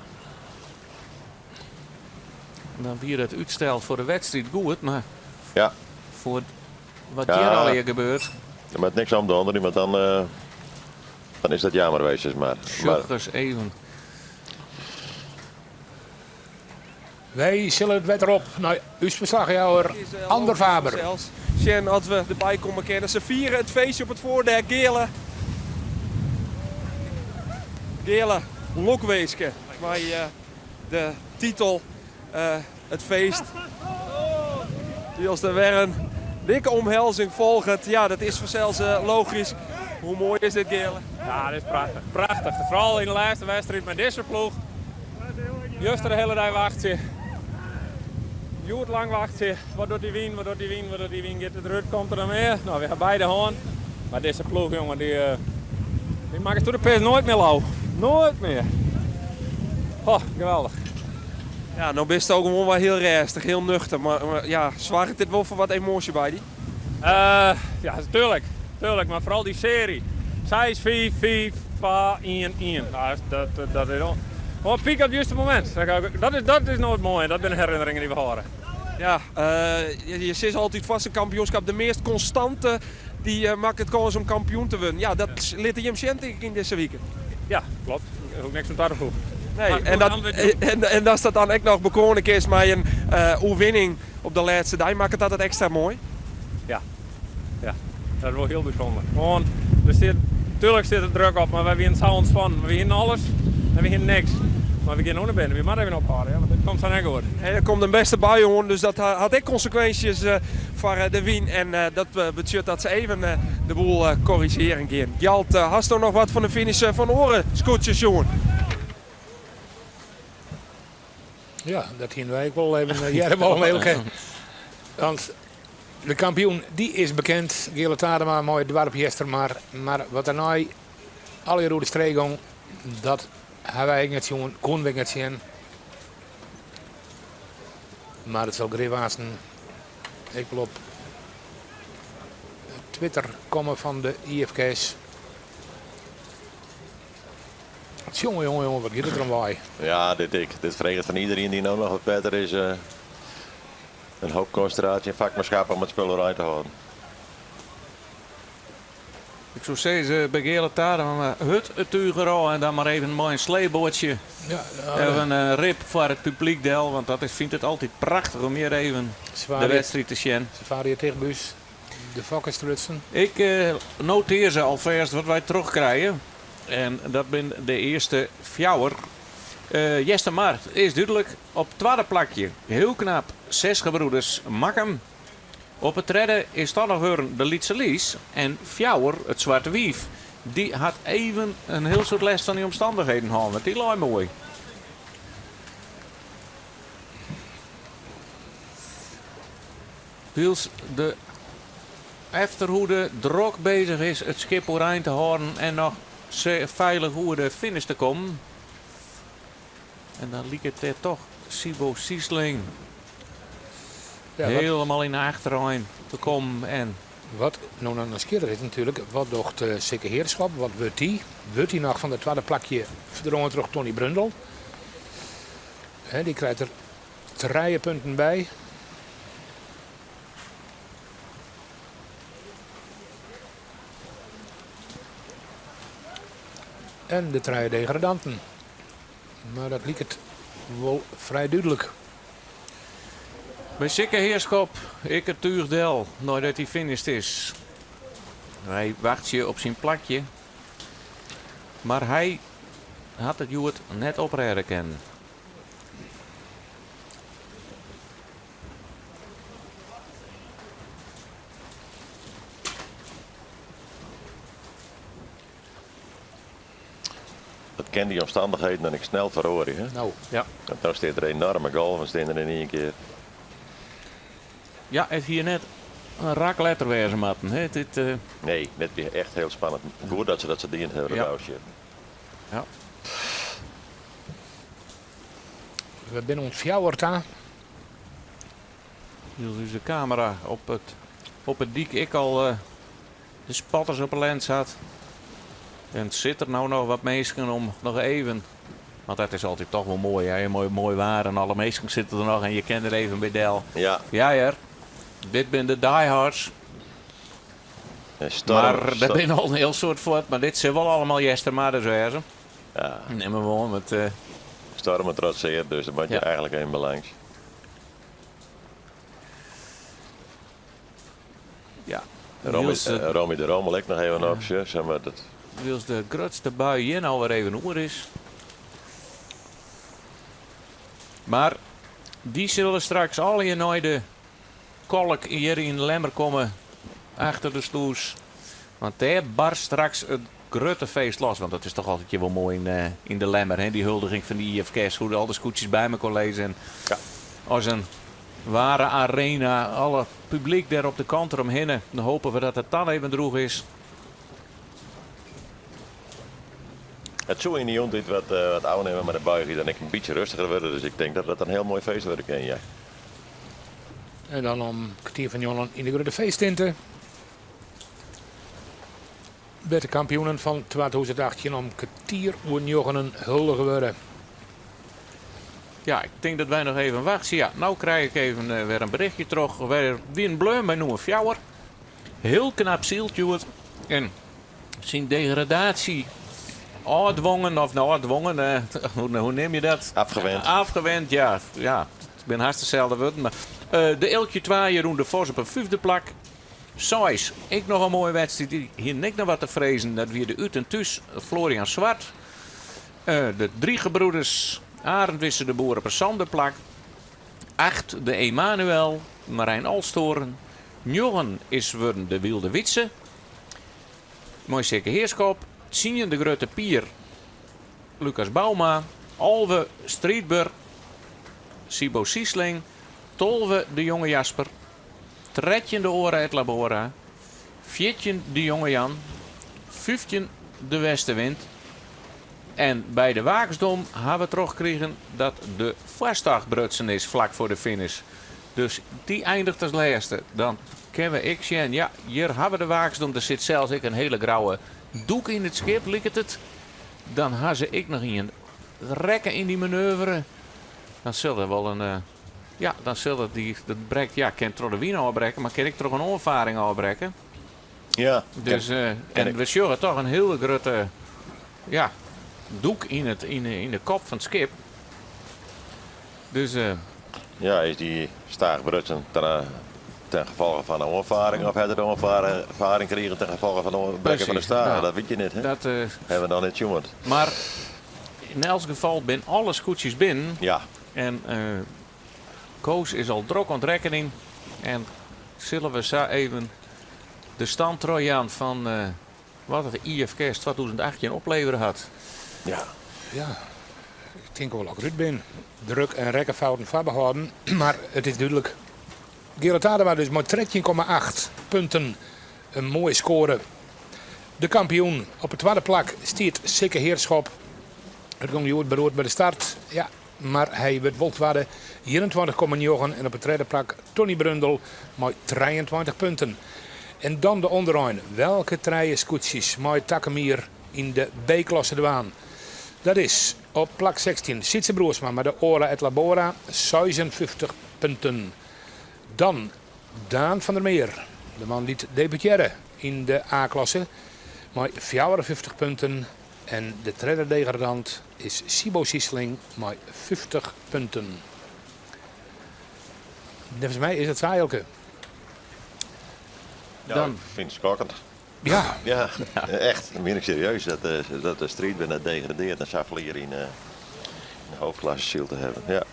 Dan wie dat útstel foar de wedstriid goed, mar Ja. foar wat Ja. hjir allegear gebeurt. Der moat niks omdonderen, want dan, eh, dan is dat jammer geweest, maar. Maar Sjoch ris even. Wy sille it wetter op nei ús ferslachjouwer Andor Faber. Sels sjen as we derby komme kinne. Se fiere it feestje op it foardek. Geale. Geale lokwinske mei eh, de titel eh, it feest. Wylst der wer in dikke omhelzing folget. Ja, dat is fansels eh, logysk. Hoe moai is dit, Geale? Ja, dit is prachtich. Prachtich. Foaral yn de lêste wedstriid mei dizze ploech. Juster de hiele dei wachtsje. Hjoed lang wachtsje. Wat docht dy wyn, wat docht dy wyn, wat docht dy wyn? Giet it derút, komt der noch mear? No, wy ha beide hân. Mar dizze ploech, jonge, dy, uh, dy makket de pis noait mear lau. Noait mear. Oh, geweldich. Ja, no bist ek gewoan wol hiel rêstich, hiel nuchter. Mar ja, soarget dit wol foar wat emoasje by dy? Ja, tuerlik. Tuerlik, mar foaral dy searje. 6, 5, 5, 2, 1, 1. Nou, dat is gewoan pyk op it juste momint. Dat is no it moaie. Dat binne herinneringen dy't we hâlde. Ja, je sizze altyd foar sa'n kampioenskip de meast konstante dy makket kâns om kampioen te wurden. Ja, dat litte jim sjen tink ik yn dizze wike. Ja, kloppet. Der hoech ik niks oan ta te foegen. Nee, Maar en dat, en as dat dan ek noch bekroane is mei in oerwinning op de lêste dei, makket dat it ekstra moai? Ja, dat is wol hiel bysûnder. Gewoan, tuerlik stiet der druk op, mar wy wiene sa ûntspannen. We hiene alles en we hiene niks. Mar we geane ûnder binnen. We moatte even ophâlde, ja, want dit komt sa net goed. En der komt in bêste bui oan, dus dat hat ek konsekwinsjes foar de wyn. En dat betsjut dat se even de boel korrizjearjen gean. Gjalt, hasto noch wat fan de finish fan oare skûtsjes sjoen? Ja, dat hiene wy ek wol even hearre wollen. Want de kampioen dy is bekend. Geale Tadema, mei it doarp Eastermar. Mar wat dêrnei allegear oer de streek gong, dat ha wy ek net sjoen, koene we ek net sjen. Mar it sil grif aansten ek wol op Twitter komme fan de IFKS. Jonge, jonge, jonge, wat giet it der om wei? Ja, dit, ik, dit freget fan iderien dy't no noch op wetter is in hoop konsintraasje en fakmanskip om it spul oerein te hâlden. Ik soe sizze, by Geale Tadema mar hurd it túch derôf en dan mar even mei in sleepboatsje Ja, even in rip foar it publyk del. Want dat is, fynt it altyd prachtich om hjir even de wedstriid te sjen. Safari tichtbus, de fok is strutsen. Ik notearje se alfêst wat wy trochkrije. En dat binne de earste fjouwer. Eastermar is dúdlik op twadde plakje. Hiel knap, Zes Gebroeders Makkum. Op it tredde is dan noch wer de Lytse Lies. En fjouwer, it Swarte Wief. Dy hat even in hiel soad lêst fan dy omstannichheden hân, want dy lei moai. Wylst de efterhoede drok beuzich is it skip oerein te hâlden en noch feilich oer de finish te kommen. En dan liket it toch Sibo Siesling Ja, wat, hielendal yn de achterein te kommen. En wat no noch nijsgjirrich is natuerlik, wat docht Sikke Heerschop? Wat wurdt dy? Wurdt dy noch fan it twadde plakje ferdrongen troch Tony Brundel? Hè, dy krijt der 3 punten by. En de trije degradanten. Mar dat liket wol frij dúdlik. By Sikke Heerschop, ek it túch del, neidat hy finished is. Hy wachtsje op syn plakje. Mar hy hat it hjoed net oprêde kinnen. Dat kin dy omstannichheden dan ek snel feroarje. Hè? No, Ja. Want dan stean der enoarme golven stean der yn ien kear. Ja, it hie net in rak letter wêze moatten. Hè? Dit, Nee, dit wie echt hiel spannend. Goed dat se dat sa dien hawwe, Ja. dat ôfsjitten. Ja. We binne oant fjouwer ta. Hield ús de kamera op it dyk ek al de spotters op 'e lens hat. En sit der no noch wat minsken om noch even Want dat is altyd toch wol moai, hè? Moai, moai waar en alle minsken sitte der noch en je kinne der even by del. Ja. Ja hear, dit binne de diehards. En storm, Mar der binne al in hiel soad fuort, mar dit sil wol allegear Eastermarders wêze. Ja. Nim mar oan, want... Stormen trotseert, dus daar moet je Ja. eigenlijk even by langs. Ja. Romy, Wylst de, Romy de Rommel ek noch even op, zeg maar, dat, wylst de grutste bui hjir no wer even oer is. Mar dy sille straks allegear nei de kolk hjir yn Lemmer komme, achter de slûs. Want dêr barst straks it grutte feest los. Want dat is toch altyd hjir wol moai yn, yn de Lemmer, hè? Dy huldiging fan de IFKS, hoe't al de skûtsjes by mekoar lizze. En Ja. as in ware arena, alle publyk dêr op de kant deromhinne. Dan hoopje we dat it dan even droech is. It soe yn de jûntiid wat, wat ôfnimme, mar de bui giet dan ek in bytsje rêstiger wurde. Dus ik tink dat dat in hiel moai feest wurde kin, ja. En dan om kertier foar njoggenen yn de grutte feesttinte. Wêr't de kampioenen fan 2018 om kertier oer njoggenen huldige wurde. Ja, ik tink dat wy noch even wachtsje. Ja, no krij ik even eh, wer in berichtje troch. Wy wienen bleaun by nûmer fjouwer. Hiel knap syld hjoed. En syn degradaasje ôftwongen, of no ôftwongen, eh, hoe, hoe neame je dat? Afgewend. Afgewend, ja. Ja, it binne hast deselde wurden. Mar, eh, de Eelkje 2, Jeroen de Vos op in fyfde plak. Seis, ek noch in moaie wedstriid. Dy hienen ek noch wat te frezen. Dat wie de Ut en Thús Florian Zwart. Eh, de Drie Gebroeders Arend Wisse de Boer op in sânde plak. Acht, de Emanuel Marijn Alstoren. Njoggen is wurden de Wylde Witse. Mei Sikke Heerskop. Tsien, de Grutte Pier Lucas Bouma. 11, Striidber Sibo Siesling. 12, de Jonge Jasper. 13, de Ora et Labora. 14, de Jonge Jan. 15, de Westenwind. En by de Waaksdom ha we trochkrigen dat de foarstaach brutsen is flak foar de finish. Dus dy einiget as lêste. Dan kinne we ek sjen, ja, hjir ha we de Waaksdom. Der sit sels ek in hiele grouwe doek yn it skip, liket it. Dan ha se ek noch ien rekke yn dy manoeuvre. Dan sil der wol in, eh, ja, dan sil dat dy, dat brekt, ja, kin troch de wyn ôfbrekke, mar kin ek troch in oanfaring ôfbrekke. Ja. Dus, eh, en we sjogge toch in hiele grutte ja, doek yn, it, yn, de, yn de kop fan it skip. Dus, eh, Ja, is dy staach brutsen ten, ten gefolge fan de oanfaring of hat er de oanfaring krigen ten gefolge fan de brekken fan de staach? Nou, dat wit je net, hè? Dat, eh, Hawwe we noch net sjoen. mar yn elts gefal binne alle skûtsjes binnen. Ja, En eh, Koos is al drok oan it rekkenjen. En sille we sa even de stand trochjaan fan eh, wat it IFKS 2018 oplevere hat. ja. Ja, ik tink wol dat ik derút bin. Druk en rekkenfouten foarbehâlden, mar it is dúdlik. Gerard Adema dus mei 13,8 punten in moaie skoare. De kampioen op it twadde plak stiet Sikke Heerschop. It gong hjoed beroerd by de start. Ja, mar hy wurdt wol twadde. 21,9 en op it tredde plak Tony Brundel mei 23 punten. En dan de ûnderein. Welke trije skûtsjes mei takom jier yn de B-klasse dwaan? Dat is op plak 16 Sytse Broersma mei de Ora et Labora, 56 punten. Dan Daan van der Meer, de man dy't debutearre yn de A-klasse, mei 54 punten. En de tredde degradant is Sibo Siesling mei 50 punten. Neffens my is it sa, Eelke. Ja, Dan- ik fyn it skokkend. Ja, Ja, echt. Dat mien ik serieus. Dat, dat de Striidber net degradearret en safolle jier yn, yn de hoofdklasse syld te hawwen. Ja.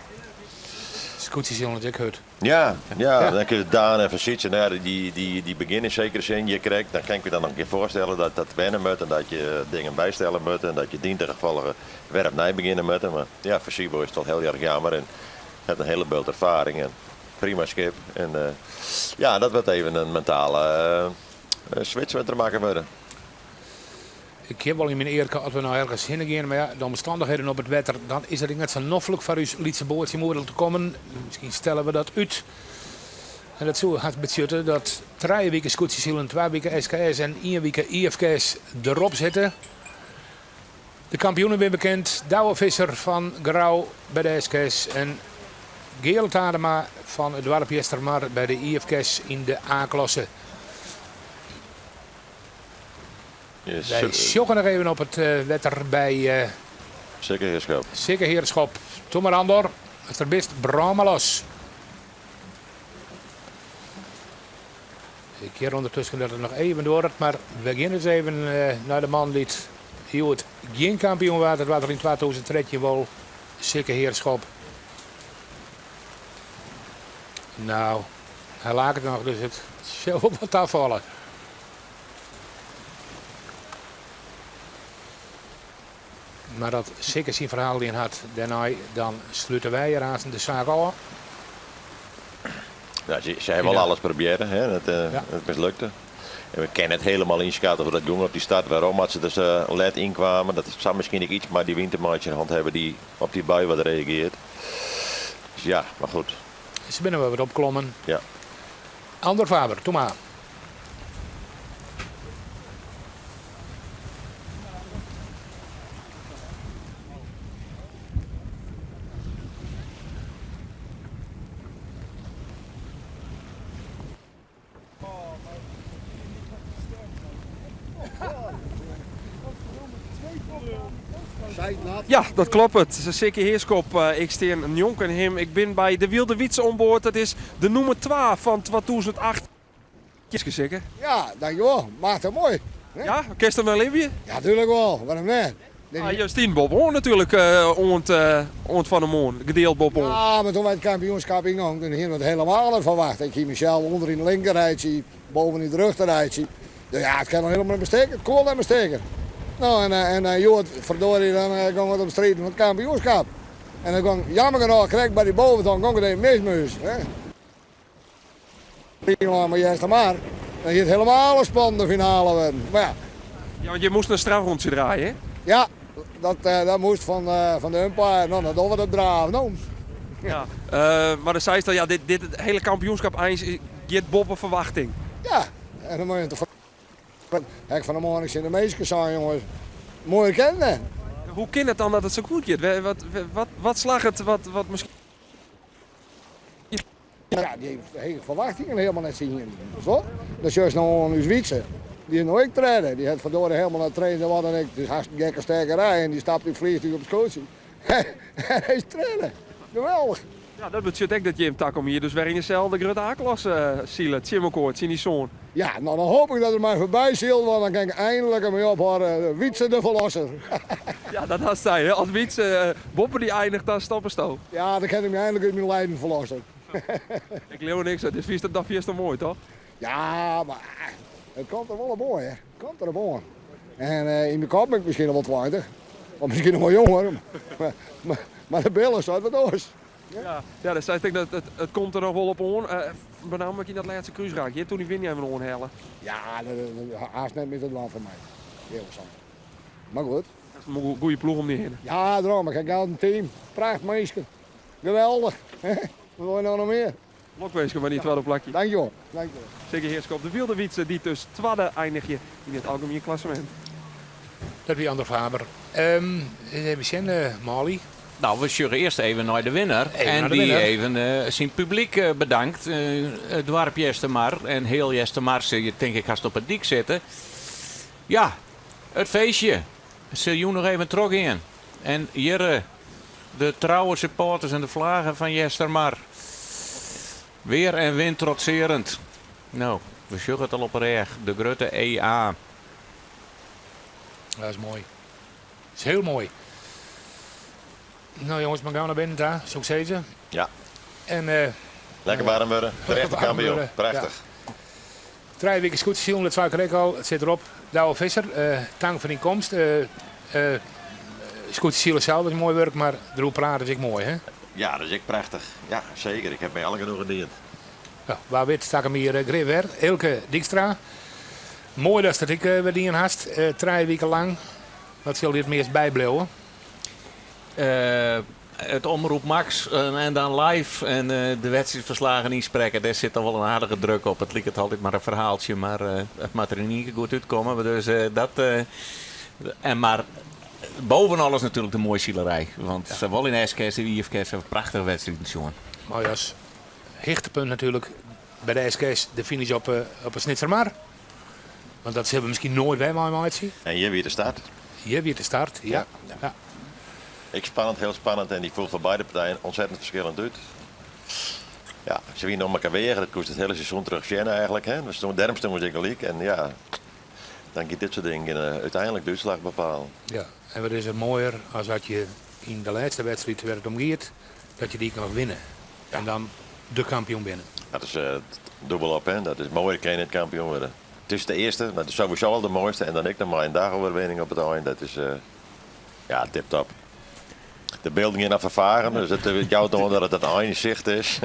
skûtsjes sille it ek hurd. Ja, ja, Ja. dan kun je Daan en Sytse, nou ja, dy, dy, dy begjinne yn sekere sin hjir krekt. Dan kin ik my dan noch in kear foarstelle dat dat wenne moat en dat je dingen bystelle moatte en dat je dyn ten gefolge wer opnij begjinne moatte. Mar ja, foar Sibo is it wol hiel erch jammer en hat in hiele bult erfaring en prima skip. En eh, ja, dat wurdt even in mentale eh, switch wat der makke wurde. Ik ha wol yn myn earke as we no ergens hinne gean, mar ja, de omstannichheden op it wetter, dan is it ek net sa noflik foar ús lytse boatsje om oeral te kommen. Miskien stelle we dat út. En dat soe hast betsjutte dat trije wike skûtsjesilen, twa wike SKS en ien wike IFKS derop sitte. De kampioenen binne bekend, Douwe Visser fan Grou by de SKS en Geale Tadema fan it doarp Eastermar by de IFKS yn de A-klasse. Wy sjogge noch even op it wetter by Sikke Heerschop. Sikke Heerschop. Toe mar Andor, ast der bist, brân mar los. Ik hear ûndertusken dat it noch even duorret, mar we gean dus even nei de man dy't hjoed gjin kampioen waard. Dat waard er yn 2013 wol, Sikke Heerschop. Nou, hy laket noch, dus it sil wol wat tafalle. Mar dat Sikke syn ferhaal dien hat, dêrnei dan slute wy hjir aansten de saak ôf. Ja, se, se hawwe wol alles probearre, hè? Dat, eh, ja. dat mislukte. En we kinne net hielendal ynskatte hoe't dat gong op dy start, wêrom dat se der sa let ynkamen. Dat sil miskien ek iets mei dy wyn te meitsjen hân hawwe dy't op dy bui wat reagearret. Dus ja, mar goed. Se binne wer wat opklommen. Ja. Andor Faber, toe mar. Ja, dat kloppet. Sikke Heerschop, eh, ik stean njonken him. Ik bin by de Wylde Wytse oan board. Dat is de nûmer 2 fan 2008. Sikke. Ja, dankjewol. Maakt het mooi. Hè? Ja, kinst der mei libje? Ja, tuurlijk wel. Waarom net? Ah, jo stienen boppe-oan natuerlik uh, oant, uh, oant fan 'e moarn, gedeeld boppe-oan. Ja, mar doe't wy it kampioenskip yngongen, toen hiene we it helemaal net ferwachte. Ik hie mysels ûnder yn de linkerrijtsje, boven yn it rjochterrijtsje. Dus ja, it kin noch hielendal net bestekke. It koe net bestekke. No, en, eh, en eh, hjoed, verdorie, dan eh, gong it om striden fan it kampioenskip. En dan gong, jammer genôch, krekt by dy boventocht gong it even mis mei ús. Hè. Nederlân mei Eastermar, dan hie it helemaal in spannende finale wurden. Mar ja. Ja, want je moasten in strafrûntsje draaie, hè? Ja, dat, eh, dat moast fan, eh, fan de umpire. No, dan dogge we dat braaf, no. Ja, uh, mar do seist al, ja, dit, dit hiele kampioenskip eins giet boppe ferwachting. Ja, en dan moatte je te Ha ik fan 'e moarn ek tsjin de minsken sein, jonges, moaier kin it net. Hoe kin it dan dat it sa goed giet? Wat, wat, wat slagget wat, wat miskien... Ja, dy hege ferwachtingen helemaal net sjen. Zo? Dan sjochst no oan ús Wytse. Dy is no ek tredde. Dy hat ferdorie helemaal net traind en wat dan ek. Het is hartstikke gekke sterkerij en dy stapt yn it fleantúch op it skûtsje. En hy is tredde. Geweldig. Ja, dat betsjut ek dat jim takom jier dus wer yn deselde grutte A-klasse sile, tsjin mekoar, tsjin dy soan. Ja, no dan hoop ik dat er my foarby sylt, want dan kin ik einlik mei ophâlde. Wytse de verlosser. Ja, dat hast sein, hè? As Wytse boppe dy einiget, dan stoppesto. Ja, dan kin ik my einlik út myn lijden ferlosse. Ik leau niks, dus fynst it noch fierste moai, toch? Ja, mar it komt der wol op oan, hè. It komt der op oan. En yn de kop bin ik miskien noch wol 20, of miskien noch wol jonger, mar de billen seit wat oars. Ja, ja, dus ik tink dat it, it komt der noch wol op oan. Uh, benammen yn dat lêste krúsrak. Hjir toen dy win even oanhelle. Ja, dat is hast net mear te dwaan foar my. Heel sein. Mar goed. Dat is in goede ploech om dy hinne. Ja, daarom. Ik ha gouden team. Pracht minsken. Geweldig. Wat wil je nou noch mear? Lokwinske mei dyn twadde plakje. Dankjewol. Dankjewol. Sikke Heerschop, de Wylde Wytse dy't dus twadde einigje yn it algemien klassemint. Dat wie Andor Faber. Um, even sjen, uh, Marley. Nou, we sjogge earst even nei de winner. Even en nei de dy winner. even eh, syn publyk eh, bedankt. Eh, it doarp Eastermar en hiel Eastermar sil je tink ik hast op 'e dyk sitte. Ja, it feestje sil jûn noch even trochgean. En hjir de trouwe supporters en de flaggen fan Eastermar. Weer en wyn trotsearjend. No, we sjogge it al op 'e rêch, de grutte EA. Dat is moai. Dat is hiel moai. No jonges, mar gau nei binnen ta, soe ik sizze. Ja. En, eh, Lekker waarm wurde. Terechte warm kampioen. wurde. Prachtich. Ja. Trije wiken skûtsjesilen, dat sei ik krekt al. It sit derop. Douwe Visser, eh, tank foar dyn komst. Eh, eh, skûtsjesilen sels is moai wurk, mar deroer prate is ek moai, hè? Ja, dat is ek prachtich. Ja, seker. Ik ha my alle genoegen dien. No, wa wit takom jier grif wer. Eelke Dykstra, moai datst it ek wer dien hast, trije wiken lang. Wat sil dy it meast bybliuwe? It Omroep Max en dan live en de wedstriidferslagen ynsprekke, dêr sit toch wol in aardige druk op. It liket altyd mar in ferhaaltsje, mar it moat der yn ien kear goed útkomme. Dus dat en mar. Boven alles natuerlik de moaie silerij. Want sawol yn de SKS as IFKS hawwe we prachtige wedstriden sjoen. Mei as hichtepunt natuerlik by de SKS de finish op 'e Snitsermar. Want dat sille we miskien noait wer meimeitsje. En hjir wie de start. Hjir wie de start, ja. ja. Ek spannend, hiel spannend. En dy foel foar beide partijen ontzettend ferskillend út. Ja, se wiene om elkoar weage. Dat koest it hiele seizoen terug sjen eigentlik. Hè. We stonden, dêrom stonden se gelyk. En ja, dan giet dit soart dingen úteinlik de útslach bepalen. Ja, en wat is der moaier as dat je yn de lêste wedstriid wêr't it om giet, dat je dy ek noch winne. En dan de kampioen binne. Dat is dûbel op, hè. Dat is moaier kin je net kampioen wurde. It is de earste, dat is sowieso al de moaiste. En dan ek noch mei in dagoerwinning op it ein. Dat is ja, tip-top. De bylden geane noch ferfagen, dus it jout oan dat it it ein yn sicht is.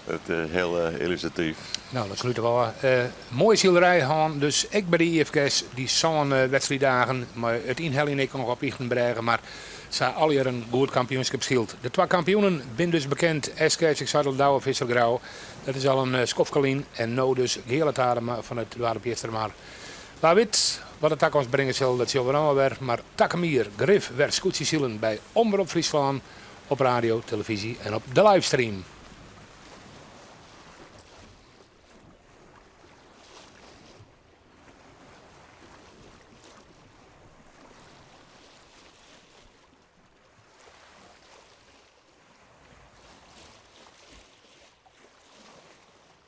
It is hiel yllustratyf. No, dan slute we ôf. Moaie silerij hân, dus ek by de IFKS dy sân wedstriiddagen mei it ynheljen ek noch op Ychtenbrêge, mar sa allegear in goed kampioenskip syld. De twa kampioenen binne dus bekend, SKS, ik sei it al, Douwe Visser Grou, dat is al in skoftke lyn en no dus Geale Tadema fan it doarp Eastermar. Wa wit wat de takomst bringe sil, dat sjogge we dan wol wer, mar takom jier grif wer skûtsjesilen by Omrop Fryslân op radio, telefyzje en op de livestream.